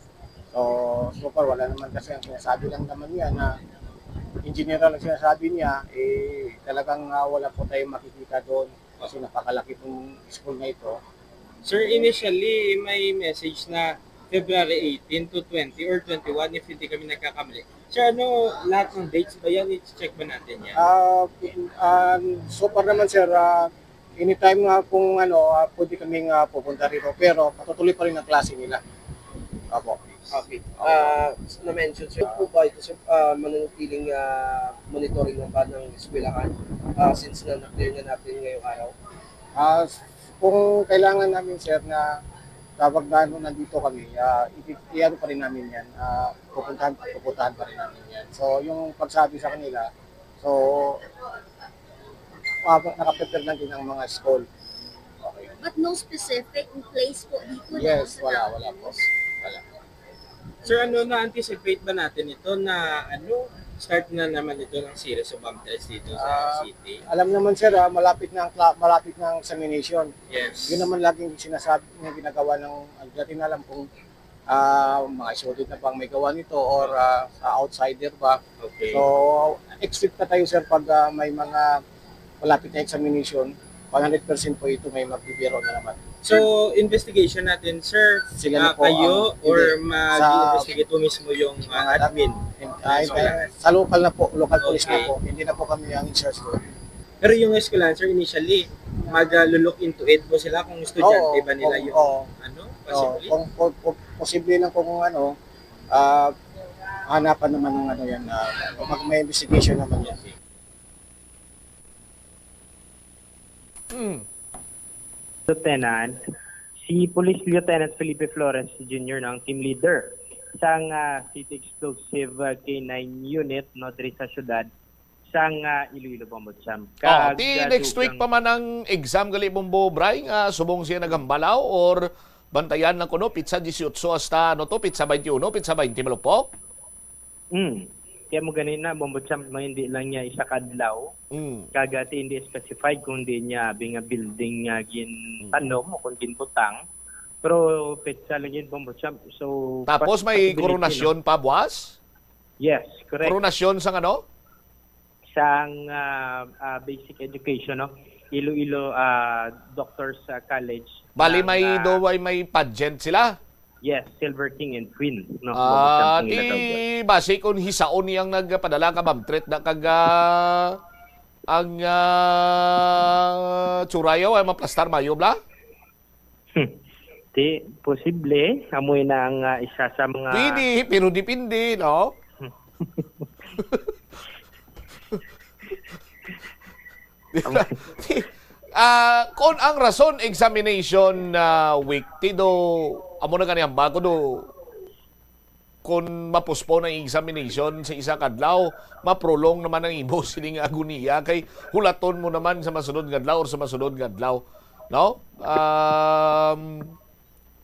So, so far, wala naman kasi ang sinasabi lang naman niya na in general ang sinasabi niya, eh, talagang, ah, wala po tayong makikita doon. Kasi napakalaki pong school na ito. Sir, initially, may message na February eighteen to twenty or twenty-one, if hindi kami nagkakamali. Sir, ano lahat ng dates ba yan? I-check ba natin yan? Ah, in- ah, so far naman, sir, ah, anytime nga kung ano, ah, pwede kaming ah, pupunta rito, pero patutuloy pa rin ang klase nila. Opo. Okay. Ah, na-mention, sir, po ba ito, sir, ah, mananatiling ah, monitoring lang ba ng eskwelahan ah, since na na-clear na natin ngayong araw? Ah, kung kailangan namin, sir, na kapag na, ano, nandito kami, ah, i- i-ano pa rin namin yan. Ah, pupuntahan, pupuntahan pa rin namin yan. So, yung pagsabi sa kanila, so, uh, nakaprepare lang din ang mga school. Okay. But no specific place po dito, no, Yes, sa wala, campus? Wala po. Wala. Sir, ano, na-anticipate ba natin ito na ano, start na naman ito ng series of bomb threats dito sa Ah, city? Alam naman, sir, ah, malapit na ang cla- malapit na ang examination. Yes. Yun naman laging sinasabi, yung ginagawa ng, ang dati na alam kung ah, mga student na bang may gawa nito or ah, sa outsider ba. Okay. So, expect na tayo, sir, pag ah, may mga malapit na examination, one hundred percent po ito may magbibiro na naman. So, investigation natin, sir. Sila na Ah, po kayo ang- or hindi. mag-investigate po mismo yung ah, Mga admin? Ay, Eskwelahan. sa local na po, local police Okay. na po. Hindi na po kami ang in-charge doon. Pero yung eskwelahan, sir, initially, mag-look into it po sila kung estudyante Oo, ba nila oo, yung oo. ano, Oo, possibly? kung, kung, kung posible lang kung ano, ah, hanapan naman ng ano yan, ah, mag, may investigation naman yan. Hmm. Lieutenant, si Police Lieutenant Felipe Flores Junior no, ang team leader sang ah, City Explosive ah, K nine Unit no, diri sa syudad sang ah, Iloilo, Bombo Champ. Oh, ti next week pa man ang exam gali, Bombo Bray, nga subong siya naghambalaw or bantayan lang kuno pitsa dieciocho hasta ano to, pitsa twenty-one, pitsa twenty, malupok? Hmm. Kaya mo ganina, Bombo Champ, no, hindi lang niya isa ka adlaw. Mm. Kagati hindi specified kung di niya abi nga building nga gintanom o kung ginbutang. Pero petsa lang yun, Bombo Champ. So, Tapos pas- may possibility, koronasyon no? pa buwas? Yes, correct. Koronasyon sang ano? Sang ah, ah, basic education, no? Iloilo ah, Doctors ah, College. Bali ng, may ah, do ay may pageant sila. Yes, Silver King and Queen, no? Ah, Ang ti ginatawag. Basi kung hisaon niyang nagpadala ka, Ma'am Tret, na kag ah, ang ah, tsura yaw ay maplastar mayo bla? Ti posible, amoy na ang ah, isa sa mga Pwede, pero depende, no? Di ba? Ah, kung ang rason examination na week, ti do, amo na gani ang bago do, kung ma-postpone ang examination sa isa ka adlaw, ma-prolong naman ang imo sining agoniya kay hulaton mo naman sa masunod nga adlaw or sa masunod nga adlaw, no? Um,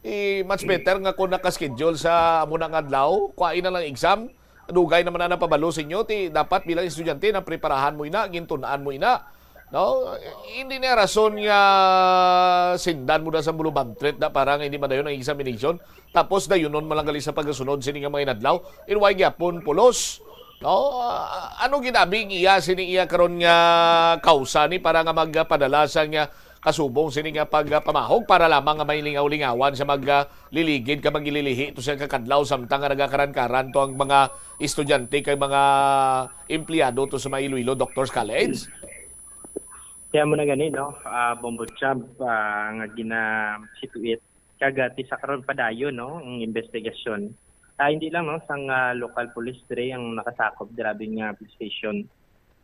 eh, much better nga kung naka-schedule sa amo na nga adlaw, kuhain na lang exam. Dugay naman na napabalo sa inyo, ti dapat bilang estudyante na preparahan mo ina, gintun-an mo ina. No? Hindi na rason nga sindan mo na sa Bulubantrep na para nga hindi madayon ang examination. Tapos dayunon man lang gali sa pagkasunod sini nga mga inadlaw. In way gyapon pulos. No? Ah, ano ginabi ang iya sini iya karon nga kausa ni para nga magpadala sa nga kasubong sini nga pagpamahog para lamang nga may lingaw-lingawan sa magliligid ka magililihi to sa kakadlaw samtang nga nagakaran-karan to ang mga estudyante kay mga empleyado to sa mga Iloilo Doctors College? Kaya mo na gani, no? Ah, Bombo Champ, ah, nga gina-situate. Kagati sa karon padayon, no? Ang investigasyon. Ah, hindi lang, no? Sang ah, local police diri ang nakasakop grabe nga police station.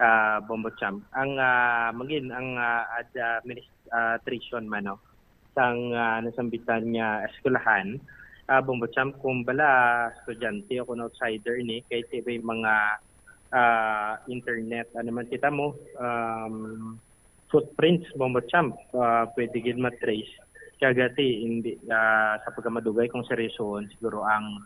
Ah, Bombo Champ. Ang ah, magin, ang ah, administration man, no? Sang ah, nasambitan nga eskwelahan, ah, Bombo Champ, kung bala estudyante o kung outsider ni, kay ti may mga ah, internet, ano man kita mo, um, footprints, Bombo Champ, ah, pwede gid matrace. Kagati, hindi, ah, sa pagkamadugay kung seryosohon, siguro ang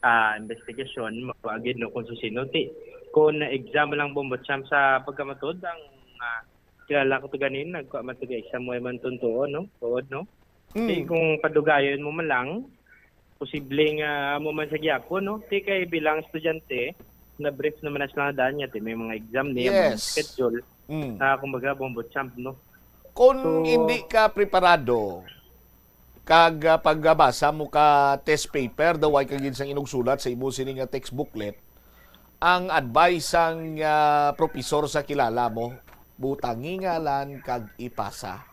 ah, investigasyon, mapagid no kung sino ti. Kung na-exam lang, Bombo Champ, sa pagkamatod, ang ah, kilala ko to ganin, nagkuha man to exam mo man tuntuon, no? Tuod, no? Di Mm. kung padugayon mo man lang, posible nga mo man sa gyapon, no? Di kay bilang estudyante, na-brief naman na sila daan niya, di may mga exam niya, mga Yes. schedule. Mm. Ah, kumbaga, Bombo Champ, no? Kung So, hindi ka preparado, kag, ah, pagbasa mo ka test paper, daw ay ka gid sang inugsulat sa imo sini nga text booklet, ang advice sang, ah, professor sa kilala mo, butangi ngalan kag ipasa.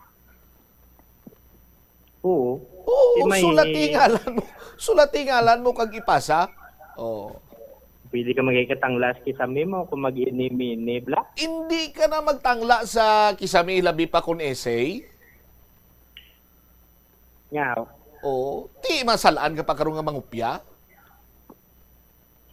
Oo. Oo, Di may sulati ngalan mo. Sulati ngalan mo kag ipasa. Oh. Pwede ka magkatanglas kisame mo kung mag-ini-mini, bla. Hindi ka na magtangla sa kisame, labi pa kung essay. Nga. Oo. Di masalaan ka pa karon nga mangupya.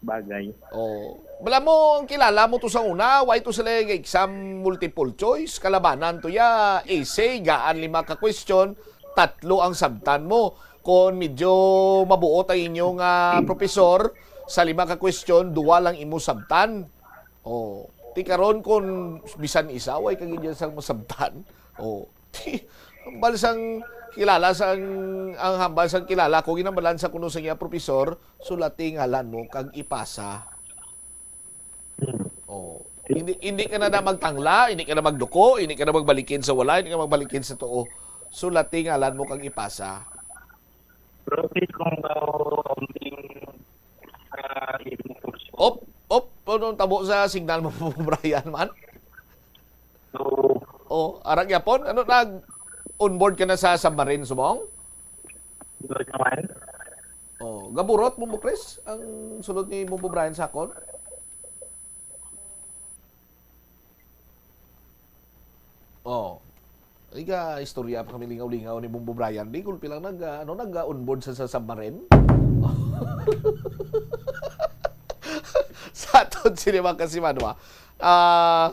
Bagay. Oh. Bala mo, ang kilala mo to sa una, why to sila yung exam multiple choice? Kalabanan to ya, essay, gaan lima ka question, tatlo ang sabtan mo. Kung medyo mabuot ang inyo nga professor, sa lima ka question, duwa lang imo sabtan. Oh. Ti karon kung bisan isa, way ka gid sang masabtan. Oh. Hambal sang kilala sang, ang hambal sang kilala ko, ginambalan sa kuno sa iya professor, sulati ngalan mo kag ipasa. Oh. Hindi, hindi ka na, na magtangla, hindi ka na magduko, hindi ka na magbalikin sa wala, hindi ka magbalikin sa tuo. Sulati ngalan mo kag ipasa. Profit kung daw ang, ah, imo kurso. Op, op, anong tabo sa signal mo, Brian, man? So, Oh, ara gyapon? Ano, nag-onboard ka na sa submarine, subong? Good naman. Oh, gaburot mo, Chris? Ang sulod ni Bumbo Brian sa akon? Oh. Ay, ga, istorya pa kami lingaw-lingaw ni Bumbo Brian. Di, gulpi lang nag, ah, ano, nag-onboard sa, sa submarine. Sa aton sini, mga kasimanwa. Ah,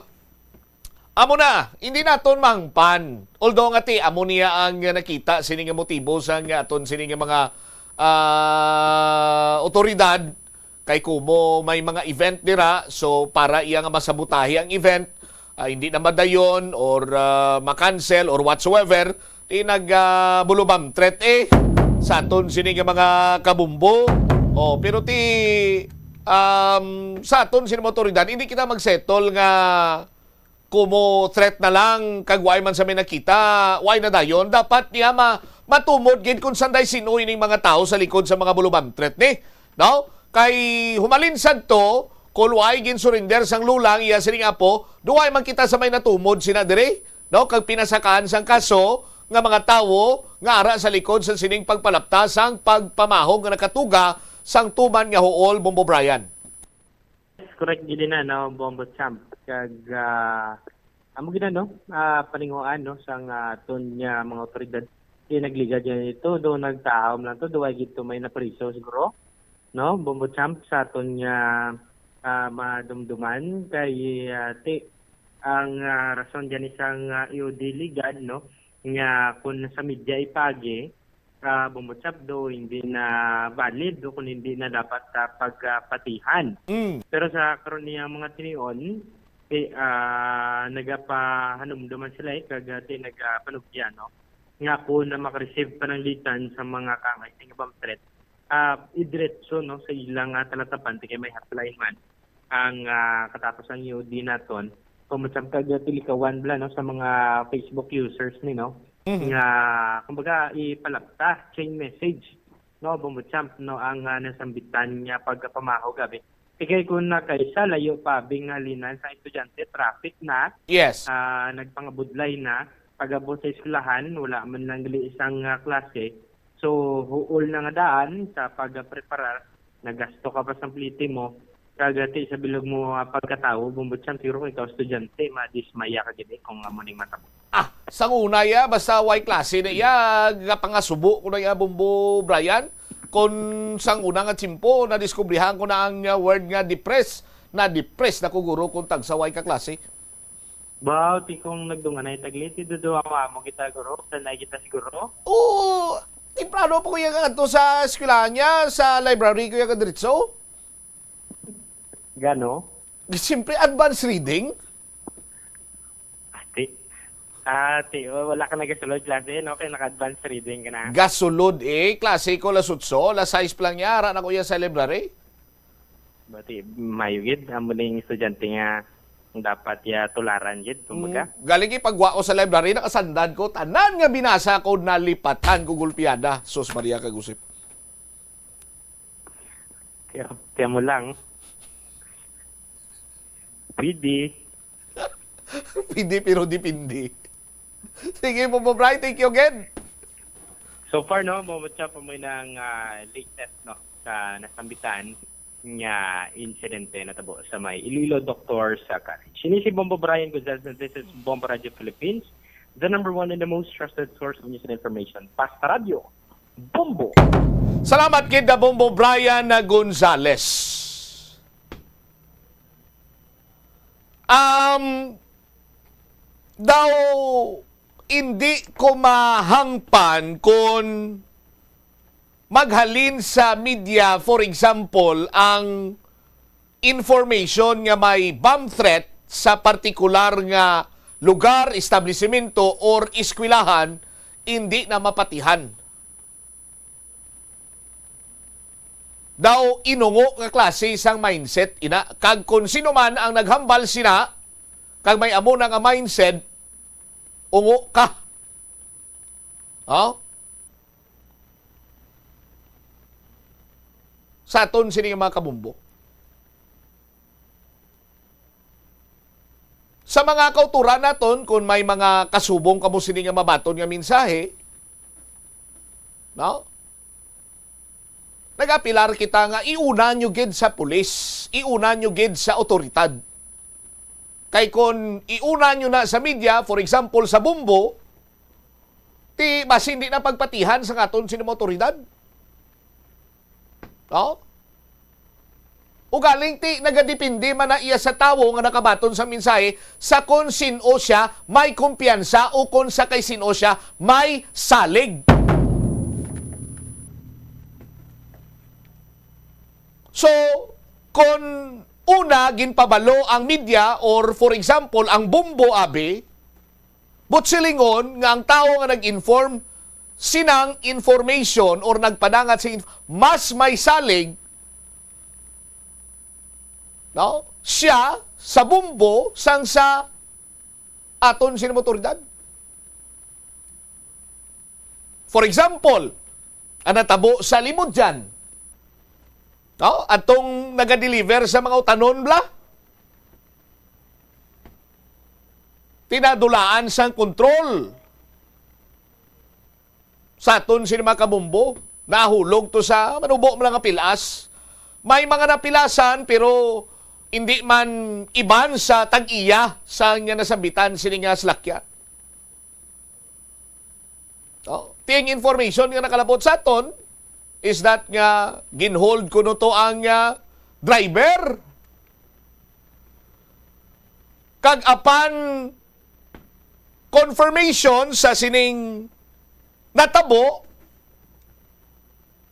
amo na, hindi naton mangpan. Although nga ti, amo niya ang nakita sini nga motibo sa nga aton sini nga mga, ah, otoridad. Kay kumo may mga event dira, so para iya nga masabotahe ang event, ah, hindi na madayon or, ah, ma-cancel or whatsoever, ti nag, ah, bulubam threat eh sa aton sini nga mga kabumbo. Oh, pero ti, um, sa aton sini mga otoridad, hindi kita magsettle nga kumo threat na lang, kag wala man sa may nakita, wala na dayon. Dapat niya ma-, matumod gid kung sanday sino ining mga tawo sa likod sa mga bulubam threat ni, no? Kay humalin sadto, kung wala gin-surrender sang lula ang iya sining apo, duway man kita sa may natumod sina diri, no? Kag pinasakaan sang kaso nga mga tawo nga ara sa likod sa sining pagpalapta sang pagpamaho nga nakatuga sang tuman nga huol, Bombo Brian. Correct gid na, no, Bombo Champ. Kag, ah, amo gid na, no, ah, paninguhaan, no, sang, ah, aton nga mga otoridad. Di nagligad yan ito, do nagtahom lang to, do ay gid to may napriso siguro, no, Bombo Champ, sa aton nga, ah, madumduman kay, ah, ti, ang, ah, rason gani sang, ah, E O D ligad, no, nga kung sa media ipagi, ah, Bombo Chap, do hindi na valid o kung hindi na dapat, ah, pagpatihan. Mm. Pero sa karon niyang mga tinion, ti, ah, nagapahanumdum man sila, eh, kag, ah, ti nagapanugya, no, nga kung na makareceive pananglitan sa mga kaangay sa nga bomb threat, ah, idiretso, no, sa ilang, ah, talatapan, ti kay may hotline man ang, ah, katapusan ni E O D naton. Kung masabtag, ah, tilikawan bala, no, sa mga Facebook users ni, no, Mhm. nga, kumbaga, ipalapta, chain message, no, Bombo Champ, no, ang, ah, nasambitan niya pagkapamaho gabi. Ikay kung nakaisa, layo pa, bing halinan sa estudyante, traffic na, Yes. ah, nagpangabudlay na, pag-abot sa eskwelahan, wala man lang gali isang, ah, klase. So, huol na nga daan sa pagpreparar, nagasto ka pa sa pliti mo, kag ti sa bilog mo, ah, pagkatawo, Bombo Champ, siguro kung ikaw estudyante, madismaya ka gid, eh, kung amo ning matabo. Ah, sang una ya, basta way klase na ya, gapangasubo ko na ya, Bombo Brian. Kung sang una nga tiyempo, nadiskubrihan ko na ang, ah, word nga depressed. Na-depressed na ko, guro, kung tagsa way ka klase. Baw, ti kung nagdunganay tagli, ti duduha mo amo kita, guro. Sanay kita siguro. Oo, temprano pa ko iya nga adto sa eskwelahan niya, sa library ko iya nga diretso. Gano? Siyempre, advance reading. Ati, ati, wa-, wala ka nagasulod klase, no? Kaya naka-advance reading ka na. Gasulod, eh. Klase ko alas otso, alas sais pa lang niya, ara na ko iya sa library. Bati, mayo gid, amo ning estudyante nga dapat ya tularan gid, kumbaga. Mm, galing ipagwa ko sa library, nakasandad ko, tanan nga binasa ko, nalipatan ko, gulpiada. Sus, Maria kag Josep. Kaya, kaya mo lang. Pwede. Pwede, pero depende. Sige, Bombo Bri, thank you again. So far, no, mo siya pa mo ng, ah, latest, no, sa nasambitan nga insidente natabo sa may Iloilo Doctor sa College. Ini si Bombo Brian Gonzalez, and this is Bombo Radio Philippines, the number one and the most trusted source of news and information. Basta Radio, Bombo! Salamat kita, Bombo Brian Gonzalez. Um, daw hindi ko mahangpan kung maghalin sa media, for example, ang information nga may bomb threat sa partikular nga lugar, establisimento, or eskwelahan, hindi na mapatihan. Daw inungo nga klase sang mindset ina, kag kon sino man ang naghambal sina, kag may amo na nga mindset, ungo ka. Oh? Sa aton sini nga mga kabumbo. Sa mga kauturan naton, kung may mga kasubong kamo sini nga mabaton nga mensahe, no? Nag-apilar kita nga iuna nyo gid sa pulis, iuna nyo gid sa otoridad. Kay kung iuna nyo na sa media, for example, sa Bombo, ti basi hindi na pagpatihan sa aton sini mga otoridad. No? Ugaling ti nagadepende man na iya sa tawo nga nakabaton sa mensahe sa kon sin-o siya may kumpiyansa o kon sa kay sin-o siya may salig. So, kon una ginpabalo ang media or, for example, ang Bombo, abi, but silingon nga ang tawo nga nag-inform sinang information or nagpadangat sa inf-, mas may salig, no? Siya sa Bombo sang sa aton sini mga otoridad. For example, ang natabo sa Limudyan, no? Atong nagadeliver sa mga utanon, bla? Tinadulaan sang kontrol sa aton sini mga kabumbo. Nahulog to sa manubo man nga pilas. May mga napilasan, pero hindi man iban sa tag-iya sa nga nasambitan sini nga salakyan. Oh, ting information nga nakalabot sa aton is that nga ginhold kuno to ang, ah, driver. Kag apan confirmation sa sining natabo,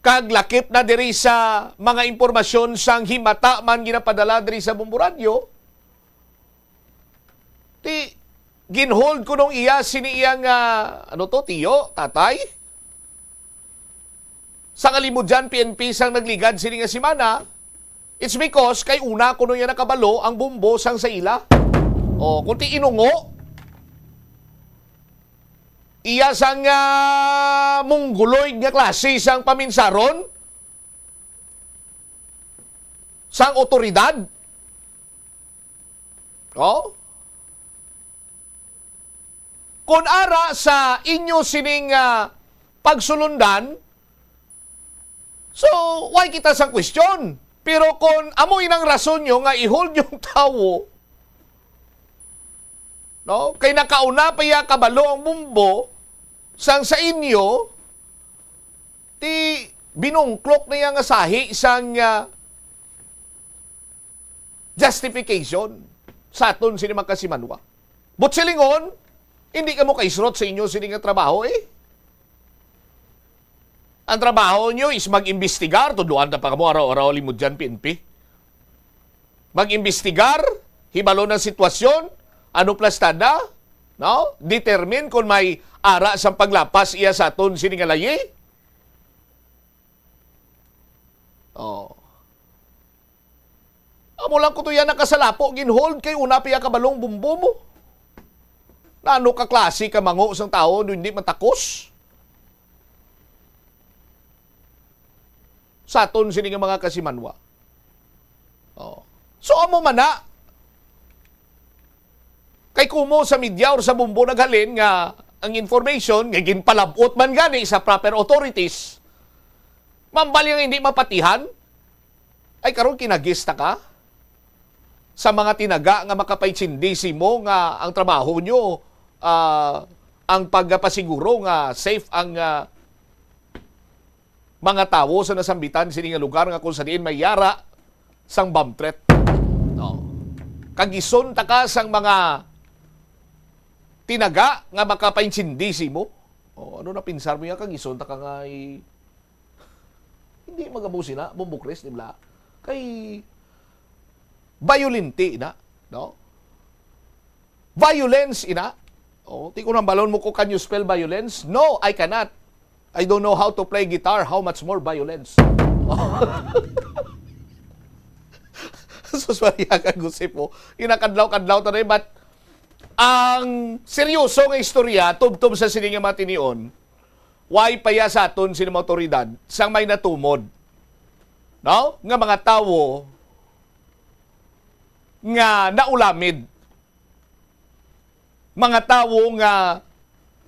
kag lakip na diri sa mga impormasyon sang himata man ginapadala diri sa Bombo Radyo, ti ginhold kuno iya sini iya nga, ano to, tiyo, tatay? Sa Kalimudyan P N P sang nagligad sini nga semana, it's because kay una kuno niya nakabalo ang Bombo sang sa ila. O, kung ti inungo, iya sang, ah, mongoloid nga klase sang paminsaron sang otoridad. O? Kon ara sa inyo sining, ah, pagsulundan, so, why kita sang question? Pero kon amo inang rason nyo nga i-hold yung tawo, no? Kay nakauna pa iya kabalo ang Bombo sang sa inyo, ti binungklok na iya nga sahi sang, ah, justification sa aton sini mga kasimanwa. But silingon, hindi kamo kaisrot sa inyo sini nga trabaho, eh. Ang trabaho nyo is mag-imbestigar, tudloan ta pa kamo araw-araw, Kalimudyan P N P. Mag-imbestigar, hibalo ng sitwasyon, ano plastada, no? Determine kung may ara sang paglapas iya sa aton sini nga layi. Oh. Amo lang ko to yan nakasalapo, ginhold kay una pa ya kabalong bumbo mo. Nano ka klase ka mango sang tawo no hindi matakos? Sa aton sini nga mga kasimanwa. Oh. So, amo man na. Kay kumo sa media or sa bumbo naghalin nga ang information nga ginpalabot man gani sa proper authorities, mambal nga hindi mapatihan, ay karon kinagista ka sa mga tinaga nga makapaitsindi simo nga ang trabaho nyo, ah, ang pagpasiguro nga safe ang, ah, mga tawo sa nasambitan sini nga lugar nga kung sa diin may yara sang bomb threat. No. Kagison ta ka sang mga tinaga nga makapaintindi simo. O, ano na pinsar mo ya? Kagison ta ka nga i-, hindi magabusi na, bumbukres, di ba? Kay violente na, no? Violence ina. Oh, ti ko nang balon mo ko, can you spell violence? No, I cannot. I don't know how to play guitar, how much more violence. So, sorry, ang gusip mo. Kinakadlaw-kadlaw ta na, but ang seryoso nga istorya, tubtob sa sini nga matinion, why pa ya sa aton sini mga otoridad, sang may natumod, no? Nga mga tawo nga naulamid, mga tawo nga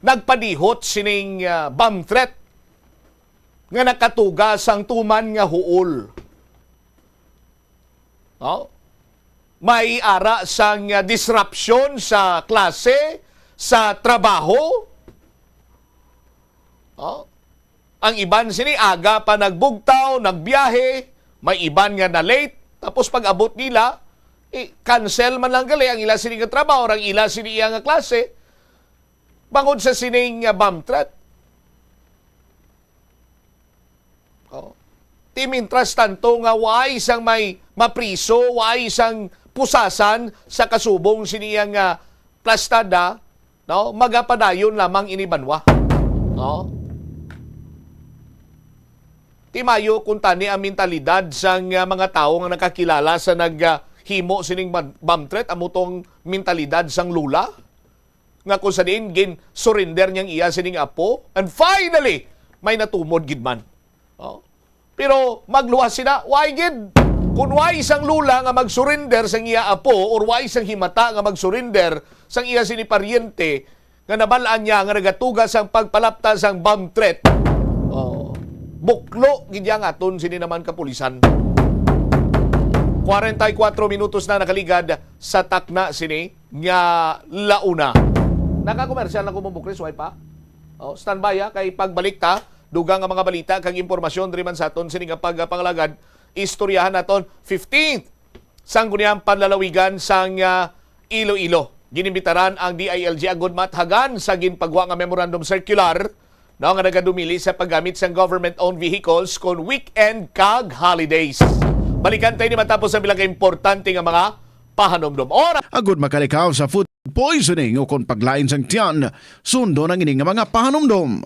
nagpadihot sining, ah, bomb threat nga nakatuga sang tuman nga huol. No? May ara sang, ah, disruption sa klase, sa trabaho. No? Ang iban sini aga pa nagbugtaw, nagbiyahe, may iban nga na-late, tapos pag-abot nila, i-cancel man lang gali ang ila sini nga trabaho, ang ila sini iya nga klase, bangod sa sining nga bomb threat. Oh. Ti mintras tanto nga way sang may mapriso, way sang pusasan sa kasubong sini iya nga plastada, no? Magapadayon lamang ini banwa. No? Ti mayo kung tani ang mentalidad sang, ah, mga tawo nga nakakilala sa nag, ah, himo sining ban-, bomb threat, amo tong mentalidad sang lula nga kung sa diin gin-surrender niyang iya sining apo, and finally may natumod gid man. Oh. Pero magluwas sina, why gid? Kung why sang lula nga mag-surrender sang iya apo or why sang himata nga mag-surrender sang iya sini paryente nga nabal-an niya nga nagatuga sang pagpalapta sang bomb threat, oh, buklo gid yang aton sini naman kapulisan. Kwarenta y kuatro minutos na nakaligad sa takna sini nga launa. Nakakomersyal na ko, Bumbukris, way pa? Oh, standby, ha, kay pagbalik ta, dugang nga mga balita kag impormasyon diri man sa aton sini nga pagpangalagad, istoryahan naton fifteenth sang guniang panlalawigan sang, ah, Iloilo. Ginimbitaran ang D I L G agud mathagan sa ginpagwa nga memorandum circular, no, nga nagadumili sa paggamit sang government-owned vehicles kon weekend kag holidays. Balikan tayo ni matapos ang pila ka importante nga mga pahanumdom. Ora! Agud makalikaw sa food poisoning o kon paglain sang tiyan, sundon ang ini nga mga pahanumdom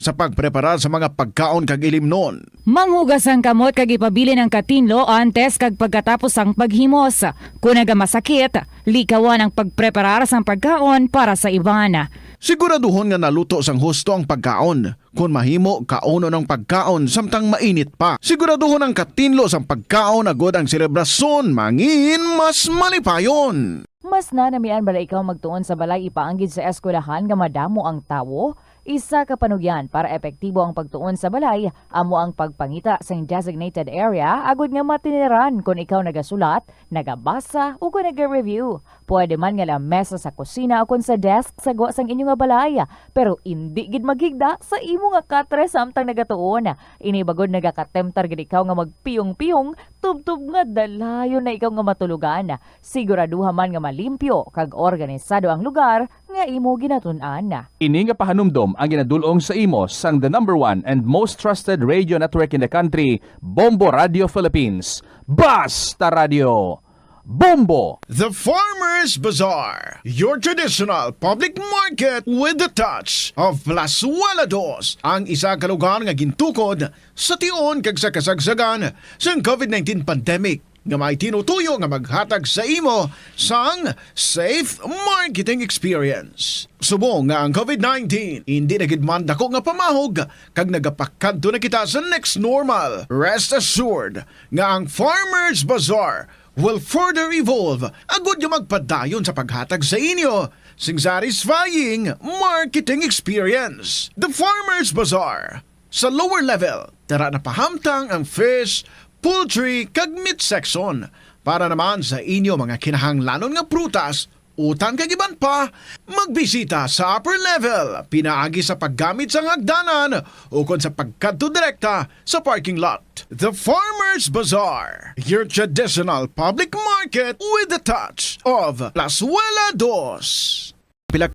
sa pagpreparar sa mga pagkaon kag ilimnon. Manghugas ang kamot kag ipabilin ang katinlo antes kag pagkatapos sang paghimos. Kon nagamasakit, likawan ang pagpreparar sang pagkaon para sa iban. Siguraduhon nga naluto sang husto ang pagkaon. Kon mahimo, kaunon ang pagkaon samtang mainit pa. Siguraduhon ang katinlo sang pagkaon agud ang selebrasyon mangin mas malipayon. Mas nanamian bala ikaw magtuon sa balay ipaanggid sa eskwelahan nga madamo ang tawo? Isa ka panugyan para epektibo ang pagtuon sa balay amo ang pagpangita sing designated area agud nga matiniran kon ikaw nagasulat, nagabasa, o kon naga-review. Pwede man nga lamesa sa kusina o kon sa desk sa gwa sang inyo nga balay, pero indi gid maghigda sa imo nga katre samtang nagatuon. Ini bagod nagakatemtar gid ikaw nga magpiyong-piyong tubtob nga dalayon na ikaw nga matulogan. Siguraduha man nga malimpyo kag organisado ang lugar nga imo ginatun-an. Ini nga pahanumdom ang ginadul-ong sa imo sang the number one and most trusted radio network in the country, Bombo Radio Philippines. Basta Radio, Bombo! The Farmers Bazaar, your traditional public market with the touch of Plazuela Dos, ang isa ka lugar nga gintukod sa tion kag sa kasagsagan sang COVID nineteen pandemic. nga may tinutuyo nga maghatag sa imo sang safe marketing experience. Subong nga ang COVID nineteen hindi na gid man dako nga pamahog kag nagapakadto na kita sa next normal, rest assured nga ang Farmers Bazaar will further evolve agud nga magpadayon sa paghatag sa inyo sing satisfying marketing experience. The Farmers Bazaar. Sa lower level, tara na pahamtang ang fish, poultry, kag meat section. Para naman sa inyo mga kinahanglanon nga prutas, utan kag iban pa, magbisita sa upper level pinaagi sa paggamit sang hagdanan ukon sa pagkadto direkta sa parking lot. The Farmers Bazaar, your traditional public market with the touch of Plazuela Dos. Pila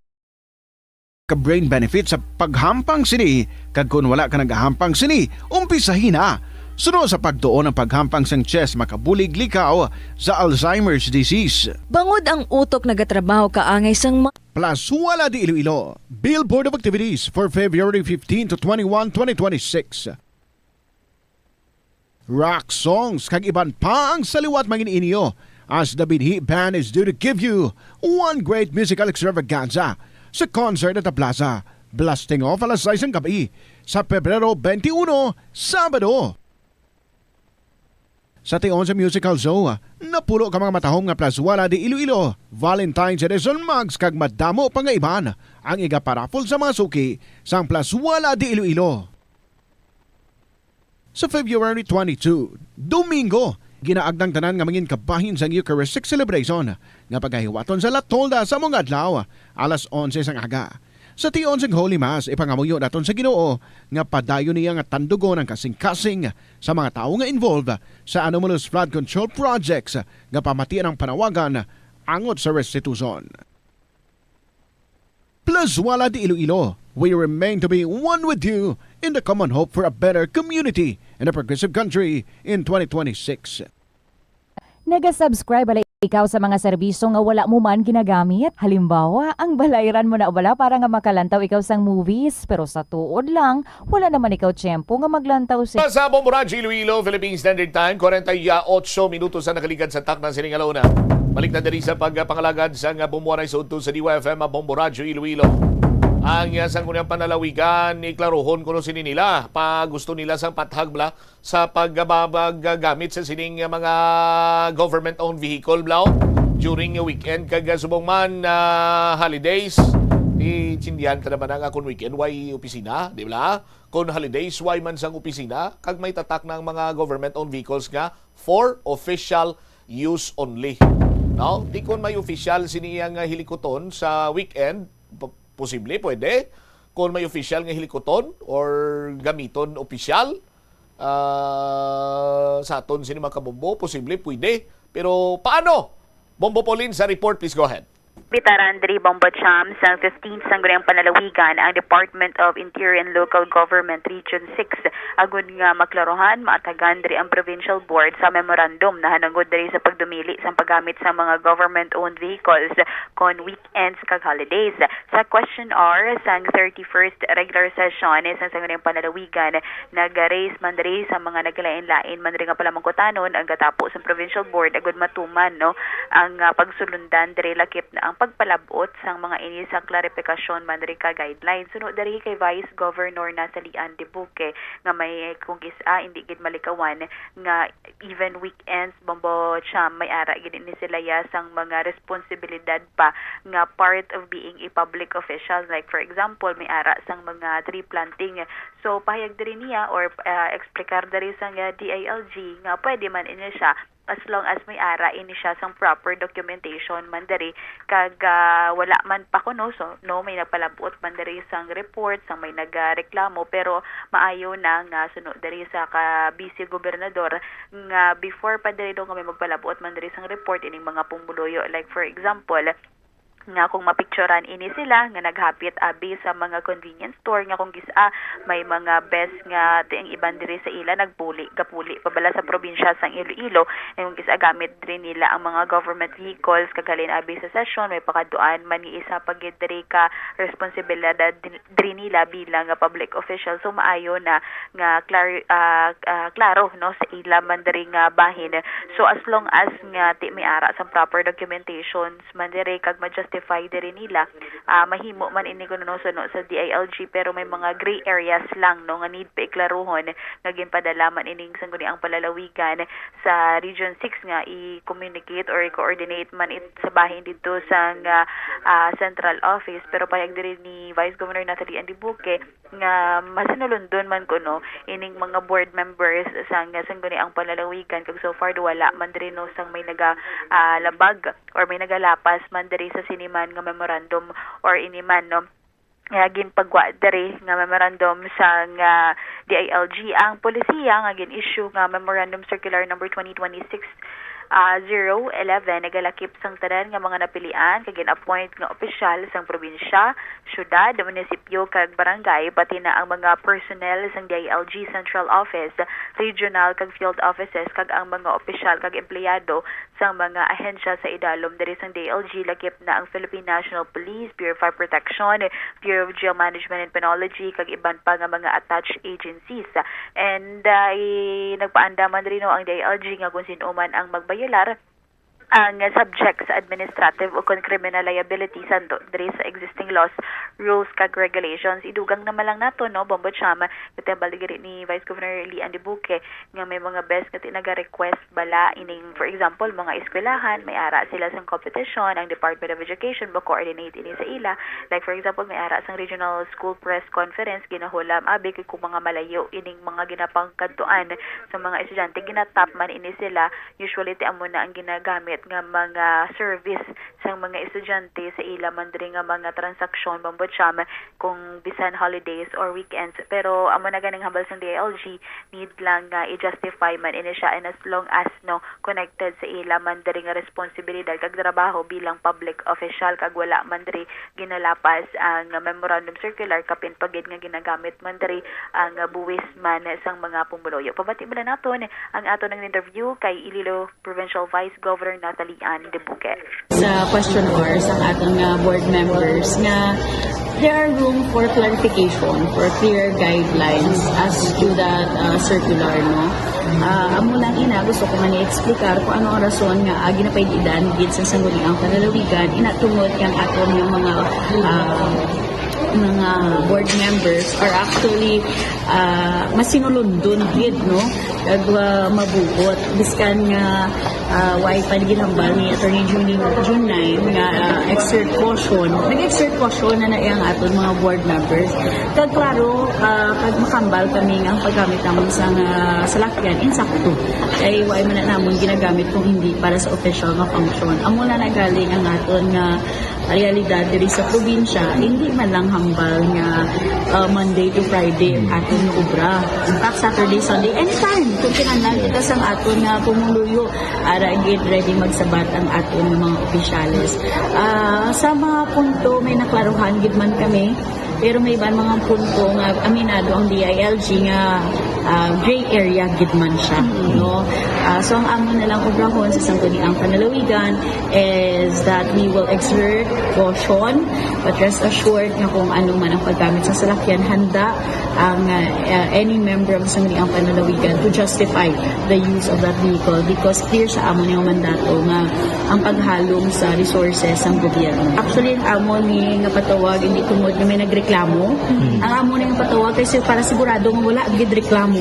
ka brain benefit sa paghampang sini, kag kon wala ka nagahampang sini, umpisahi na. Suno sa pagtuon ang paghampang sang chess makabulig likaw sa Alzheimer's disease. Bangod ang utok nagatrabaho kaangay sang ma- Plazuela de Iloilo, Bill Board of Activities for February fifteen to twenty-one, twenty twenty-six. Rock songs kag iban pa ang sa liwat mangin-inyo, as the Binhi Band is due to give you one great musical extravaganza sa concert at the plaza, blasting off alas sais ng gabi sa Pebrero twenty-one, Sabado. Sa tion sa musical show, napulo ka mga matahom nga Plazuela de Iloilo Valentine's Edition mugs kag madamo pa nga iban ang igaparaffle sa mga suki sang Plazuela de Iloilo. Sa February twenty-two, Domingo, ginaagda ang tanan nga mangin kabahin sang Eucharistic celebration nga pagahiwaton sa La Tolda sa mga adlaw, alas onse sang aga. Sa tion sang Holy Mass, ipangamuyo naton sa Ginoo nga padayon niya nga tandugon ang kasing-kasing sa mga tawo nga involved sa anomalous flood control projects nga pamatian ang panawagan angot sa restitution. Plazuela de Iloilo, we remain to be one with you in the common hope for a better community and a progressive country in twenty twenty-six. Naga-subscribe bala ikaw sa mga serbisyo nga wala mo man ginagamit? Halimbawa, ang balayran mo na bala para nga makalantaw ikaw sang movies, pero sa tuod lang, wala naman ikaw tiyempo nga maglantaw sa Sa Bombo Radyo Iloilo, Philippine Standard Time, kwarenta y ocho minutos ang nakaligad sa takna sining alona. Balik na diri sa pagpangalagad sang Bombo Anay sa udto sa D Y F M, Bombo Radyo Iloilo. Ang, ah, Sangguniang Panlalawigan, iklarohon kuno sini nila. Pa gusto nila sang pathag bala sa paggagamit sa sining mga government-owned vehicle, bala, during weekend kag, ah, subong man, ah, holidays. Di, intindihan ta naman nga kung weekend, way opisina, di ba? Kung holidays, way man sang opisina, kag may tatak na ang mga government-owned vehicles nga for official use only. No? Di kung may official sini iyang, ah, hilikuton sa weekend, po-, posible, pwede. Kung may official nga hilikuton or gamiton official, ah, sa aton sini mga kabombo, posible, pwede. Pero paano? Bombo Pauline sa report, please go ahead. Bitaran diri, Bombo Cham, sa fifteenth Sangguniang Panlalawigan ang Department of Interior and Local Government Region six, agud nga maklarohan, maatagan diri ang Provincial Board sa memorandum nahanungod diri sa pagdumili sang paggamit sang mga government-owned vehicles kon weekends kag holidays. Sa question hour sang thirty-first regular session sang Sangguniang Panlalawigan, nag-raise man diri sa mga nagkalain-lain man diri nga palamangkutanon ang gatapo sang Provincial Board agud matuman, no, ang, ah, pagsulundan diri, lakip na ang pagpalab-ot sang mga ini sa klarifikasyon man diri ka guidelines. Suno diri kay Vice Governor Nasalian Dibuque nga may kung gis-a indi gid malikawan nga even weekends, Bombo Cham, may ara gid ini sila ya sang mga responsibilidad pa nga part of being a public official. Like, for example, may ara sang mga tree planting. So, pahayag diri niya or, ah, explicar diri sang, ah, D I L G nga pwede man ini siya as long as may ara ini siya sang proper documentation man diri, kag, ah, wala man pa kuno, so, no, may nagpalab-ot man diri sang report, sang may nagareklamo, pero maayo na nga suno diri sa ka Vice Gobernador nga before pa diri daw nga may magpalab-ot man diri sang report ining mga pumuluyo. Like, for example, nga kung mapicturan ini sila nga naghapit abi sa mga convenience store, nga kung gis-, ah, may mga best nga ti ang iban diri sa ila nagpuli, gapuli pa bala sa probinsya sang Iloilo, nga kung gis-, ah, gamit diri nila ang mga government vehicles, kag halin abi sa sesyon may pakaduan man ni isa pa gid diri ka responsibilidad diri nila bilang nga public official. So maayo na nga clar-, ah, ah, klaro, no, sa ila man diri nga bahin. So as long as nga ti may ara sang proper documentations man diri kag ma-justify diri nila, ah, mahimo man ini kuno, no, suno sa D I L G, pero may mga gray areas lang, no, nga need pa iklaruhon, nga ginpadala man ining sangguniang palalawigan sa Region six nga i-communicate or i-coordinate man it sa bahin didto sang, ah, ah, central office. Pero payag diri ni Vice Governor Natalie Ann Debuque nga masinulundon man kuno ining mga board members sang sangguniang palalawigan, kag so far wala man diri, no, sang may naga, ah, labag or may nagalapas man diri sa sini man nga memorandum or ini man, no, nga ginpagwa diri nga memorandum sang, ah, D I L G. Ang polisiya nga gin-issue nga Memorandum Circular Number twenty twenty-six, ah, zero eleven nagalakip sang tanan nga mga napilian kag gin-appoint nga opisyal sang probinsya, syudad, munisipyo, kag barangay, pati na ang mga personnel sang D I L G Central Office, Regional, kag Field Offices, kag ang mga opisyal kag empleyado sang mga ahensya sa idalom diri sang D I L G, lakip na ang Philippine National Police, Bureau of Fire Protection, Bureau of Jail Management and Penology, kag iban pa nga mga attached agencies. And, ah, i-, nagpaandam man diri, no, ang D I L G nga kung sin-o man ang magbayolar, ang subject sa administrative o kon criminal liability santo diri sa existing laws, rules, kag regulations. Idugang naman lang nato, no, Bombo Cham, katambal diri ni Vice Governor Lee Ann Debuque, nga may mga best nga tinaga-request bala ining, for example, mga eskwelahan, may ara sila sang competition, ang Department of Education mo-coordinate ini sa ila. Like, for example, may ara sang regional school press conference, ginahulam abi kay kung mga malayo ining mga ginapangkadtuan sa mga estudyante, ginatap man ini sila. Usually, ti amo na ang ginagamit nga mga service sang mga estudyante sa ila man diri nga mga transaksyon, Bombo Cham, kung bisan holidays or weekends. Pero amo na ganing hambal sang D I L G, need lang nga i-justify man ini siya, and as long as, no, connected sa ila man diri nga responsibilidad kag trabaho bilang public official kag wala man diri ginalapas ang memorandum circular, kapin pa gid nga ginagamit man diri ang buwis man sang mga pumuluyo. Pabati bala naton ang aton nga interview kay Iloilo Provincial Vice Governor Natalie Ann Debuque. Sa questionnaire sang aton nga board members nga there are room for clarification, for clear guidelines as to that, uh, circular, no? Ah, amo lang ina, gusto ko man i-explicar kung ano ang rason nga, ah, ginapaididan gid sa sangguniang panlalawigan, ina tungod kang aton nga mga, ah, mga board members are actually, ah, masinulundon gid, no? Kag, ah, mabuot. Biskan nga, ah, way pa ginhambal ni Attorney Junie, June nine nga, ah, exert caution. Nag-exert caution na na ang aton mga board members. Kag klaro, ah, kag makambal kami nga ang paggamit namon sa nga salakyan, insakto. Kay way man na namon ginagamit kung hindi para sa official nga function. Amo na nagaling ang aton nga realidad diri sa probinsya, hindi man lang hambal nga, uh, Monday to Friday ang aton nga obra. In fact, Saturday, Sunday, anytime, kung kinahanglan kita sang aton nga pumuluyo, ara gid ready magsabat ang aton nga mga opisyales. Ah, sa mga punto, may naklaruhan gid man kami, pero may iban mga punto nga aminado ang D I L G nga, ah, gray area gid man siya, no? Ah, so, ang amon na lang obrahon sa sangguniang panlalawigan is that we will exert caution, but rest assured nga kung ano man ang paggamit sa salakyan, handa ang, ah, ah, any member of sangguniang panlalawigan to justify the use of that vehicle because clear sa amon nga mandato nga ang paghalong sa resources sang gobyerno. Actually, ang amo ni nga patawag hindi tungod nga may nagreklamo. Ang amo ni nga patawag kasi para sigurado nga wala gid reklamo.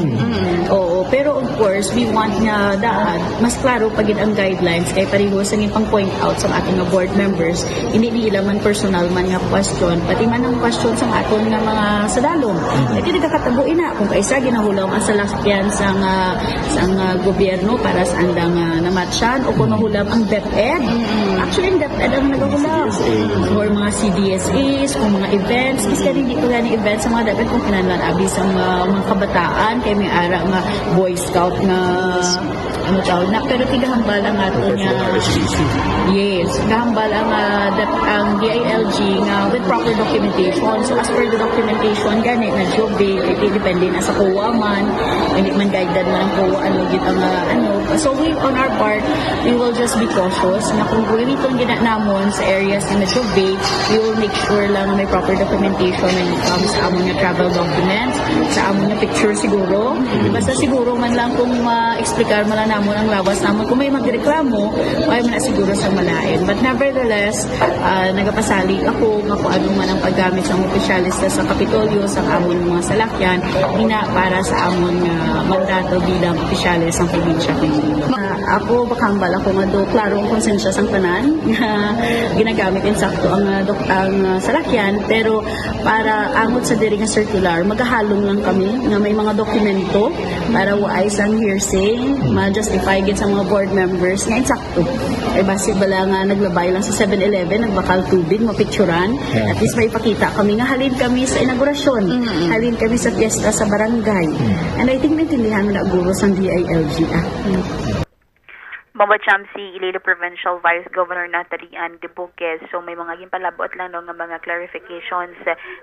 Oo, pero of course, we want nga daan mas klaro pa gid ang guidelines kay pareho sa ipang point out sa ating nga board members, hindi nila man personal man nga question, pati man ang question sa aton nga mga sadalom. Ito nagkakatago ina kung kaisa ginahulog ang salakyan sa nga, sa nga gobyerno para sa andang, ah, namatyan o kung nahulog ang DepEd. Actually, ang DepEd ang nagahulog. Or mga C D S As, kung mga events, kasi hindi ko gani events sa mga DepEd kung kinahanglan abi sa mga, mga kabataan, kay may ara nga Boy Scout nga Ano tawag na, pero tigahambal ang ato nga. Yes, gahambal ang, ah, dap- ang D I L G nga with proper documentation. So as per the documentation, gani na job day, kay depende na sa COA man, hindi man guided man ang COA, ano gid ang, ah, ano. So we, on our part, we will just be cautious na kung gamiton gina namon sa areas nga na job day, we will make sure lang na may proper documentation when it comes sa amon nga travel documents, sa amon nga picture siguro. Basta siguro man lang kung ma-explicar man lang namon ang lawas namon, kung may magreklamo, ay man na siguro sa malain. But nevertheless, ah, nagapasalig ako nga kung ano man ang paggamit sa mga opisyales sa, sa Kapitolyo, sa amon mga salakyan, ina para sa amon nga mandato bilang opisyales sa probinsya kay Iloilo. Ah, ako, bakambal ako nga do klaro ang konsensya sang tanan nga ginagamit insakto ang, ah, dok-, ang, ah, salakyan, pero para angot sa diri nga circular, magahalong lang kami nga may mga dokumento para waay sang hearsay, ma-justify gid sa mga board members nga insakto. Ay, basi bala nga naglabay lang sa Seven Eleven, nagbakal tubig, mapicturan. Yeah. At least may pakita kami nga halin kami sa inaugurasyon. Mm-hmm. Halin kami sa piyesta sa barangay. Mm. And I think naintindihan mo na guro sang D I L G, ah. Bombo Cham, si Iloilo Provincial Vice Governor Natalie Ann Debuques. So, may mga ginpalabot lang, no, nga mga clarifications,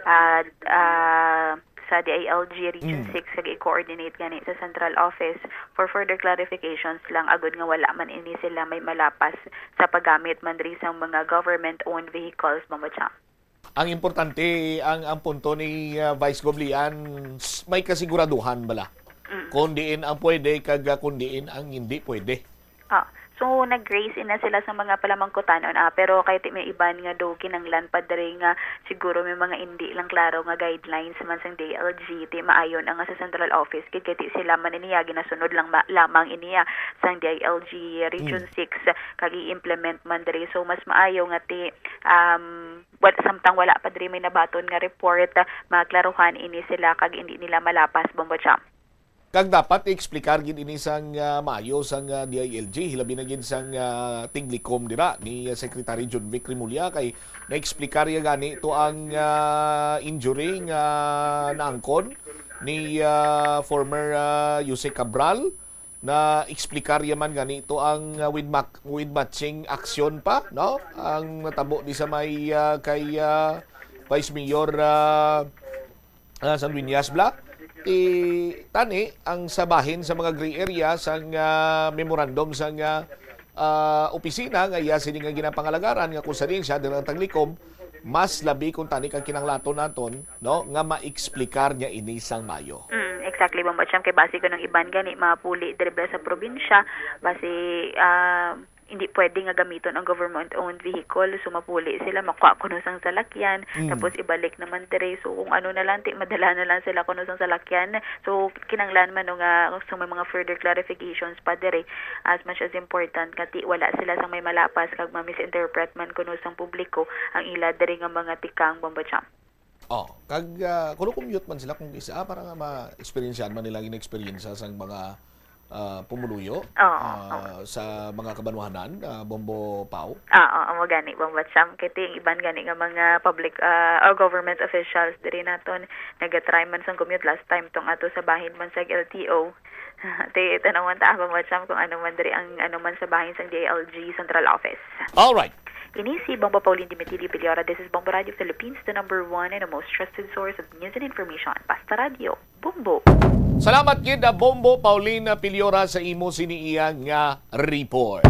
ah, ah, sa D I L G Region Mm. six, kag i-coordinate gani sa central office for further clarifications lang, agud nga wala man ini sila may malapas sa paggamit man diri sa mga government-owned vehicles, Bombo Cham. Ang importante, ang, ang punto ni, ah, Vice Gov Lian, s-, may kasiguraduhan bala. Mm. Kung diin ang pwede, kag, ah, kung diin ang hindi pwede. Ah, so nag-raise ina sila sa mga palamangkutanon, ah, pero kay ti may iban nga do kinanglan pa diri nga siguro may mga indi lang klaro nga guidelines man sang D I L G, ti maayo na nga sa central office, kay, kay ti sila man iniya ginasunod lang ma-, lamang iniya sang D I L G Region Mm. six, kag i-implement man diri. So mas maayo nga ti, um, wal-, samtang wala pa diri may nabaton nga report, ah, maklaruhan ini sila kag indi nila malapas, Bombo Cham. Kag dapat i-explicar gid ini sang, ah, maayo sang, ah, D I L G, hilabi na gid sang, ah, tiglikom dira ni, ah, Secretary Jonvic Remulla, kay na-explicar ya gani to ang, ah, injury nga naangkon ni, ah, former, ah, Jose Cabral. Na-explicar ya man gani to ang, ah, with mac-, with matching action pa, no? Ang natabo di sa may, ah, kay, ah, Vice Mayor, ah, ah, San Dueñas bala. Ti tani ang sa bahin sa mga gray area sang, ah, memorandum sang, ah, ah, opisina nga iya sini nga ginapangalagaran nga kung sa diin siya diri ang taglikom, mas labi kung tani kang kinanglaton naton, no, nga ma-explicar niya ini sang maayo. Mm, exactly, Bombo Cham, kay basi kuno ang iban gani mapuli diri ba sa probinsya, basi, ah, hindi pwede nga gamiton ang government-owned vehicle. So, mapuli sila, makuha kuno sang salakyan, Mm. tapos ibalik naman diri. So, kung ano na lang, ti, madala na lang sila kuno sang salakyan. So, kinanglan man, no, nga kung may mga further clarifications pa diri, as much as important nga ti, wala sila sang may malapas kag ma-misinterpret man kuno sang publiko ang ila diri nga mga tikang, Bombo Cham. Oh, kag, ah, kuno commute man sila kung isa, ah, para nga ma-experiencean man nila ang eksperyensya sang mga, ah, pumuluyo, Oo, ah, oo. sa mga kabanwahanan, ah, Bombo Pau. Ah, oo, amo gani, Bombo Cham. Kay ti ang iban gani nga mga public, ah, or government officials diri naton, nagatry man sang commute last time tong ato sa bahin man sa L T O. Ti, tan-awan ta, Bombo Cham, kung ano man diri ang, ano man sa bahin sang D I L G Central Office. Alright. Ini si Bombo Pauline Dimitri Piliora. This is Bombo Radio Philippines, the number one and the most trusted source of news and information. Basta Radio, Bombo. Salamat gid, ah, Bombo Pauline Piliora, sa imo sini iya nga report.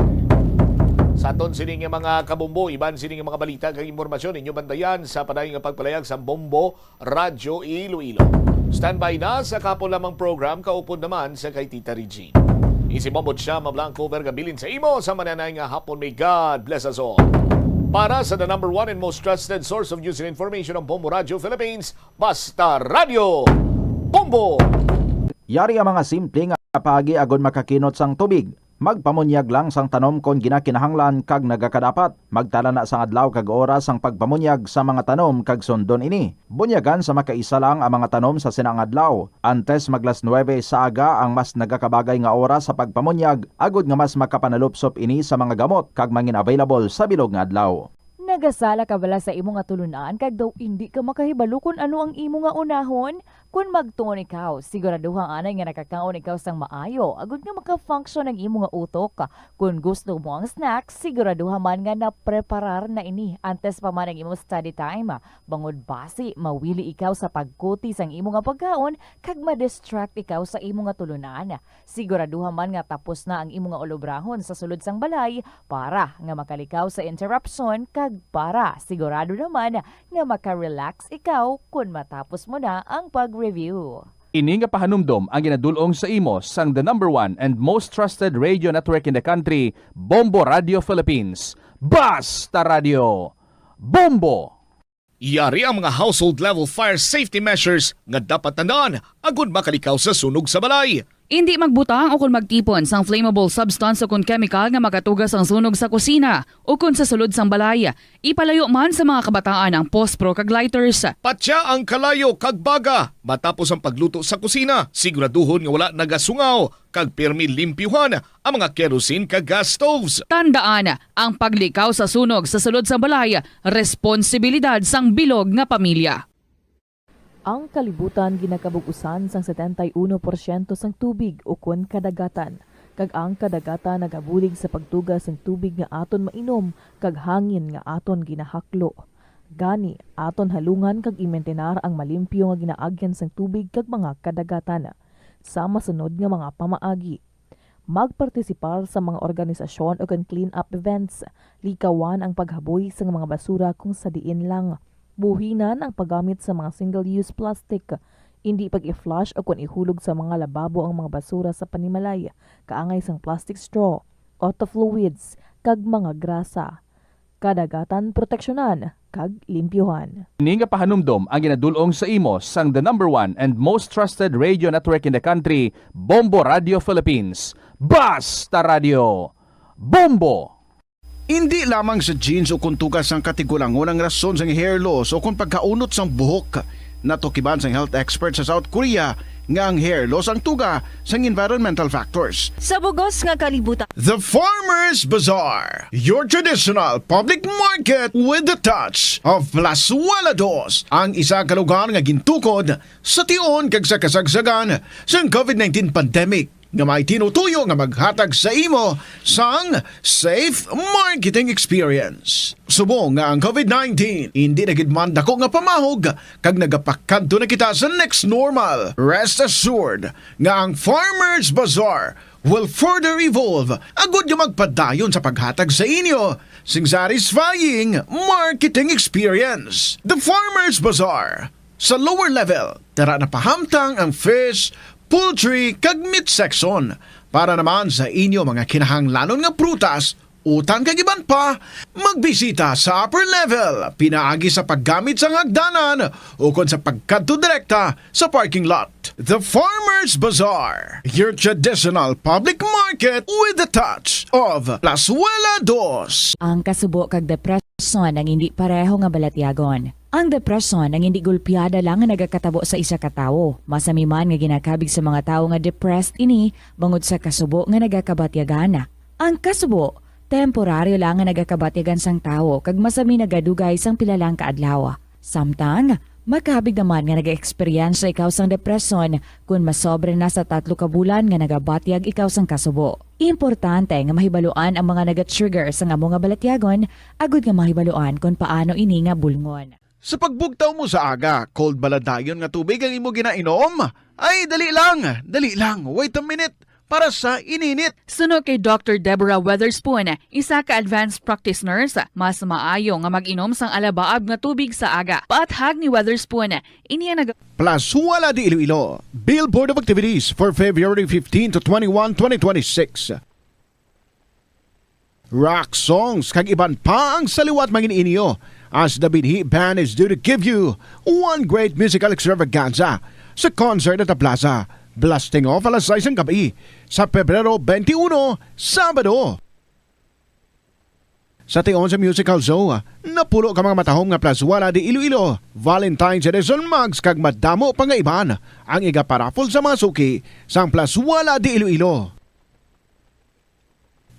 Sa aton sini nga mga kabombo, iban sini nga mga balita kag impormasyon, inyo bantayan sa padayon nga pagpalayag sa Bombo Radyo Iloilo. Standby na sa kahapon lamang program, kaupod naman sa kay Tita Regine. Isi Bombo Cham Blanco Vergabilin sa imo sa mananay nga hapon. May God bless us all. Para sa the number one and most trusted source of news and information, ang Bombo Radyo Philippines, Basta Radyo, Bombo! Yari ang mga simple nga paagi agod makakinot sang tubig. Magpamunyag lang sang tanom kon ginakinahanglan kag nagakadapat. Magtala na sang adlaw kag oras sang pagpamunyag sa mga tanom kag sundon ini. Bunyagan sa makaisa lang ang mga tanom sa sina nga adlaw. Antes mag las nuebe sa aga ang mas nagakabagay nga oras sa pagpamunyag, agod nga mas makapanalupsop ini sa mga gamot kag mangin-available sa bilog nga adlaw. Nagasala ka bala sa imo nga tulunan kag daw indi ka makahibalo kon ano ang imo nga unahon? Kon magtuon ikaw, siguraduha anay nga nakakaon ikaw sang maayo agod nga maka-function ang imo nga utok. Kon gusto mo ang snack, siguraduha man nga napreparar na ini antes pa man ang imo study time. Bangod basi mawili ikaw sa pagkuti sang imo nga pagkaon kag ma-distract ikaw sa imo nga tulunan. Siguraduha man nga tapos na ang imo nga ulobrahon sa sulod sang balay para nga makalikaw sa interruption kag para sigurado naman nga maka-relax ikaw kon matapos mo na ang pag-review. Ini nga pahanumdom ang ginadul-ong sa imo sang the number one and most trusted radio network in the country, Bombo Radio Philippines. Basta Radio, Bombo! Yari ang mga household level fire safety measures nga dapat tandaan agud makalikaw sa sunog sa balay. Indi magbutang o kon magtipon sang flammable substance o kon chemical nga makatuga sang sunog sa kusina o kon sa sulod sang balay. Ipalayo man sa mga kabataan ang pospro kag lighters. Patya ang kalayo kag baga matapos ang pagluto sa kusina. Siguraduhon nga wala nagasungaw kag pirmi limpyuhan ang mga kerosene kag gas stoves. Tandaan, ang paglikaw sa sunog sa sulod sang balay, responsibilidad sang bilog nga pamilya. Ang kalibutan ginakabug-usan sang setenta y uno porsyento sang tubig ukon kadagatan, kag ang kadagatan nagabulig sa pagtuga sang tubig nga aton mainom kag hangin nga aton ginahaklo. Gani, aton halungan kag imintenar ang malimpyo nga ginaagyan sang tubig kag mga kadagatan. Sa masunod nga mga pamaagi, magpartisipar sa mga organisasyon ukon clean-up events. Likawan ang paghaboy sang mga basura kung sa diin lang. Buhinan ang paggamit sa mga single-use plastic. Indi pag-i-flush ukon ihulog sa mga lababo ang mga basura sa panimalay, kaangay sang plastic straw, auto fluids, kag mga grasa. Kadagatan proteksyonan kag limpyuhan. Ini nga pahanumdom ang ginadul-ong sa imo sang the number one and most trusted radio network in the country, Bombo Radio Philippines. Basta Radio, Bombo! Indi lamang sa genes o kon tuga sang katigulangon ang rason sang hair loss o kon pagkaunot sang buhok. Natukiban sang health expert sa South Korea nga ang hair loss ang tuga sang environmental factors. Sa bugos nga kalibutan. The Farmers Bazaar, your traditional public market with the touch of Plazuela Dos, ang isa ka lugar nga gintukod sa tion kag sa kasagsagan sang covid nineteen pandemic, nga may tinutuyo nga maghatag sa imo sang safe marketing experience. Subong nga ang covid nineteen indi na gid man dako nga pamahog kag nagapakadto na kita sa next normal, rest assured nga ang Farmers Bazaar will further evolve agud nga magpadayon sa paghatag sa inyo sing satisfying marketing experience. The Farmers Bazaar, sa lower level, tara na pahamtang ang fish, poultry, kag meat section. Para naman sa inyo mga kinahanglanon nga prutas, utan kag iban pa, magbisita sa upper level pinaagi sa paggamit sang hagdanan ukon sa pagkadto direkta sa parking lot. The Farmers Bazaar, your traditional public market with the touch of Plazuela Dos. Ang kasubo kag depresyon ang indi pareho nga balatyagon. Ang depresyon ang indi gulpiada lang nga nagakatabo sa isa ka tawo. Masami man nga ginakabig sa mga tawo nga depressed ini bangod sa kasubo nga nagakabatyagan. Ang kasubo, temporaryo lang nga nagakabatyagan sang tawo kag masami nagadugay sang pila lang ka adlaw. Samtang, makabig naman nga nag-eksperyensya ikaw sang depresyon kon masobra na sa tatlo ka bulan nga nagabatyag ikaw sang kasubo. Importante nga mahibaluan ang mga naga-trigger sang amo nga balatyagon agud nga mahibaluan kon paano ini nga bulngon. Sa pagbugtaw mo sa aga, cold bala dayon nga tubig ang imo ginainom? Ay, dali lang, dali lang, wait a minute, para sa ininit. Suno kay Doctor Deborah Weatherspoon, isa ka advanced practice nurse, mas maayo nga mag-inom sang alabaab nga tubig sa aga. Paathag ni Weatherspoon, ini ang nag- Plazuela de Iloilo, Billboard of Activities for February fifteen to twenty-one, twenty twenty-six. Rock songs kag iban pa ang sa liwat mangin-inyo as the Binhi Band is due to give you one great musical extravaganza sa concert at the Plaza, blasting off alas sais ang gabi sa Pebrero twenty-one, Sabado. Sa tion sa musical show, napulo ka mga matahom nga Plazuela de Iloilo Valentine's Edition mugs kag madamo pa nga iban ang igaparaffle sa mga suki sang Plazuela de Iloilo.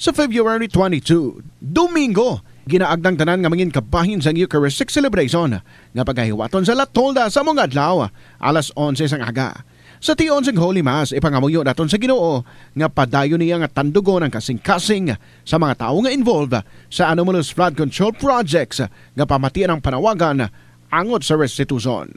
Sa February twenty-two, Domingo, Ginaagda ang tanan nga mangin kabahin sang Eucharistic celebration nga pagahiwaton sa La Tolda sa mga adlaw, alas onse sang aga. Sa tion sang Holy Mass, ipangamuyo naton sa Ginoo nga padayon niya nga tandugon ang kasing-kasing sa mga tawo nga involved sa anomalous flood control projects nga pamatian ang panawagan angot sa restitution.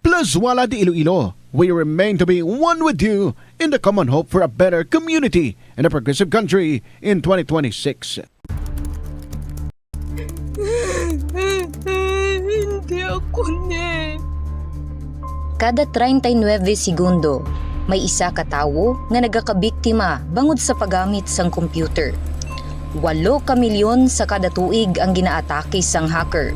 Plus Wala de Iloilo, we remain to be one with you in the common hope for a better community and a progressive country in twenty twenty-six. Hindi ako ni. Kada treinta y nueve segundo, may isa ka tawo nga nagakabiktima bangod sa paggamit sang computer. Walo ka milyon sa kada tuig ang ginaatake sang hacker.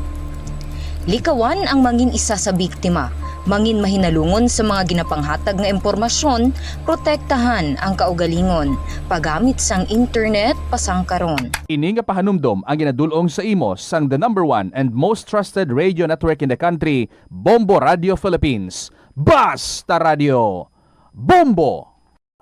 Likawan ang mangin isa sa biktima, mangin mahinalungon sa mga ginapanghatag nga impormasyon, protektahan ang kaugalingon, paggamit sang internet pasangkaron. Ini nga pahanumdom ang ginadul-ong sa imo sang the number one and most trusted radio network in the country, Bombo Radio Philippines. Basta Radio! Bombo!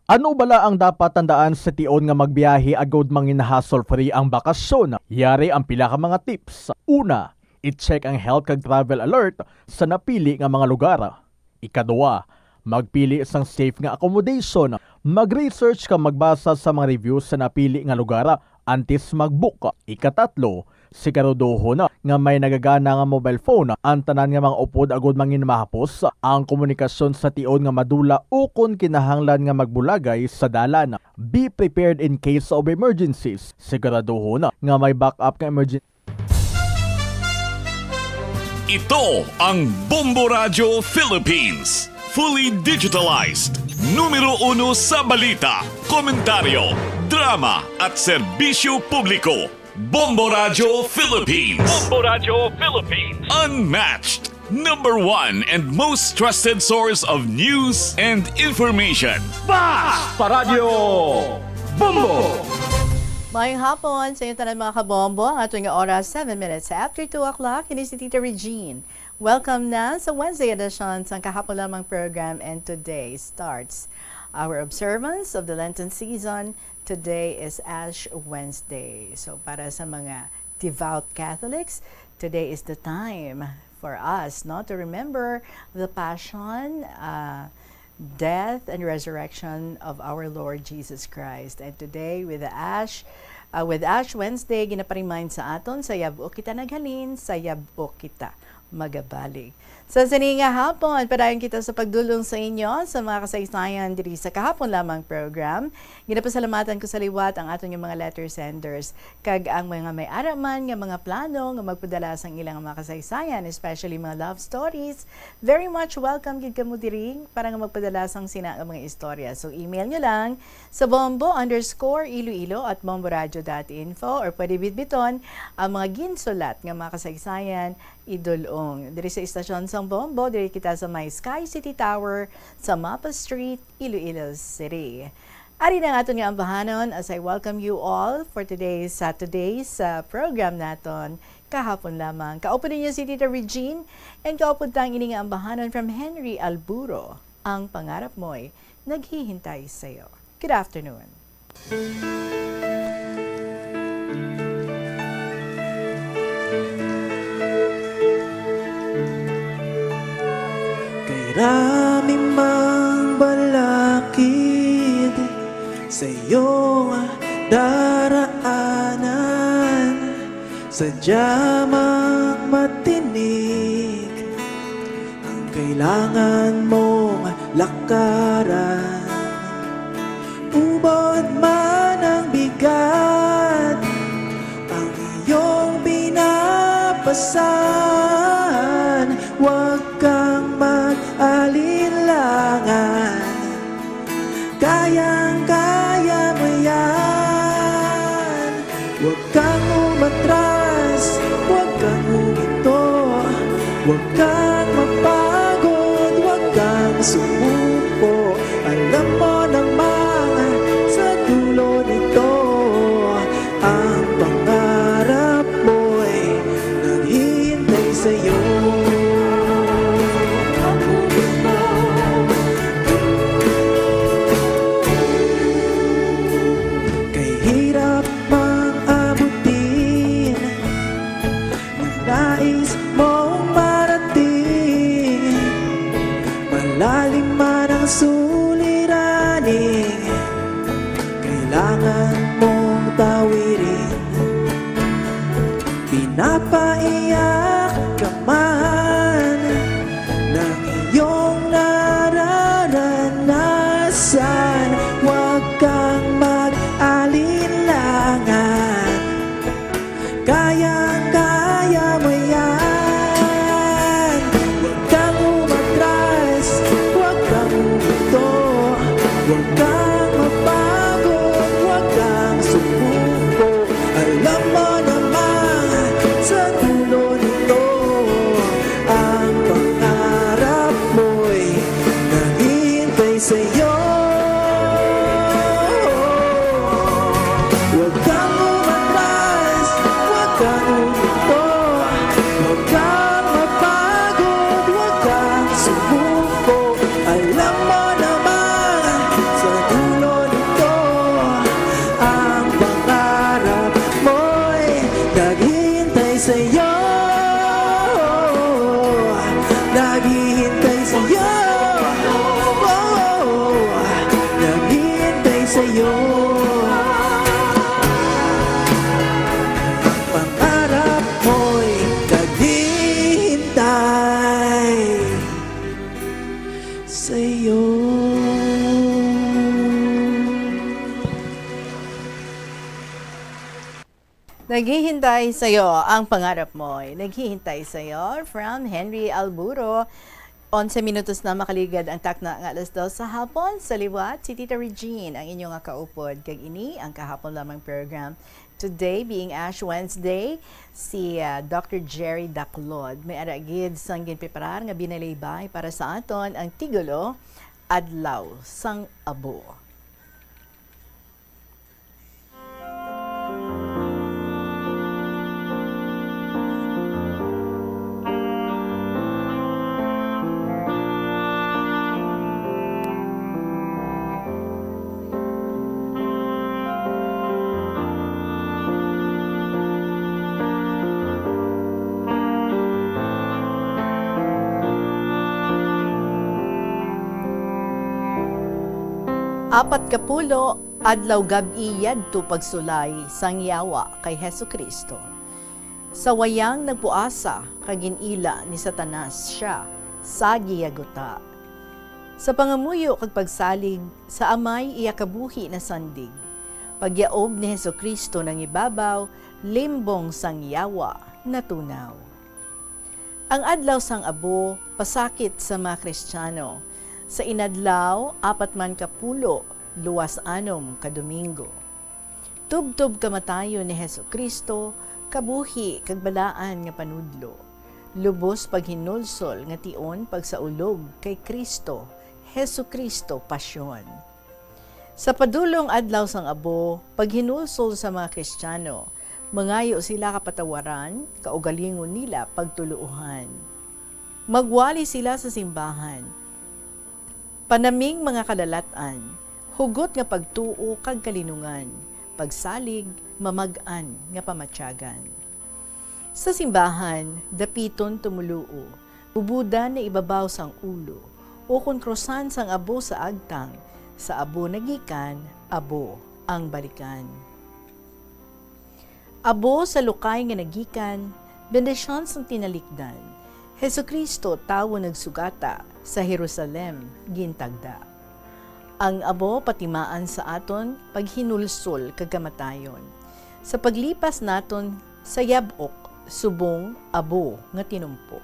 Ano bala ang dapat tandaan sa tion nga magbiyahe agod mangin hassle-free ang bakasyon? Yari ang pila ka mga tips. Una, i-check ang health kag travel alert sa napili nga mga lugar. Ikadua, magpili sang safe nga accommodation. Mag-research kag magbasa sa mga reviews sa napili nga lugar antes mag-book. Ikatatlo, siguraduhon nga may nagagana nga mobile phone ang tanan nga mga upod agod mangin mahapos ang komunikasyon sa tion nga madula ukon kinahanglan nga magbulagay sa dalan. Be prepared in case of emergencies. Siguraduhon nga may backup nga emergency Ito ang Bombo Radyo Philippines. Fully digitalized. Numero uno sa balita, komentaryo, drama at serbisyo publiko. Bombo Radyo Philippines. Bombo Radyo Philippines. Unmatched. Number one and most trusted source of news and information. Basta Radyo Bombo! Maayong hapon sa inyo tanan, mga kabombo. Ang aton nga oras, seven minutes after two o'clock. Ini si Tita Regine. Welcome na sa Wednesday edition sang Kahapon Lamang program, and today starts our observance of the Lenten season. Today is Ash Wednesday. So, para sa mga devout Catholics, today is the time for us, no, to remember the passion, uh, death and resurrection of our Lord Jesus Christ. And today, with the Ash, uh, with Ash Wednesday, ginaparemind sa aton, sa yab-o kita naghalin, sa yab-o kita magabalik. Sa sini nga hapon, padayon kita sa pagdulong sa inyo sa mga kasaysayan diri sa Kahapon Lamang program. Ginapasalamatan ko sa liwat ang aton nga mga letter senders kag ang mga may ara man nga mga plano nga magpadala sang ilang mga kasaysayan, especially mga love stories. Very much welcome gid kamo diri para nga magpadala sang sina nga mga istorya. So, email nyo lang sa bombo underscore iloilo at bomboradio dot info, or pwede bitbiton ang mga ginsulat nga mga kasaysayan idul-ong. Diri sa istasyon sang Bombo, diri kita sa may Sky City Tower sa Mapa Street, Iloilo City. Ari na ang aton nga ambahanon as I welcome you all for today's, sa today's, uh, program naton. Kahapon lamang. Kaupod ninyo si Tita Regine, and kaupod ta ang ini nga ambahanon from Henry Alburo. Ang pangarap mo'y naghihintay sa'yo. Good afternoon. Kay rami mang balakid sa iyong daraanan, sadya mang matinik ang kailangan mong lakaran. Ubod man ang bigat ang iyong pinapasan, huwag kang mag-alinlangan. Kayang-kaya mo yan. Huwag kang umatras, huwag kang huminto, huwag kang mapagod, huwag kang sumuko. Alam mo namang sa dulo nito, ang pangarap mo'y naghihintay sa'yo. Kay hirap mang abot Naghihintay sa'yo. Oh, naghihintay sa'yo. Pangarap mo'y naghihintay sa'yo. Naghihintay sa'yo ang pangarap mo'y naghihintay sa'yo, from Henry Alburo. Onse minutos na makaligad ang takna nga alas dos sa hapon. Sa liwat, si Tita Regine ang inyo nga kaupod. Kag ini ang kahapon lamang program. Today, being Ash Wednesday, si, ah, Doctor Jerry Daclod may ara gid sang ginpreparar nga binalaybay para sa aton ang titulo, Adlaw sang Abo. Apat ka pulo adlaw gab-i yadto pagsulay sang Yawa kay Jesu-Cristo. Sa wayang nagpuasa kag gin-ila ni Satanas sia sa giyaguta. Sa pangamuyo kag pagsalig sa Amay iya kabuhi nasandig, pagyaob ni Jesu-Cristo nangibabaw, limbong sang Yawa natunaw. Ang Adlaw sang Abo pasakit sa mga Kristiano. Sa inadlaw, apat man ka pulo, luwas anom ka Domingo. Tubtob kamatayon ni Jesu-Cristo, kabuhi kag balaan nga panudlo. Lubos paghinulsol nga tion pagsaulog kay Cristo, Jesu-Cristo, pasyon. Sa padulong Adlaw sang Abo, paghinulsol sa mga Kristiano, mangayo sila kapatawaran, kaugalingon nila pagtuluohan. Magwali sila sa simbahan. Panaming mga kadalat-an, hugot nga pagtuo kag kalinungan, pagsalig, mamag-an nga pamatyagan. Sa simbahan, dapiton tumuluo, bubudan na ibabaw sang ulo, ukon krusan sang abo sa agtang, sa abo nagikan, abo ang balikan. Abo sa lukay nga nagikan, bendisyon sang tinalikdan, Jesu-Cristo tawo nagsugata, sa Jerusalem gintagda. Ang abo patimaan sa aton paghinulsol kag kamatayon, sa paglipas naton sa yab-ok subong abo nga tinumpo.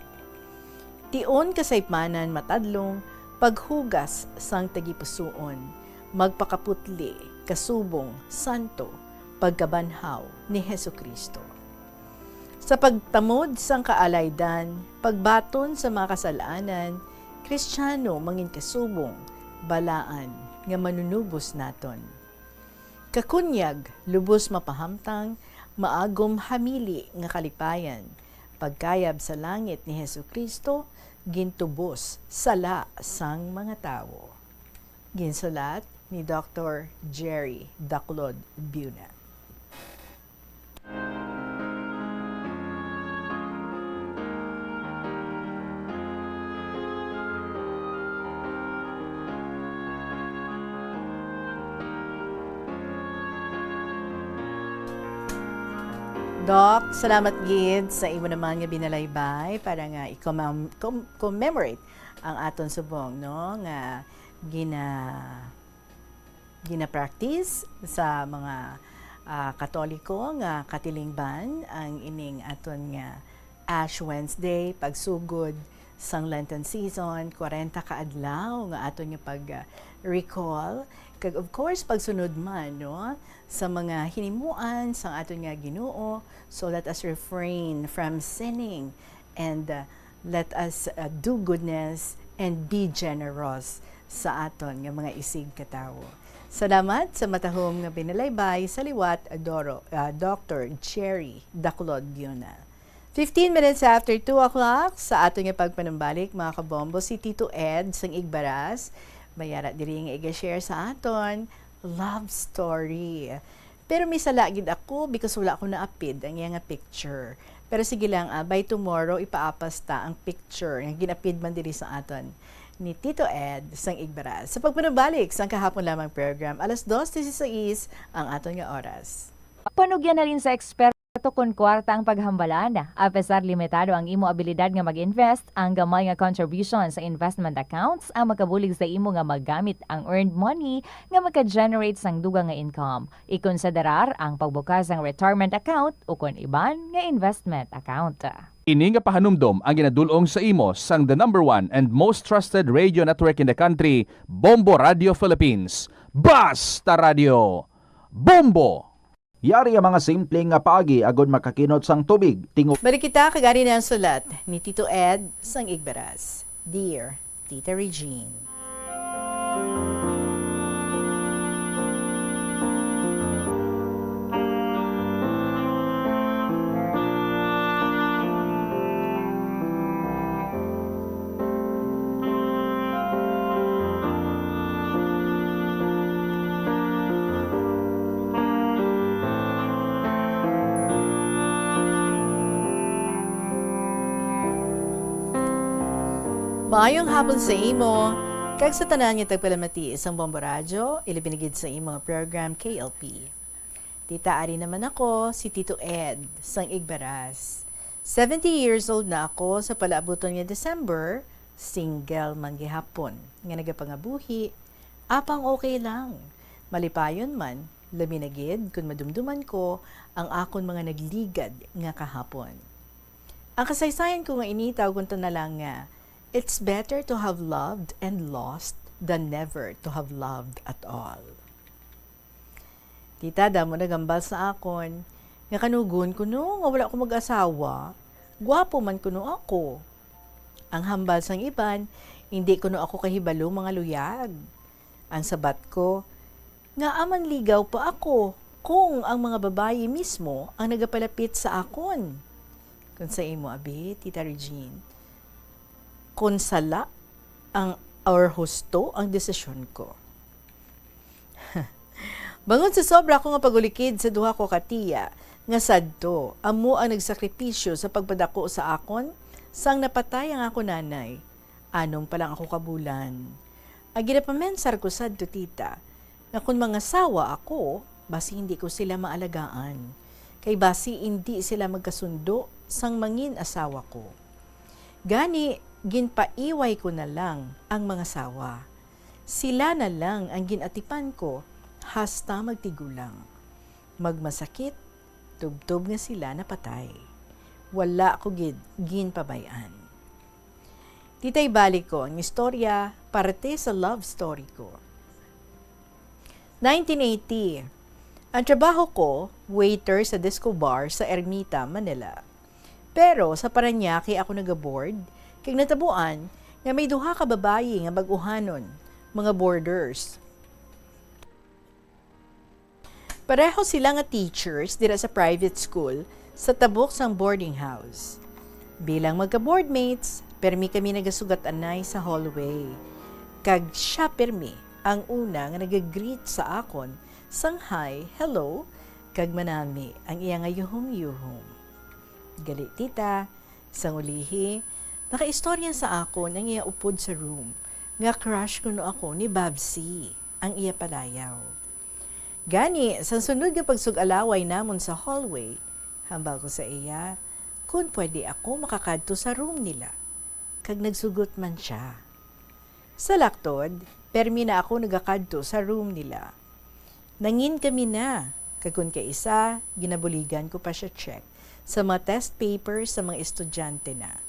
Tion kasaypanan matadlong paghugas sang tagipusoon, magpakaputli kasubong santo pagkabanhaw ni Jesu-Cristo. Sa pagtamod sang kaalaydan, pagbaton sa mga kasal-anan, Kristiyano manginkasubong, balaan nga manunubos naton. Kakunyag, lubos mapahamtang, maagom hamili nga kalipayan, pagkayab sa langit ni Jesu-Cristo, gintubos sala sang mga tawo. Ginsulat ni Doktor Jerry Daclod Biuna. Doc, salamat gid sa imo naman nga binalaybay para nga i-commem-, com-, commemorate ang aton subong, no, nga gina-, gina-practice sa mga, ah, Katoliko nga katilingban ang ining aton nga Ash Wednesday, pagsugod sang Lenten season, kwarenta ka adlaw nga aton nga pag, ah, recall. Kag of course, pagsunod man, no, sa mga hinimuan sang aton nga Ginoo. So let us refrain from sinning and, uh, let us, uh, do goodness and be generous sa aton nga mga isigkatawo. Salamat sa matahom nga binalaybay sa liwat, Doro-, uh, Doktor Jerry Daclod Biuna. Fifteen minutes after two o'clock, sa aton nga pagpanumbalik, mga kabombo, si Tito Ed sang Igbaras, may ara diri nga iga-share sa aton love story. Pero may sala gid ako because wala ko naapid ang iya nga picture. Pero sige lang, ah, by tomorrow, ipaapas ta ang picture nga ginapid man diri sa aton ni Tito Ed sang Igbaras. Sa pagpanubalik sang kahapon lamang program, alas dos dieciséis ang aton nga oras. Panugyan na rin sa eksperto kon kwarta ang paghambalan. Apesar limitado ang imo abilidad nga mag-invest, ang gamay nga contribution sa investment accounts ang makabulig sa imo nga magamit ang earned money nga maka-generate sang dugang nga income. Ikonsiderar ang pagbukas sang retirement account ukon iban nga investment account. Ini nga pahanumdom ang ginadul-ong sa imo sang the number one and most trusted radio network in the country, Bombo Radio Philippines. Basta Radio, Bombo! Yari ang mga simple nga paagi agod makakinot sang tubig, tingo. Balik kita kag ari na ang sulat ni Tito Ed sang Igbaras. Dear Tita Regine. Maayong hapon sa imo, kag sa tanan nga tagpalamati sang Bombo Radyo, ilabi na gid sa imo nga program, K L P. Tita, ari naman ako, si Tito Ed, sang Igbaras. Seventy years old na ako sa palaabuton nga December, single man gihapon, nga nagapangabuhi, apang okay lang. Malipayon man, labi na gid kon madumduman ko ang akon mga nagligad nga kahapon. Ang kasaysayan ko nga ini, tawgon ta na lang nga, it's better to have loved and lost than never to have loved at all. Tita, damo naghambal sa akon nga kanugon kuno nga wala ko mag-asawa, gwapo man kuno ako. Ang hambal sang iban, indi kuno ako kahibalo mangaluyag. Ang sabat ko, ngaa man ligaw pa ako kung ang mga babayi mismo ang nagapalapit sa akon? Kon sa imo, abi, Tita Regine, kon sala ang, or husto ang desisyon ko. Bangod sa sobra ko nga pag-ulikid sa duha ko ka tiya nga sadto, amo ang nagsakripisyo sa pagpadako sa akon sang napatay ang akon nanay. Anom pa lang ako ka bulan. Ang ginapamensar ko sadto, tita, nga kon mangasawa ako, basi hindi ko sila maalagaan, kay basi indi sila magkasundo sang mangin-asawa ko. Gani, ginpaiway ko na lang ang mangasawa. Sila na lang ang gin-atipan ko hasta magtigulang. Magmasakit, tubtob nga sila napatay. Wala ko gid ginpabay-an. Tita, ibalik ko ang istorya, parte sa love story ko. Nineteen eighty, ang trabaho ko, waiter sa disco bar sa Ermita, Manila. Pero sa Parañaque ako nagaboard, kag natabuan nga may duha ka babayi nga bag-uhanon, mga boarders. Pareho sila nga teachers dira sa private school sa tabok sang boarding house. Bilang magka-boardmates, permi kami nagasugat anay sa hallway. Kag sia permi ang una nga nag-greet sa akon sang hi, hello, kag manami ang iya nga yuhom-yuhom. Gali, tita, sang ulihi, nakaistorya sa akon ang iya upod sa room nga crush kuno ako ni Babsy, ang iya palayaw. Gani, sa sunod nga pagsug-alaway namon sa hallway, hambal ko sa iya, kon pwede ako makakadto sa room nila. Kag nagsugot man sia. Sa laktod, permi na ako nagakadto sa room nila. Nangin kami na, kag kon kaisa, ginabuligan ko pa sia check sa mga test papers sa mga estudyante na.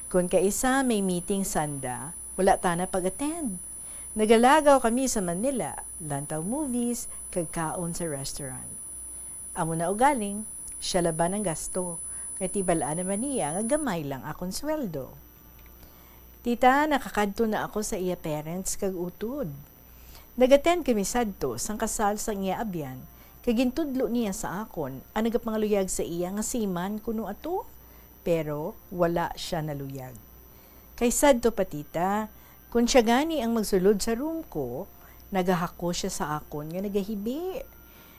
Kon kaisa may meeting sanda, wala ta na pag-attend. Nagalagaw kami sa Manila, lantaw movies, kag kaon sa restaurant. Amo na ugaling, sia laban ang gasto, kay tibal-an naman niya nga gamay lang akon sweldo. Tita, nakakadto na ako sa iya parents kag utod. Nag-attend kami sadto sang kasal sang iya abyan, kag gintudlo niya sa akon ang nagapangaluyag sa iya nga seaman kuno ato, pero wala sia naluyag. Kay sadto pa, tita, kon sia gani ang magsulod sa room ko, nagahako sia sa akon nga nagahibi.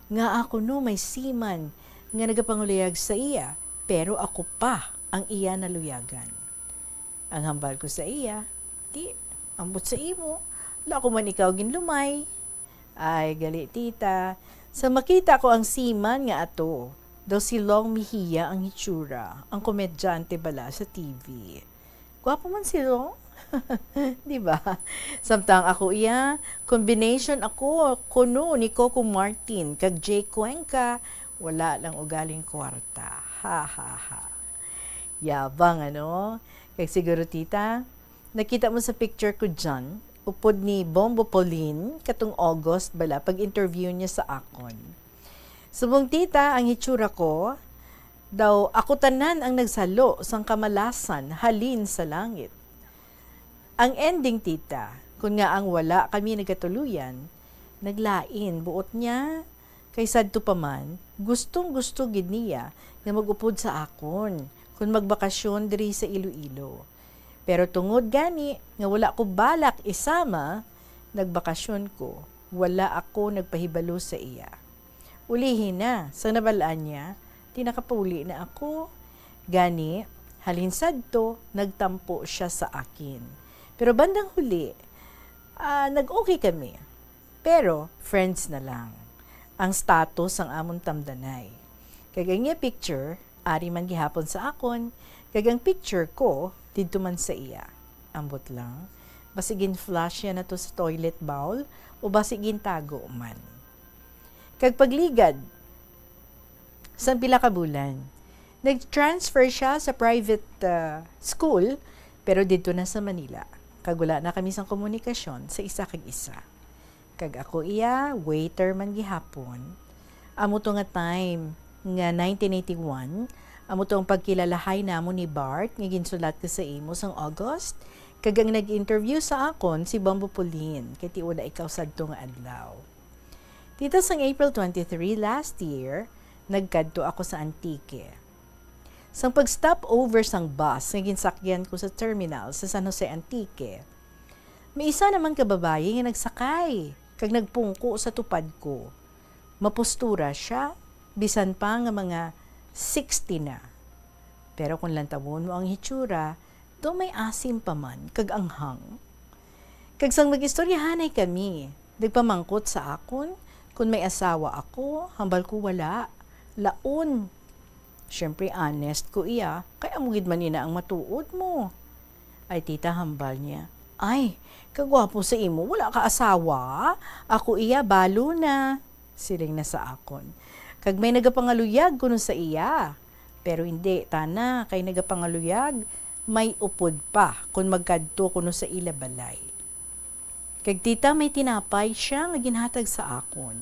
Ngaa kuno may seaman nga nagapangaluyag sa iya, pero ako pa ang iya naluyagan. Ang hambal ko sa iya, "Ti, ambot sa imo, wala ko man ikaw ginlumay." "Ay, gali, tita. Sa makita ko ang seaman nga ato, daw si Long Mejia ang hitsura, ang komedyante bala sa T V." Gwapo man si Long. Di ba? Samtang ako iya, combination ako kuno ni Coco Martin kag Jay Cuenca, wala lang ugaling kwarta. Ha, ha, ha. Yabang, ano? Kag siguro, tita, nakita mo sa picture ko dyan, upod ni Bombo Pauline, katong August bala, pag-interview niya sa akon. Subong, tita, ang hitsura ko, daw ako tanan ang nagsalo sang kamalasan halin sa langit. Ang ending, tita, kun nga ang wala kami nagkatuluyan, naglain buot niya, kay sadto pa man, gustong-gusto gid niya nga mag-upod sa akon kun magbakasyon diri sa Iloilo. Pero tungod gani nga wala ko balak isama, nagbakasyon ko, wala ako nagpahibalo sa iya. Ulihi na, sang nabal-an niya, ti nakapauli na ako. Gani, halin sadto, nagtampo siya sa akin. Pero bandang huli, ah, nag-okay kami. Pero, friends na lang. Ang status ang amon tamdanay. Kag ang iya picture, ari man gihapon sa akon, kag ang picture ko, didto man sa iya. Ambot lang, basig gin-flush niya na to sa toilet bowl, o basig gintago man. Kag pagligad, sang pila ka bulan, nag-transfer siya sa private, ah, school, pero didto na sa Manila. Kag wala na kami sang komunikasyon sa isa kag isa. Kag ako iya, waiter man gihapon. Amo to nga time nga nineteen eighty-one, amo to ang pagkilalahay namon ni Bart nga ginsulat ko sa imo sang August, kag ang nag-interview sa akon si Bombo Pauline, kay ti wala ikaw sadto nga adlaw. Tita, sang April twenty-three last year, nagkadto ako sa Antique. Sang pag-stop over sang bus nga ginsakyan ko sa terminal sa San Jose, Antique, may isa naman ka babayi nga nagsakay kag nagpungko sa tupad ko. Mapostura siya, bisan pa nga mga sixty na. Pero kung lantawon mo ang hitsura, daw may asim pa man kag anghang. Kag sang mag-istoryahanay kami, nagpamangkot sa akon kon may asawa ako, hambal ko wala. Laon. Siyempre, honest ko iya, kay amo gid man ina ang matuod mo. Ay, tita, hambal niya, "Ay, kagwapo sa imo, wala ka asawa? Ako iya, balo na," siling na sa akon. Kag may nagapangaluyag kuno sa iya. Pero hindi, tana, kay nagapangaluyag, may upod pa kon magkadto kuno sa ila balay. Kag tita, may tinapay siya nga ginhatag sa akon.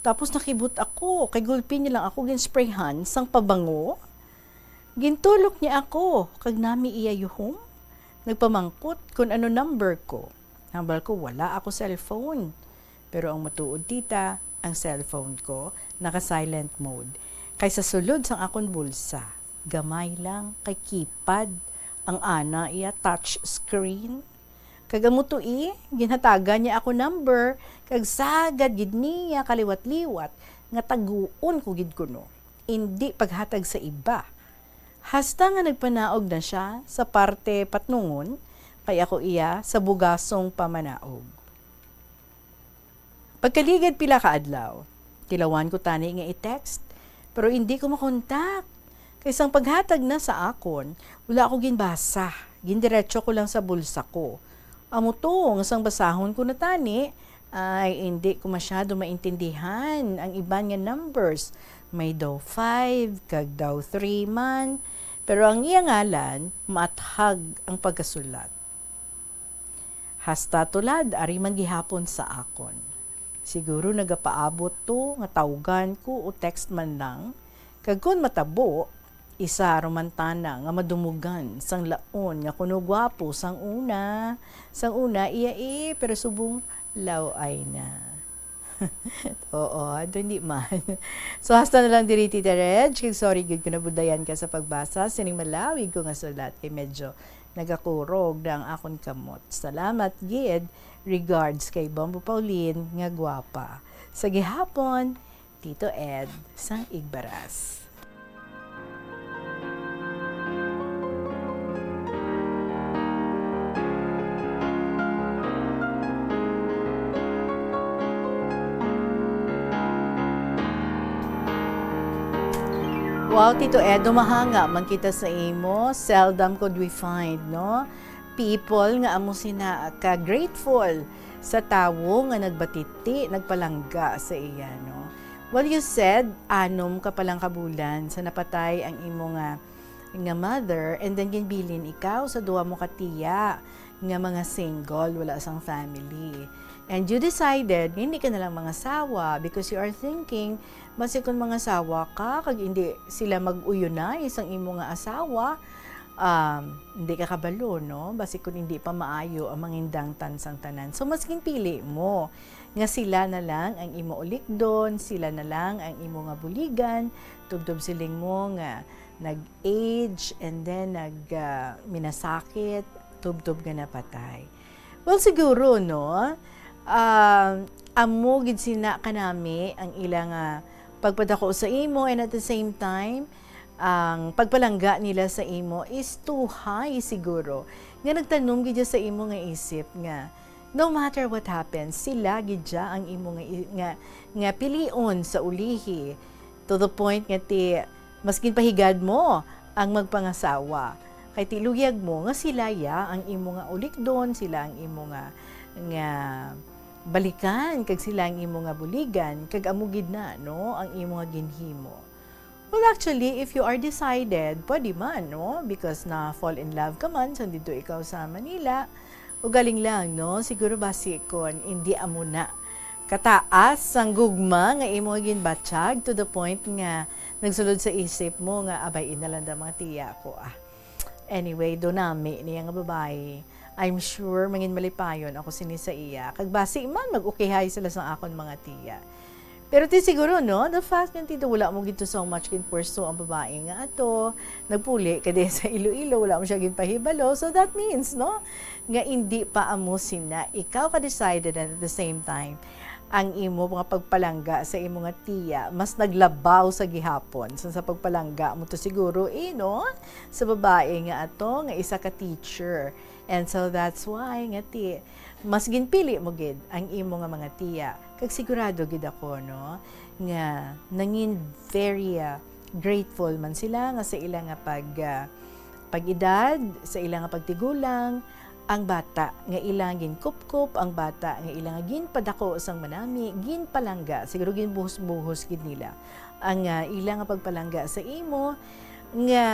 Tapos nakibot ako, kay gulpi niya lang ako ginsprayhan sang pabango. Gintulok niya ako, kag nami iya yuhom. Nagpamangkot kon ano number ko. Hambal ko, wala ako cellphone. Pero ang matuod, tita, ang cellphone ko naka-silent mode. Kay sa sulod sang akon bulsa, gamay lang, kay keypad. Ang ana iya touch screen. Kag amo to, eh, ginhatagan niya ako number, kag sagad gid niya kaliwat-liwat nga taguon ko gid kuno. Indi paghatag sa iba. Hasta nga nagpanaog na siya sa parte patnungon, kay ako iya sa bugasong pamanaog. Pagkaligad pila ka adlaw, tilawan ko tani nga i-text, pero indi ko makontak. Kay sang paghatag na sa akon, wala ako ginbasa. Gindiretso ko lang sa bulsa ko. Amo to, nga sang basahon ko na tani, ay indi ko masyado maintindihan ang iban nga numbers. May daw five, kag daw three man. Pero ang iya ngalan, maathag ang pagkasulat. Hasta tulad, ari man gihapon sa akon. Siguro nagapaabot to nga tawgan ko o text man lang, kag kon matabo, isa ra man tana nga madumugan sang laon nga kuno gwapo sang una. Sang una, iya, eh, pero subong law-ay na. Oo, ado hindi man. So, hasta na lang diri, Tita Reg. Kag sorry gid kung nabudlayan ka sa pagbasa sining malawig ko nga sulat, kay medyo nagakurog na ang akon kamot. Salamat gid. Regards kay Bombo Pauline nga gwapa. Sa gihapon, Tito Ed sang Igbaras. Wow, Tito Ed, dumahanga man kita sa imo. Seldom could we find, no? People nga amo sina ka grateful sa tawo nga nagbatiti, nagpalangga sa iya, no? Well, you said, anom ka pa lang ka bulan sa napatay ang imo nga, nga mother, and then ginbilin ikaw sa duha mo ka tiya nga mga single, wala sang family. And you decided nga hindi ka na lang mangasawa because you are thinking, basi kon mangasawa ka, kag hindi sila mag-uyonay sang imo nga asawa, um, hindi ka kabalo, no? Basi kon hindi pa maayo ang mangindangtan sang tanan. So, mas ginpili mo nga sila na lang ang imo ulikdon, sila na lang ang imo nga buligan, tubtob siling mo nga nag-age, and then nag, ah, minasakit, tubtob nga napatay. Well, siguro, no? Ah, amo gid sina kanami ang ila nga pagpadako sa imo, and at the same time, ang pagpalangga nila sa imo is too high siguro, nga nagtanom gid sa imo nga isip nga no matter what happens, sila gid ang imo nga i-, nga, nga pilion sa ulihi, to the point nga ti mas ginpahigad mo ang magpangasawa. Kay ti luyag mo nga sila ya ang imo nga ulikdon, sila ang imo nga, nga balikan, kag sila ang imo nga buligan, kag amo gid na, no, ang imo nga ginhimo. Well, actually, if you are decided, pwede man, no? Because na fall in love ka man, sang didto ikaw sa Manila. Ugaling lang, no? Siguro basi kon hindi amo na kataas sang gugma nga imo ginbatyag to the point nga nagsulod sa isip mo nga, "Abay, ina lang da mga tiya ko, ah." Anyway, do nami niya nga babayi. I'm sure mangin malipayon ako sini sa iya. Kag basi man, mag-ukihay sila sa akon mga tiya. Pero ti siguro, no, the fact nga ti wala mo gid to so much ginpursue ang babae nga ato, nagpuli ka din sa Iloilo, wala mo siya ginpahibalo. So that means, no, nga hindi pa amo sina ikaw ka decided, and at the same time, ang imo nga pagpalangga sa imo nga tiya mas naglabaw sa gihapon sa, sa pagpalangga mo to siguro, eh, no, sa babae nga ato nga isa ka teacher. And so that's why nga ti mas ginpili mo gid ang imo nga mga tiya. Kag sigurado gid ako, no, nga nangin very, ah, grateful man sila nga sa ila nga pag, ah, pag-edad, sa ila nga pagtigulang, ang bata nga ila nga ginkupkop, ang bata nga ila nga ginpadako sang manami, ginpalangga, siguro ginbuhos-buhos gid nila ang, ah, ila nga pagpalangga sa imo, nga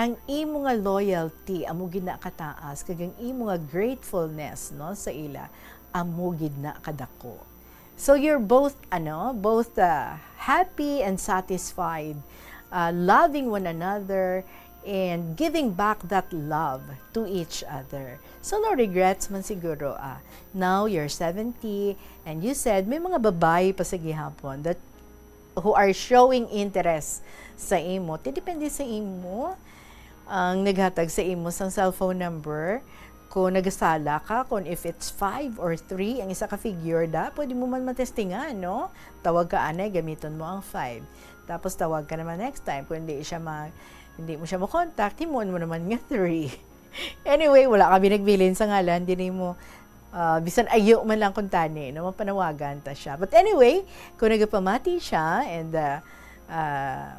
ang imo nga loyalty amo gid na kataas, kag ang imo nga gratefulness, no, sa ila amo gid na kadako. So you're both, ano, both, uh, happy and satisfied, uh, loving one another and giving back that love to each other. So no regrets man siguro, ah. Now you're seventy and you said may mga babae pa sa gihapon that who are showing interest sa imo. Ti depende sa imo ang naghatag sa imo sang cellphone number. Kung nagasala ka, kung if it's five or three ang isa ka figure, da, pwede mo man matestingan, no? Tawag ka anay, gamiton mo ang five. Tapos tawag ka naman next time. Kung hindi siya ma-, hindi mo siya ma-contact, himuon mo naman nga three. Anyway, wala kami nagbilin sa ngalan, dili mo, ah, bisan ayo man lang kung tani, no? Mapanawagan ta siya. But anyway, kung nagapamati siya and, ah, ah,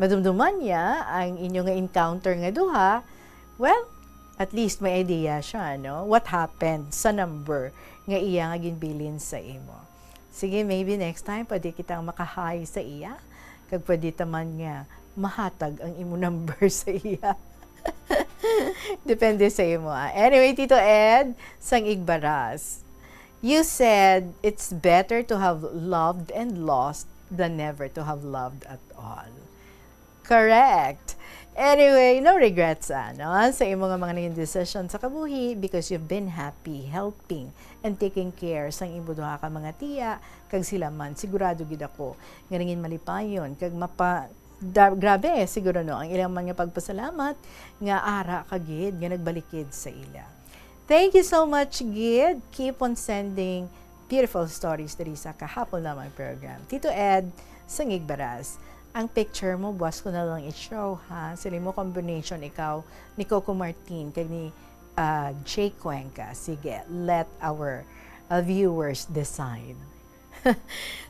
madumduman niya ang inyo nga encounter nga duha, well, at least may idea siya, no? What happened sa number nga iya nga ginbilin sa imo. Sige, maybe next time pwede kitang makahay sa iya. Kag pwede ta man nga mahatag ang imo number sa iya. Depende sa imo, ah. Anyway, Tito Ed, sang Igbaras, you said it's better to have loved and lost than never to have loved at all. Correct. Anyway, no regrets, ah, no? Sa imo nga mga naging decision sa kabuhi, because you've been happy, helping, and taking care sang imo duha ka mga tiya, kag sila man, sigurado gid ako nga nangin malipayon kag mapa-, da-, grabe siguro, no, ang ilang man nga pagpasalamat nga ara ka gid nga nagbalikid sa ila. Thank you so much gid. Keep on sending beautiful stories diri sa Kahapon Lamang program. Tito Ed, sang Igbaras, ang picture mo, buwas ko na lang i-show, ha? Sila mo combination, ikaw ni Coco Martin kag ni, ah, Jay Cuenca. Sige, let our, ah, viewers decide.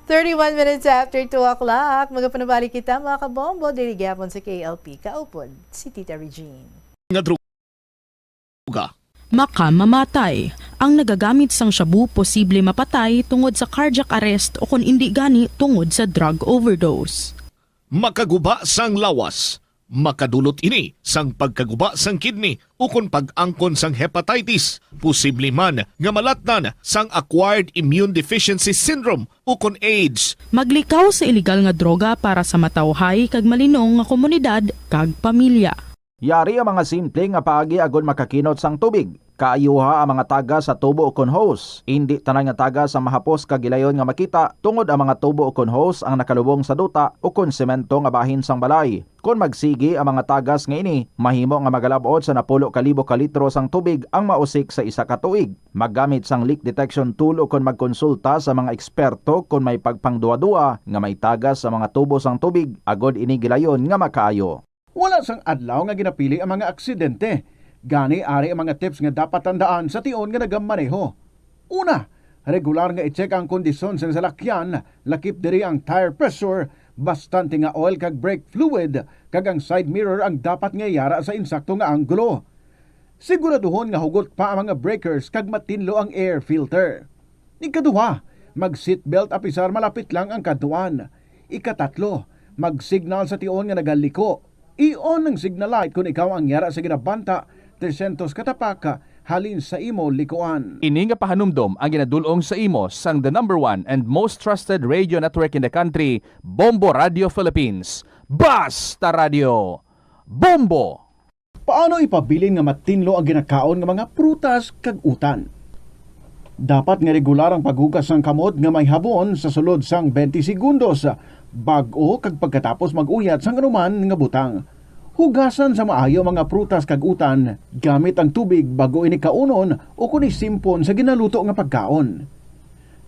Thirty-one minutes after two o'clock, magapanabalik kita, mga kabombo, diri gyapon sa K L P. Kaupod si Tita Regine. Nga droga. Makamamatay. Ang nagagamit sang shabu posible mapatay tungod sa cardiac arrest o kon indi gani tungod sa drug overdose. Makaguba sang lawas. Makadulot ini sang pagkaguba sang kidney ukon pag-angkon sang hepatitis, posible man nga malatnan sang acquired immune deficiency syndrome ukon AIDS. Maglikaw sa iligal nga droga para sa matawhay kag malinong nga komunidad kag pamilya. Yari ang mga simple nga paagi agod makakinot sang tubig. Kaayuha ang mga tagas sa tubo ukon hose. Indi tanan nga tagas ang mahapos kag gilayon nga makita, tungod ang mga tubo ukon hose ang nakalubong sa duta ukon semento nga bahin sang balay. Kon magsigi ang mga tagas nga ini, mahimo nga magalab-ot sa napulo ka libo ka litro sang tubig ang mausik sa isa ka tuig. Maggamit sang leak detection tool ukon magkonsulta sa mga eksperto kon may pagpangduwa-duwa nga may tagas sa mga tubo sang tubig, agod ini gilayon nga makaayo. Wala sang adlaw nga ginapili ang mga aksidente. Gani, ari ang mga tips nga dapat tandaan sa tion nga nagamaneho. Una, regular nga i-check ang kondisyon sang salakyan, lakip diri ang tire pressure, bastante nga oil kag brake fluid, kag ang side mirror ang dapat nga yara sa insakto nga anggulo. Siguraduhon nga hugot pa ang mga breakers kag matinlo ang air filter. Ikaduha, mag-seatbelt apisar malapit lang ang kadtuan. Ikatatlo, mag-signal sa tion nga nagaliko. I-on ang signal light kon ikaw ang yara sa ginabanta tresyentos ka tapak halin sa imo likuan. Ini nga pahanumdom ang ginadul-ong sa imo sang the number one and most trusted radio network in the country, Bombo Radio Philippines. Basta Radio, Bombo! Paano ipabilin nga matinlo ang ginakaon nga mga prutas kag utan? Dapat nga regular ang paghugas sang kamot nga may habon sa sulod sang twenty segundos, bag-o kag pagkatapos mag-uyat sang anuman nga butang. Hugasan sa maayo ang mga prutas kag utan gamit ang tubig bag-o ini kaunon o kon isimpon sa ginaluto nga pagkaon.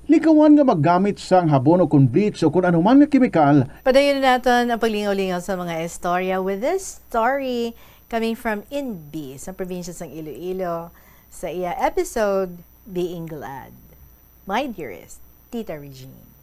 Likawan nga maggamit sang habon o kon bleach o kon anuman nga kemikal. Padayon naton ang paglingaw-lingaw sa mga istorya with this story coming from Inbi sa probinsya sang Iloilo sa iya episode Being Glad. My dearest Tita Regine.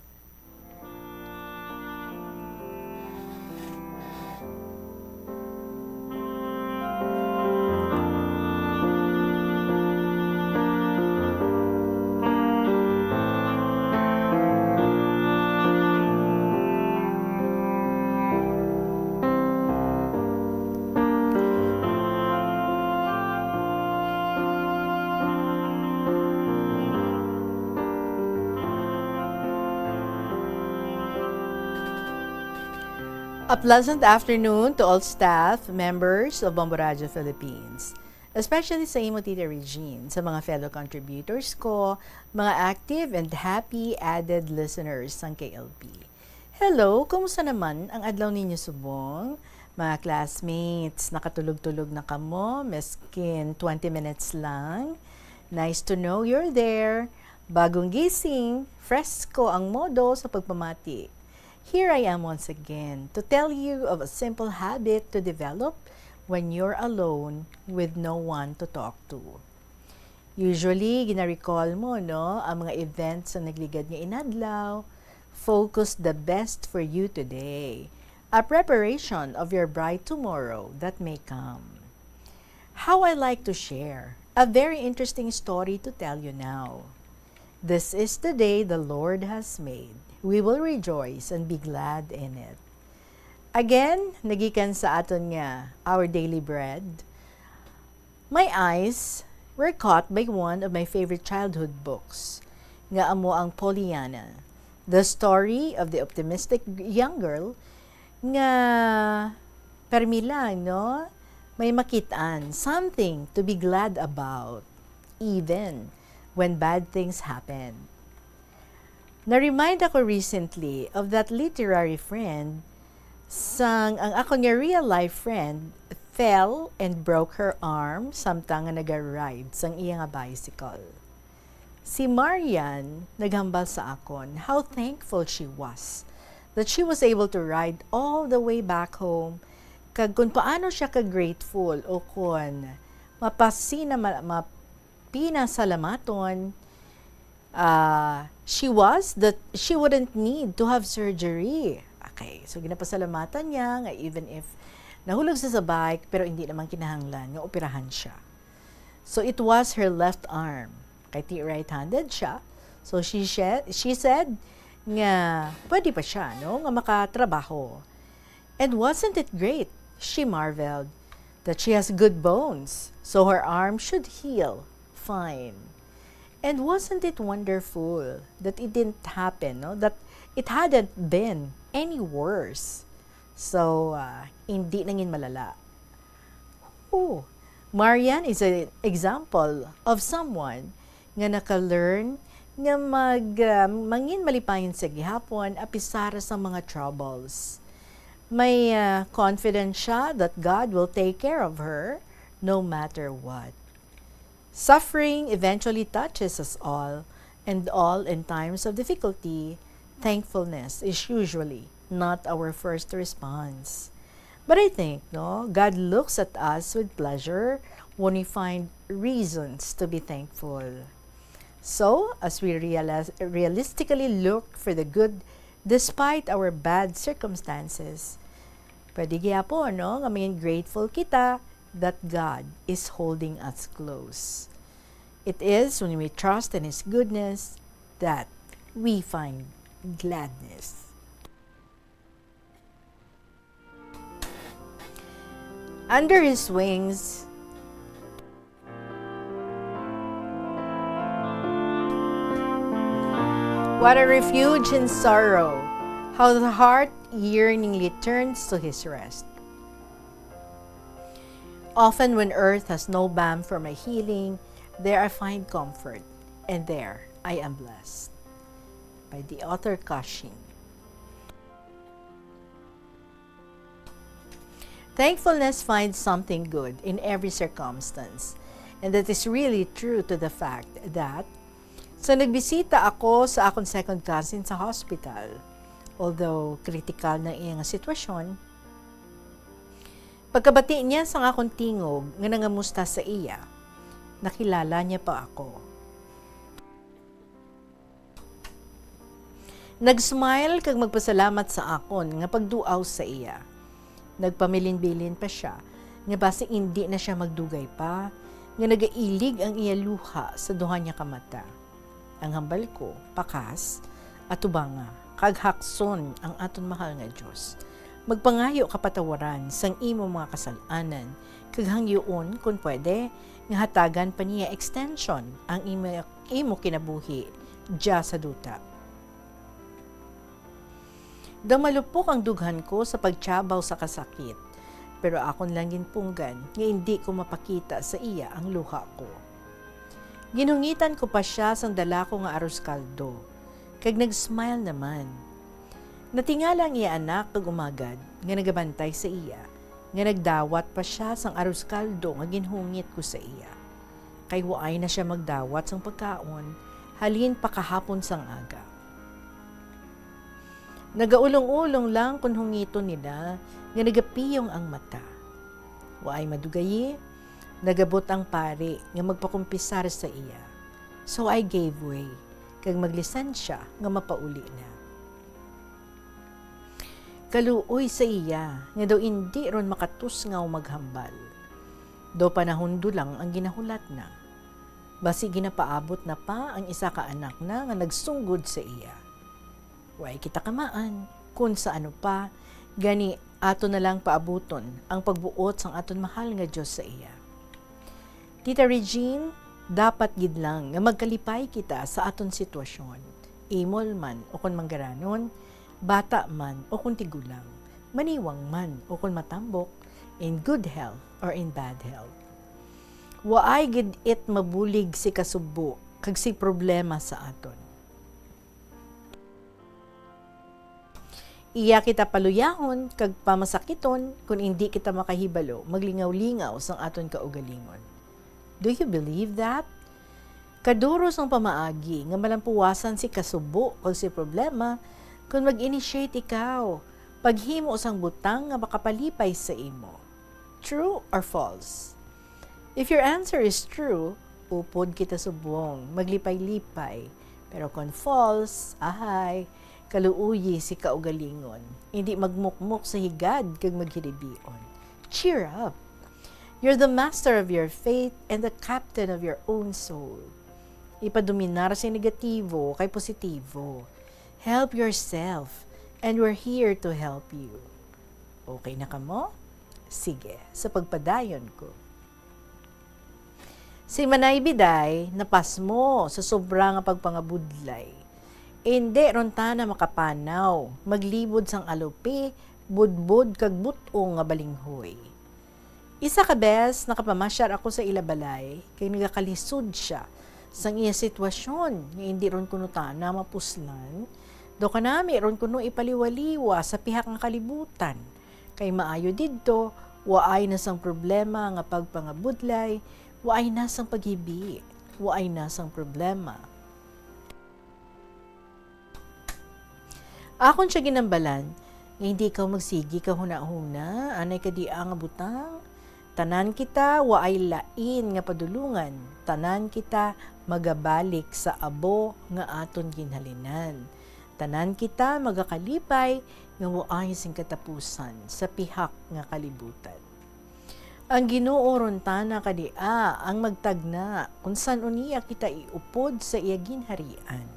A pleasant afternoon to all staff members of Bombo Radio Philippines, especially sa imo, Tita Regine, sa mga fellow contributors ko, mga active and happy added listeners sang K L P. Hello, kumusta naman ang adlaw ninyo subong? Mga classmates, nakatulog-tulog na kamo, meskin twenty minutes lang. Nice to know you're there. Bagong gising, fresko ang modo sa pagpamati. Here I am once again to tell you of a simple habit to develop when you're alone with no one to talk to. Usually, gina-recall mo, no, ang mga events sa nagligad nga inadlaw. Focus the best for you today. A preparation of your bright tomorrow that may come. How I like to share a very interesting story to tell you now. This is the day the Lord has made. We will rejoice and be glad in it. Again, nagikan sa aton nga Our Daily Bread, my eyes were caught by one of my favorite childhood books, nga amo ang Pollyanna, the story of the optimistic young girl nga permi lang, no? May makit-an, something to be glad about, even when bad things happen. Na-remind ako recently of that literary friend sang ang akon nga real life friend fell and broke her arm samtang nga naga-ride sang iya nga bicycle. Si Marian naghambal sa akon how thankful she was that she was able to ride all the way back home, kag kung paano siya ka-grateful o kon mapasina-, ma-, mapinasalamaton Ah, she was that she wouldn't need to have surgery. Okay, so ginapasalamatan niya nga even if nahulog sa sa bike, pero hindi naman kinahanglan nga operahan siya. So it was her left arm. Kay ti right-handed siya. So she she, she said nga pwede pa siya, no, nga makatrabaho. And wasn't it great, she marveled, that she has good bones, so her arm should heal fine. And wasn't it wonderful that it didn't happen, no? That it hadn't been any worse. So, ah, hindi nangin malala. Oh, Marian is an example of someone nga naka-learn nga mag, ah, mangin malipayon sa gihapon apisar sa mga troubles. May, ah, confidence siya that God will take care of her no matter what. Suffering eventually touches us all, and all in times of difficulty, thankfulness is usually not our first response. But I think, no, God looks at us with pleasure when we find reasons to be thankful. So, as we realize, realistically look for the good despite our bad circumstances, pwede gyapon, no, nga maging grateful kita that God is holding us close. It is when we trust in His goodness that we find gladness. Under His wings, what a refuge in sorrow, how the heart yearningly turns to His rest. Often when earth has no balm for my healing, there I find comfort, and there I am blessed. By the author Kashin. Thankfulness finds something good in every circumstance, and that is really true to the fact that sa nagbisita ako sa akon second cousin sa hospital, although critical na iyang sitwasyon, pagkabati niya sang akon tingog nga nangamusta sa iya, nakilala niya pa ako. Nag-smile kag magpasalamat sa akon nga pagduaw sa iya. Nagpamilin-bilin pa sia nga basi indi na sia magdugay pa, nga nagailig ang iya luha sa duha niya ka mata. Ang hambal ko, pakas, atubanga, kag hakson ang aton mahal nga Dios. Magpangayo ka patawaran sang imo mga kasal-anan, kag hangyoon, kon pwede, nga hatagan pa niya extension ang imo, imo kinabuhi dya sa duta. Daw malupok ang dughan ko sa pagtiyabaw sa kasakit, pero akon lang ginpunggan nga indi ko mapakita sa iya ang luha ko. Ginhungitan ko pa sia sang dala ko nga arroz caldo, kag nag-smile naman. Natingala ang iya anak kag umagad nga nagabantay sa iya, nga nagdawat pa sia sang arroz caldo nga ginhungit ko sa iya. Kay waay na sia magdawat sang pagkaon halin pa kahapon sang aga. Nagaulong-ulong lang kon hungiton nila nga nagapiyong ang mata. Waay madugayi, nagabot ang pari nga magpakumpisar sa iya. So I gave way, kag maglisan sia nga mapauli na. Kaluoy sa iya nga daw indi ron makatusngaw maghambal. Daw panahon do lang ang ginahulat na. Basi ginapaabot na pa ang isa ka anak na nga nagsunggod sa iya. Way kita kamaan kon sa ano pa, gani ato na lang paabuton ang pagbuot sang aton mahal nga Dios sa iya. Tita Regine, dapat gid lang nga magkalipay kita sa aton sitwasyon, imol man ukon manggaranon, bata man ukon tigulang, maniwang man ukon matambok, in good health or in bad health. Waay gid it mabulig si kasubo kag si problema sa aton. Iya kita paluyahon kag pamasakiton kon indi kita makahibalo maglingaw-lingaw sang aton kaugalingon. Do you believe that? Kaduro sang pamaagi nga malampuwasan si kasubo kag si problema kon mag-initiate ikaw paghimo sang butang nga makapalipay sa imo. True or false? If your answer is true, upod kita subong, maglipay-lipay, Pero kon false, ahay, kaluoyi si kaugalingon. Indi magmukmok sa higad kag maghilibion. Cheer up! You're the master of your fate and the captain of your own soul. Ipadominar sa negatibo kay positibo. Help yourself, and we're here to help you. Okay na kamo? Sige, sa pagpadayon ko. Si Manay Biday napasmo sa sobra nga pagpangabudlay. Indi ron tana makapanaw, maglibod sang alupi, budbod kag but-ong nga balinghoy. Isa ka bes, nakapamasyar ako sa ila balay, kay nagakalisod sia sang iya sitwasyon nga indi ron kuno tana mapuslan, daw kanami ron kuno ipaliwaliwa sa pihak nga kalibutan. Kay maayo didto, waay na sang problema nga pagpangabudlay, waay na sang paghibi, waay na sang problema. Akon siya ginambalan nga hindi ikaw magsigi ka hunahuna anay ka dia nga butang. Tanan kita waay lain nga padulungan, tanan kita magabalik sa abo nga aton ginhalinan. Tanan kita magakalipay nga waay sing katapusan sa pihak nga kalibutan. Ang Ginoo ron tana kadia ang magtagna kon san-o niya kita iupod sa iya ginharian.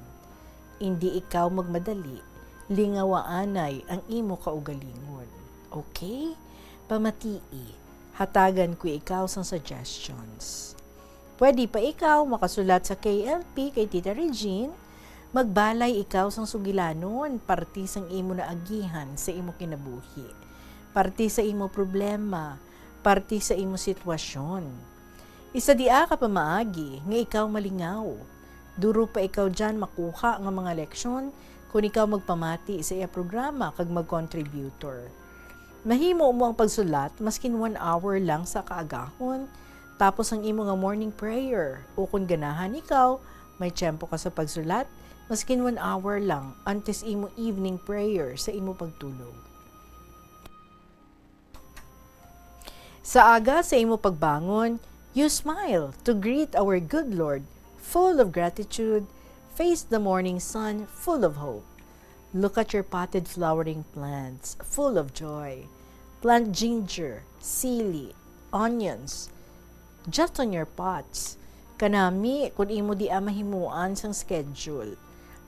Indi ikaw magmadali, lingawaanay ang imo kaugalingon. Okay? Pamatii, hatagan ko ikaw sang suggestions. Pwede pa ikaw makasulat sa K L P kay Tita Regine, magbalay ikaw sang sugilanon, parte sang imo naagihan sa imo kinabuhi, parte sa imo problema, parte sa imo sitwasyon. Isa dia ka pamaagi nga ikaw malingaw. Duro pa ikaw diyan makuha nga mga leksyon kon ikaw magpamati sa iya programa kag mag-contributor. Mahimo mo ang pagsulat maskin one hour lang sa kaagahon, tapos ang imo nga morning prayer, o kon ganahan ikaw, may tiyempo ka sa pagsulat, maskin one hour lang antes imo evening prayer sa imo pagtulog. Sa aga sa imo pagbangon, you smile to greet our good Lord, full of gratitude, face the morning sun, full of hope. Look at your potted flowering plants, full of joy. Plant ginger, sili, onions, just on your pots. Kanami, kun imo dia mahimuan sang schedule.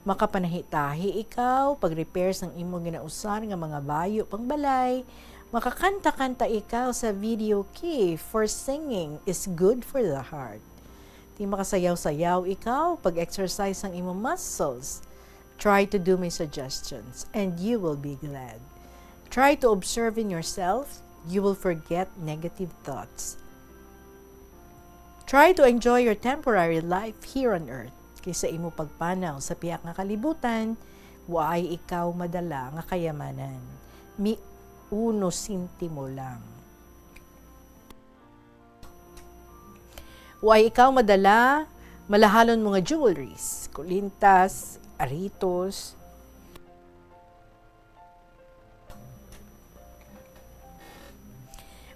Makapanahitahi ikaw pag-repair sang imo ginausan nga mga bayo pangbalay. Makakanta-kanta ikaw sa video key, for singing is good for the heart. Ti makasayaw-sayaw ikaw pag-exercise sang imo muscles. Try to do my suggestions, and you will be glad. Try to observe in yourself, you will forget negative thoughts. Try to enjoy your temporary life here on earth, kay sa imo pagpanaw sa pihak nga kalibutan, waay ikaw madala nga kayamanan. Mi uno sentimo lang. Waay ikaw madala, malahalon mo nga jewelries, kulintas, aritos.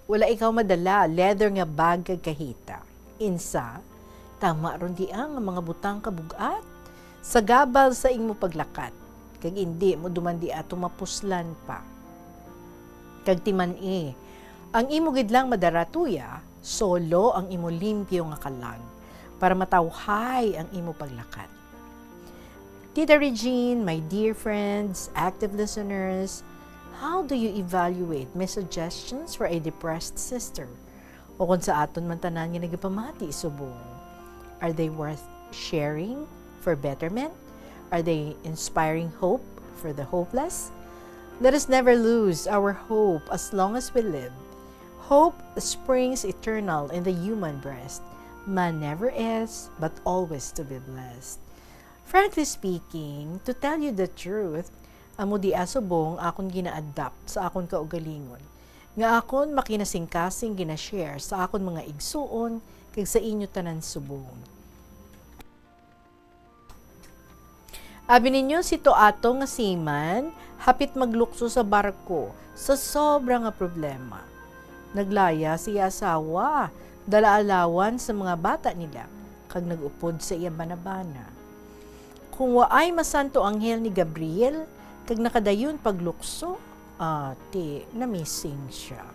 Wala ikaw madala, leather nga bag kag kahita. Insa, tama ron dia nga mga butang kabug-at, sa gabal sa imo paglakat, kag indi mo duman dia tumapuslan pa. Kag timan-i, ang imo gid lang madaratuya, solo ang imo limpyo nga kalag, para matawhay ang imo paglakat. Tita Regine, my dear friends, active listeners, how do you evaluate my suggestions for a depressed sister? O kung sa aton man tanan nga nagapamati subong, are they worth sharing for betterment? Are they inspiring hope for the hopeless? Let us never lose our hope as long as we live. Hope springs eternal in the human breast. Man never is, but always to be blessed. Frankly speaking, to tell you the truth, amo dia subong akon gina-adapt sa akon kaugalingon, nga akon makinasingkasing gina-share sa akon mga igsuon kag sa inyo tanan subong. Abi ninyo, si Toato nga seaman, hapit maglukso sa barko sa sobra nga problema. Naglaya sa iya asawa, dala alawan sa mga bata nila, kag nag-upod sa iya banabana. Kung waay masanto anghel ni Gabriel, kag nakadayon paglukso, ah, ti na-missing sia.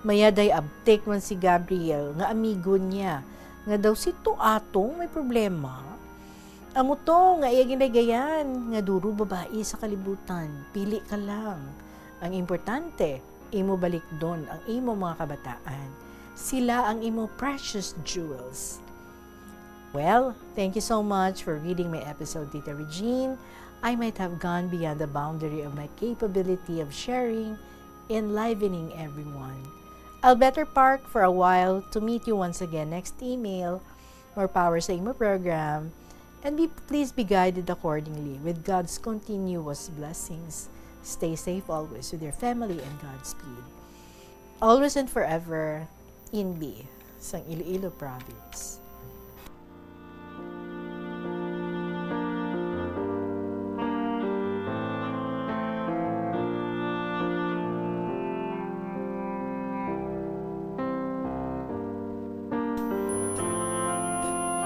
Mayaday abtik man si Gabriel nga amigo niya, nga daw si Tuatong may problema. Amo to nga iya ginaygayan, nga duro babayi sa kalibutan. Pili ka lang. Ang importante, imo balikdon ang imo mga kabataan. Sila ang imo precious jewels. Well, thank you so much for reading my episode, Tita Regine. I might have gone beyond the boundary of my capability of sharing, enlivening everyone. I'll better park for a while to meet you once again next email. More power sa imo program. And be, please be guided accordingly with God's continuous blessings. Stay safe always with your family and Godspeed. Always and forever, Inbi, sang Iloilo Province.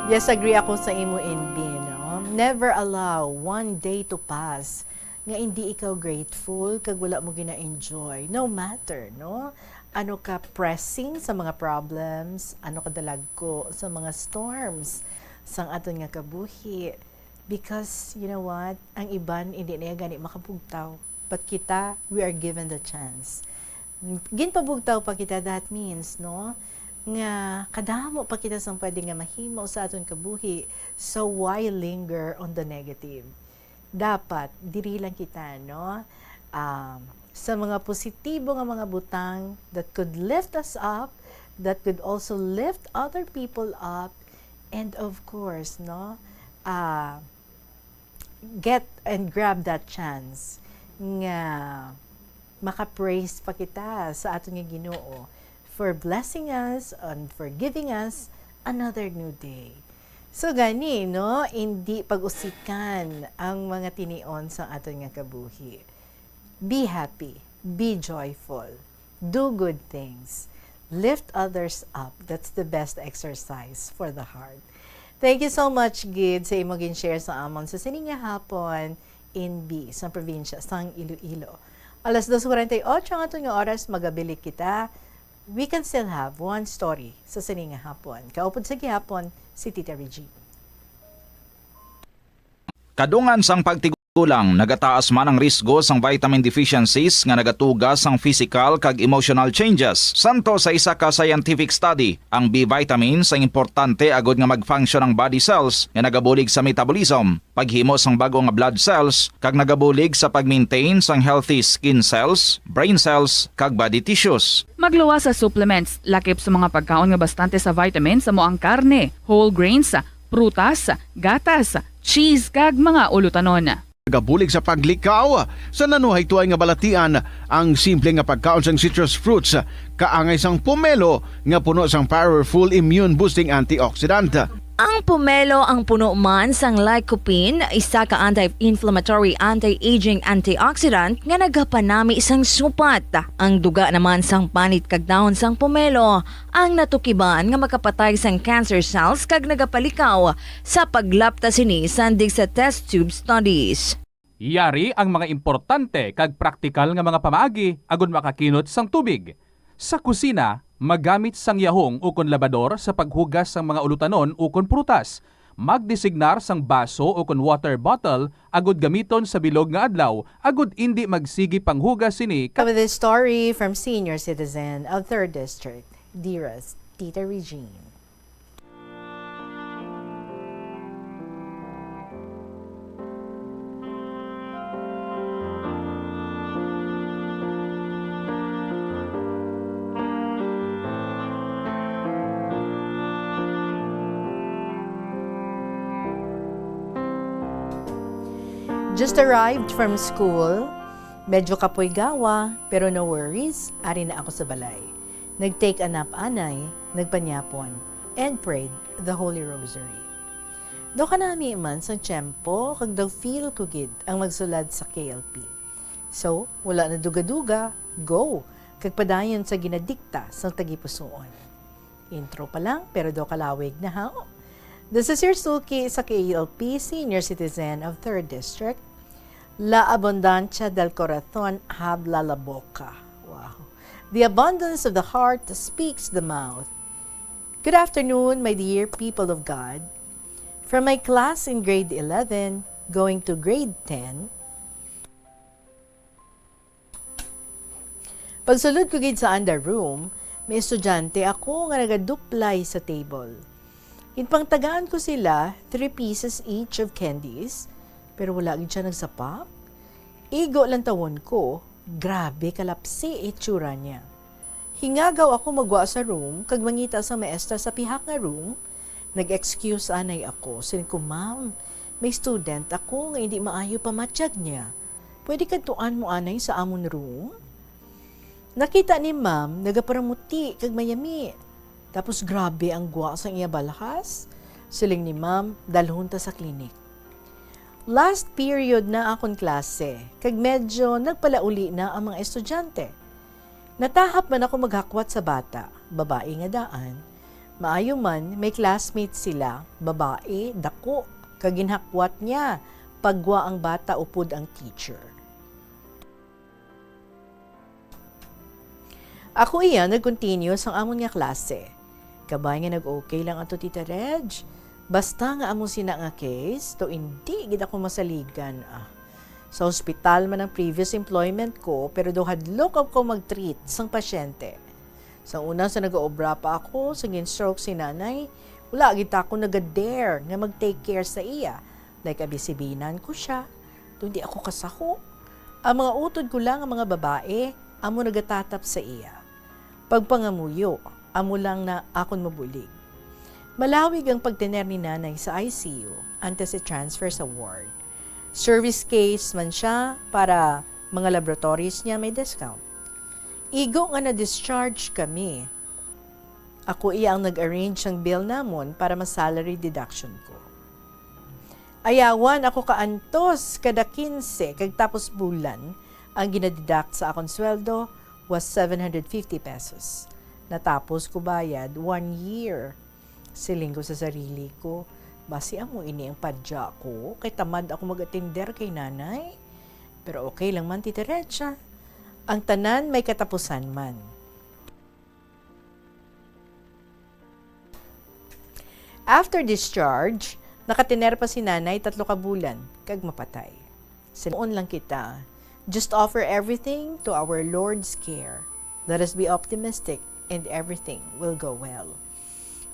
Yes, agree ako sa imo, Inbi, no? Never allow one day to pass nga hindi ikaw grateful kag wala mo gina-enjoy, no matter, no? Ano ka pressing sa mga problems, ano ka dalagko sa mga storms sang aton nga kabuhi. Because, you know what? Ang iban, hindi na gani makabugtaw. But kita, we are given the chance. Ginpabugtaw pa kita, that means, no? Nga kadamo pa kita sang pwede nga mahimo sa aton kabuhi. So why linger on the negative? Dapat, diri lang kita, no? Um, sa mga positibo nga mga butang that could lift us up, that could also lift other people up, and of course, no? Ah, get and grab that chance nga maka-praise pa kita sa aton nga Ginoo for blessing us and for giving us another new day. So gani, no, hindi pag-usikan ang mga tinion sa aton nga kabuhi. Be happy, be joyful, do good things, lift others up. That's the best exercise for the heart. Thank you so much, gid, sa imo gin-share sa amon sa sini nga hapon, Inbi, sa probinsya sang Iloilo. Alas dos kuwarenta y ocho ang aton nga oras, magabalik kita. We can still have one story sa sini nga hapon. Kaupod sa gihapon, si Tita Regine. Kadungan sang pagtigulang, nagataas man ang risgo sang vitamin deficiencies nga nagatuga sang physical kag emotional changes. Santo sa isa ka scientific study, ang B vitamins ang importante agud nga mag-function ang body cells nga nagabulig sa metabolism, paghimo sang bag-o nga blood cells, kag nagabulig sa pag-maintain sang healthy skin cells, brain cells, kag body tissues. Magluwas sa supplements, lakip sa mga pagkaon nga bastante sa vitamins amo ang karne, whole grains, prutas, gatas, cheese, kag mga ulutanon. Nagabulig sa paglikaw sa nanuhaytoay nga balatian ang simple nga pagkaon sang citrus fruits, kaangay sang pomelo nga puno sang powerful immune-boosting antioxidant. Ang pomelo ang puno man sang lycopene, isa ka anti-inflammatory, anti-aging antioxidant nga nagapanami sang supat. Ang duga naman sang panit kag dahon sang pomelo ang natukiban nga makapatay sang cancer cells kag nagapalikaw sa paglapta sini sandig sa test tube studies. Yari ang mga importante kag praktikal nga mga pamaagi agud makakinot sang tubig. Sa kusina, magamit sang yahong ukon labador sa paghugas sang mga ulutanon ukon prutas. Magdesignar sang baso ukon water bottle agud gamiton sa bilog nga adlaw agud indi magsigi panghugas sini ka With a story from senior citizen of third District, Diras, Tita Regine. Just arrived from school. Medyo kapoy gawa, pero no worries, ari na ako sa balay. Nag-take a nap anay, nagpanyapon, and prayed the Holy Rosary. Daw kanami man sang tiyempo kag daw feel ko gid ang magsulad sa K L P. So, wala na duga-duga, go! Kag padayon sa ginadikta sang tagipusoon. Intro pa lang, pero daw kalawig na, ha? This is your Suki sa K A L P, Senior Citizen of Third District. La abundancia del corazón habla la boca. Wow. The abundance of the heart speaks the mouth. Good afternoon, my dear people of God. From my class in grade eleven, going to grade ten, pagsulod ko gid sa under room, may estudyante ako nga nagaduplay sa table. Ginpangtagaan ko sila three pieces each of candies, pero wala gid siya nagsapa. Igo lang tawon ko, grabe kalapsi itsura niya. Hingagaw ako magwa sa room kag mangita sa maestra sa pihak nga room. Nag-excuse anay ako. Siling ko, "Ma'am, may student ako nga hindi maayo pamatyag niya. Pwede kadtuan mo anay sa amon room?" Nakita ni ma'am, nagaparamuti kag mayami. Tapos grabe ang gwa sang iya balhas. Siling ni ma'am, "Dalhon ta sa klinik." Last period na akon klase, kag medyo nagpalauli na ang mga estudyante. Natahap man ako maghakwat sa bata, babae nga daan. Maayo man, may classmate sila, babae, dako, kag ginhakwat niya pagwa ang bata upod ang teacher. Ako iya nag-continue sang amon nga klase. Kabay nga nag-okay lang ato, Tita Reg. Basta nga amo sina nga case, to indi gid ako masaligan, ah. Sa hospital man ang previous employment ko, pero daw hadlok ako mag-treat sang pasyente. Sa una, sa nagaobra pa ako, sa gin-stroke si nanay, wala gid ako naga-dare nga mag-take care sa iya. Like, abisibinan ko siya. Daw hindi ako kasaho. Ang mga utod ko lang ang mga babae, amo nagatatap sa iya. Pagpangamuyo, amo lang na akon mabulig. Malawig ang pagtener ni nanay sa I C U antes i-transfer sa ward. Service case man siya, para mga laboratories niya may discount. Igo nga na-discharge kami, ako iya ang nag-arrange sang bill namon para ma-salary deduction ko. Ayawan ako kaantos kada quince kag tapos bulan, ang ginadeduct sa akon sweldo was seven hundred fifty pesos. Natapos ko bayad one year. Siling ko sa sarili ko, "Basi amo ini ang padya ko, kay tamad ako mag-atender kay nanay." Pero okay lang man, Tita Recha. Ang tanan may katapusan man. After discharge, nakatener pa si nanay tatlo ka bulan kag mapatay. Sinuon lang kita, just offer everything to our Lord's care. Let us be optimistic and everything will go well.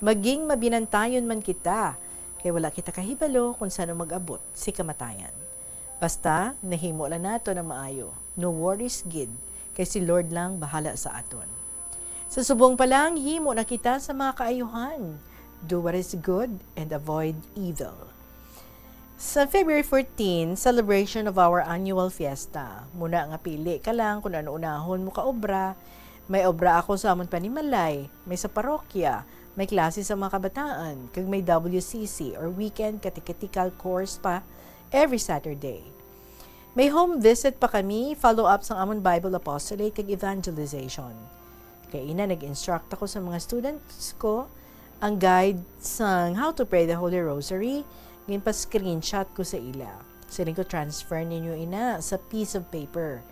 Maging mabinantayon man kita, kay wala kita kahibalo kon san-o mag-abot si kamatayan. Basta, nahimo lang naton ang maayo. No worries gid, kay si Lord lang bahala sa aton. Sa subong pa lang, himo na kita sa mga kaayuhan. Do what is good and avoid evil. Sa February fourteen, celebration of our annual fiesta. Muna nga pili ka lang kung ano unahon mo ka obra. May obra ako sa amon panimalay, may sa parokya, may klase sa mga kabataan, kag may W C C or weekend catechetical course pa every Saturday. May home visit pa kami, follow-up sang amon Bible Apostolate kag evangelization. Kay ina, nag-instruct ako sa mga students ko ang guide sang How to Pray the Holy Rosary, ginpa-screenshot ko sa ila. Siling ko, "Transfer ninyo ina sa piece of paper.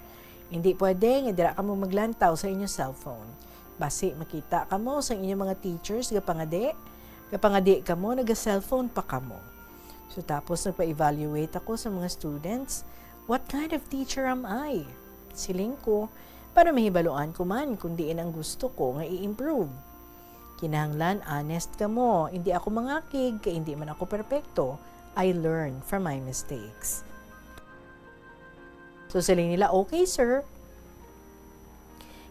Hindi pwede nga dira kamo maglantaw sa inyo cellphone. Basi makita kamo sa inyong mga teachers gapangadi, gapangadi kamo, naga-cellphone pa kamo." So, tapos nagpa-evaluate ako sa mga students. "What kind of teacher am I?" Siling ko, "Para mahibaluan ko man kung diin ang gusto ko nga i-improve." Kinahanglan honest kamo. Hindi ako mangakig, kay hindi man ako perpekto. I learn from my mistakes. So, siling nila, "Okay, sir."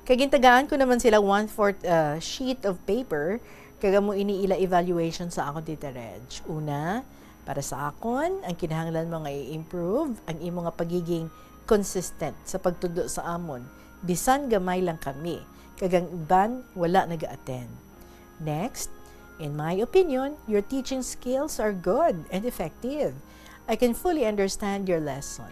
Kay gintagaan ko naman sila one-fourth, uh, sheet of paper, kag amo ini ila evaluation sa akon, Tita Reg. Una, para sa akon, ang kinahanglan mo nga i-improve, ang imo nga pagiging consistent sa pagtudlo sa amon, bisan gamay lang kami, kag ang iban wala naga-attend. Next, in my opinion, your teaching skills are good and effective. I can fully understand your lesson.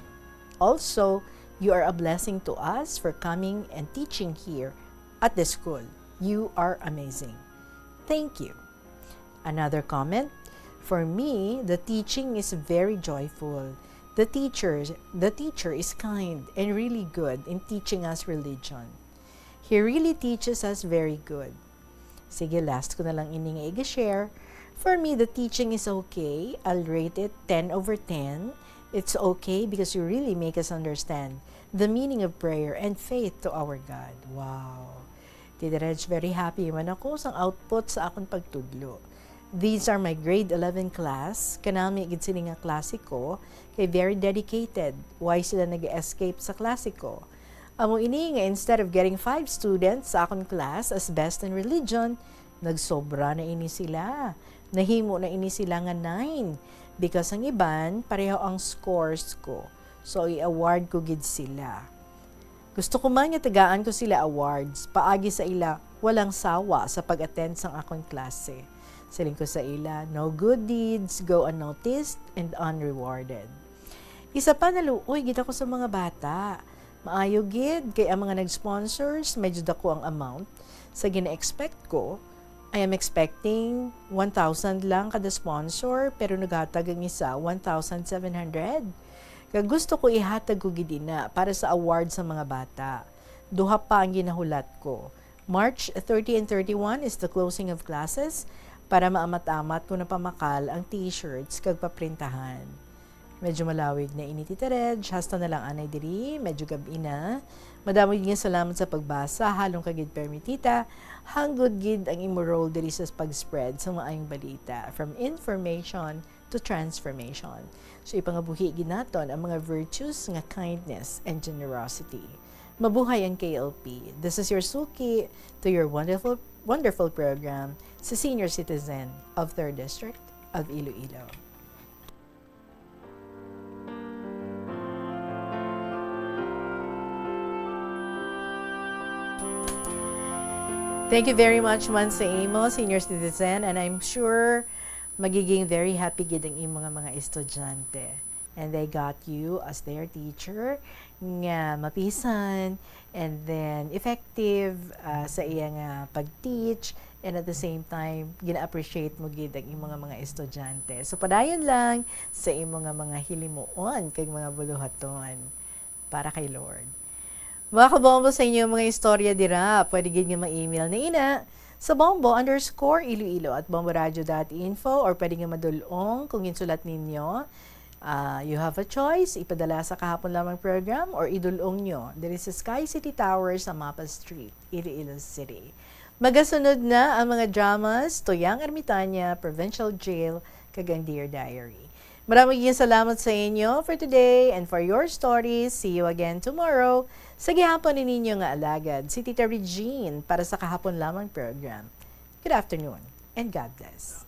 Also, you are a blessing to us for coming and teaching here at the school. You are amazing. Thank you. Another comment, For me, the teaching is very joyful. The teacher, the teacher is kind and really good in teaching us religion. He really teaches us very good. Sige, last ko na lang ini nga i-share. For me, the teaching is okay. I'll rate it ten over ten. It's okay because you really make us understand the meaning of prayer and faith to our God. Wow. Tita Reg, very happy man ako sang output sa akon pagtudlo. These are my grade eleven class. Kanami gid sini nga klase ko, kay very dedicated. Why sila nag-escape sa klase ko? Amo ini nga instead of getting five students sa akon class as best in religion, nagsobra na ini sila. Nahimo na ini sila nga nine, because ang iban pareho ang scores ko. So, i-award ko gid sila. Gusto ko man nga tagaan ko sila awards paagi sa ila walang sawa sa pag-attend sang akon klase. Siling ko sa ila, "No good deeds go unnoticed and unrewarded." Isa pa, naluoy gid ako sa mga bata. Maayo gid, kay ang mga nag-sponsors, medyo dako ang amount sa gina-expect ko. I am expecting one thousand lang kada sponsor, pero naghatag ang isa, one thousand seven hundred. Kag gusto ko ihatag ko gid ina para sa award sa mga bata. Duha pa ang ginahulat ko. March thirty and thirty-one is the closing of classes para maamat-amat ko na pamakal ang t-shirts kag paprintahan. Medyo malawig na ini, Tita Reg. Hasta na lang anay diri. Medyo gab-i na. Madamo gid nga salamat sa pagbasa. Halong ka gid permi, Tita. Hanggod gid ang imo role diri sa pag-spread sa maayong balita. From information to transformation. So, ipangabuhi gid naton ang mga virtues nga kindness and generosity. Mabuhay ang K L P. This is your suki to your wonderful, wonderful program, si Senior Citizen of Third District of Iloilo. Thank you very much man sa imo, Senior Citizen, and I'm sure magiging very happy gid ang imo nga mga estudyante. And they got you as their teacher nga mapisan, and then effective, ah, sa iya nga pag-teach, and at the same time, gina-appreciate mo gid ang imo nga mga estudyante. So, padayon lang sa imo nga mga hilimuon kag mga buluhaton para kay Lord. Mga kabombo, sa inyo mga istorya dira, pwede gid nga ma-email na ina sa bombo underscore iloilo at bomboradio dot info, or pwede nga madulong kung ginsulat ninyo. Ah, you have a choice. Ipadala sa Kahapon Lamang Program or idulong nyo diri sa Sky City Tower sa Mapa Street, Iloilo City. Magasunod na ang mga dramas, Tuyang Ermitaña, Provincial Jail, kag ang Dear Diary. Maraming salamat sa inyo for today and for your stories. See you again tomorrow sa gihapon ni ninyo nga alagad, si Tita Regine, para sa Kahapon Lamang Program. Good afternoon and God bless.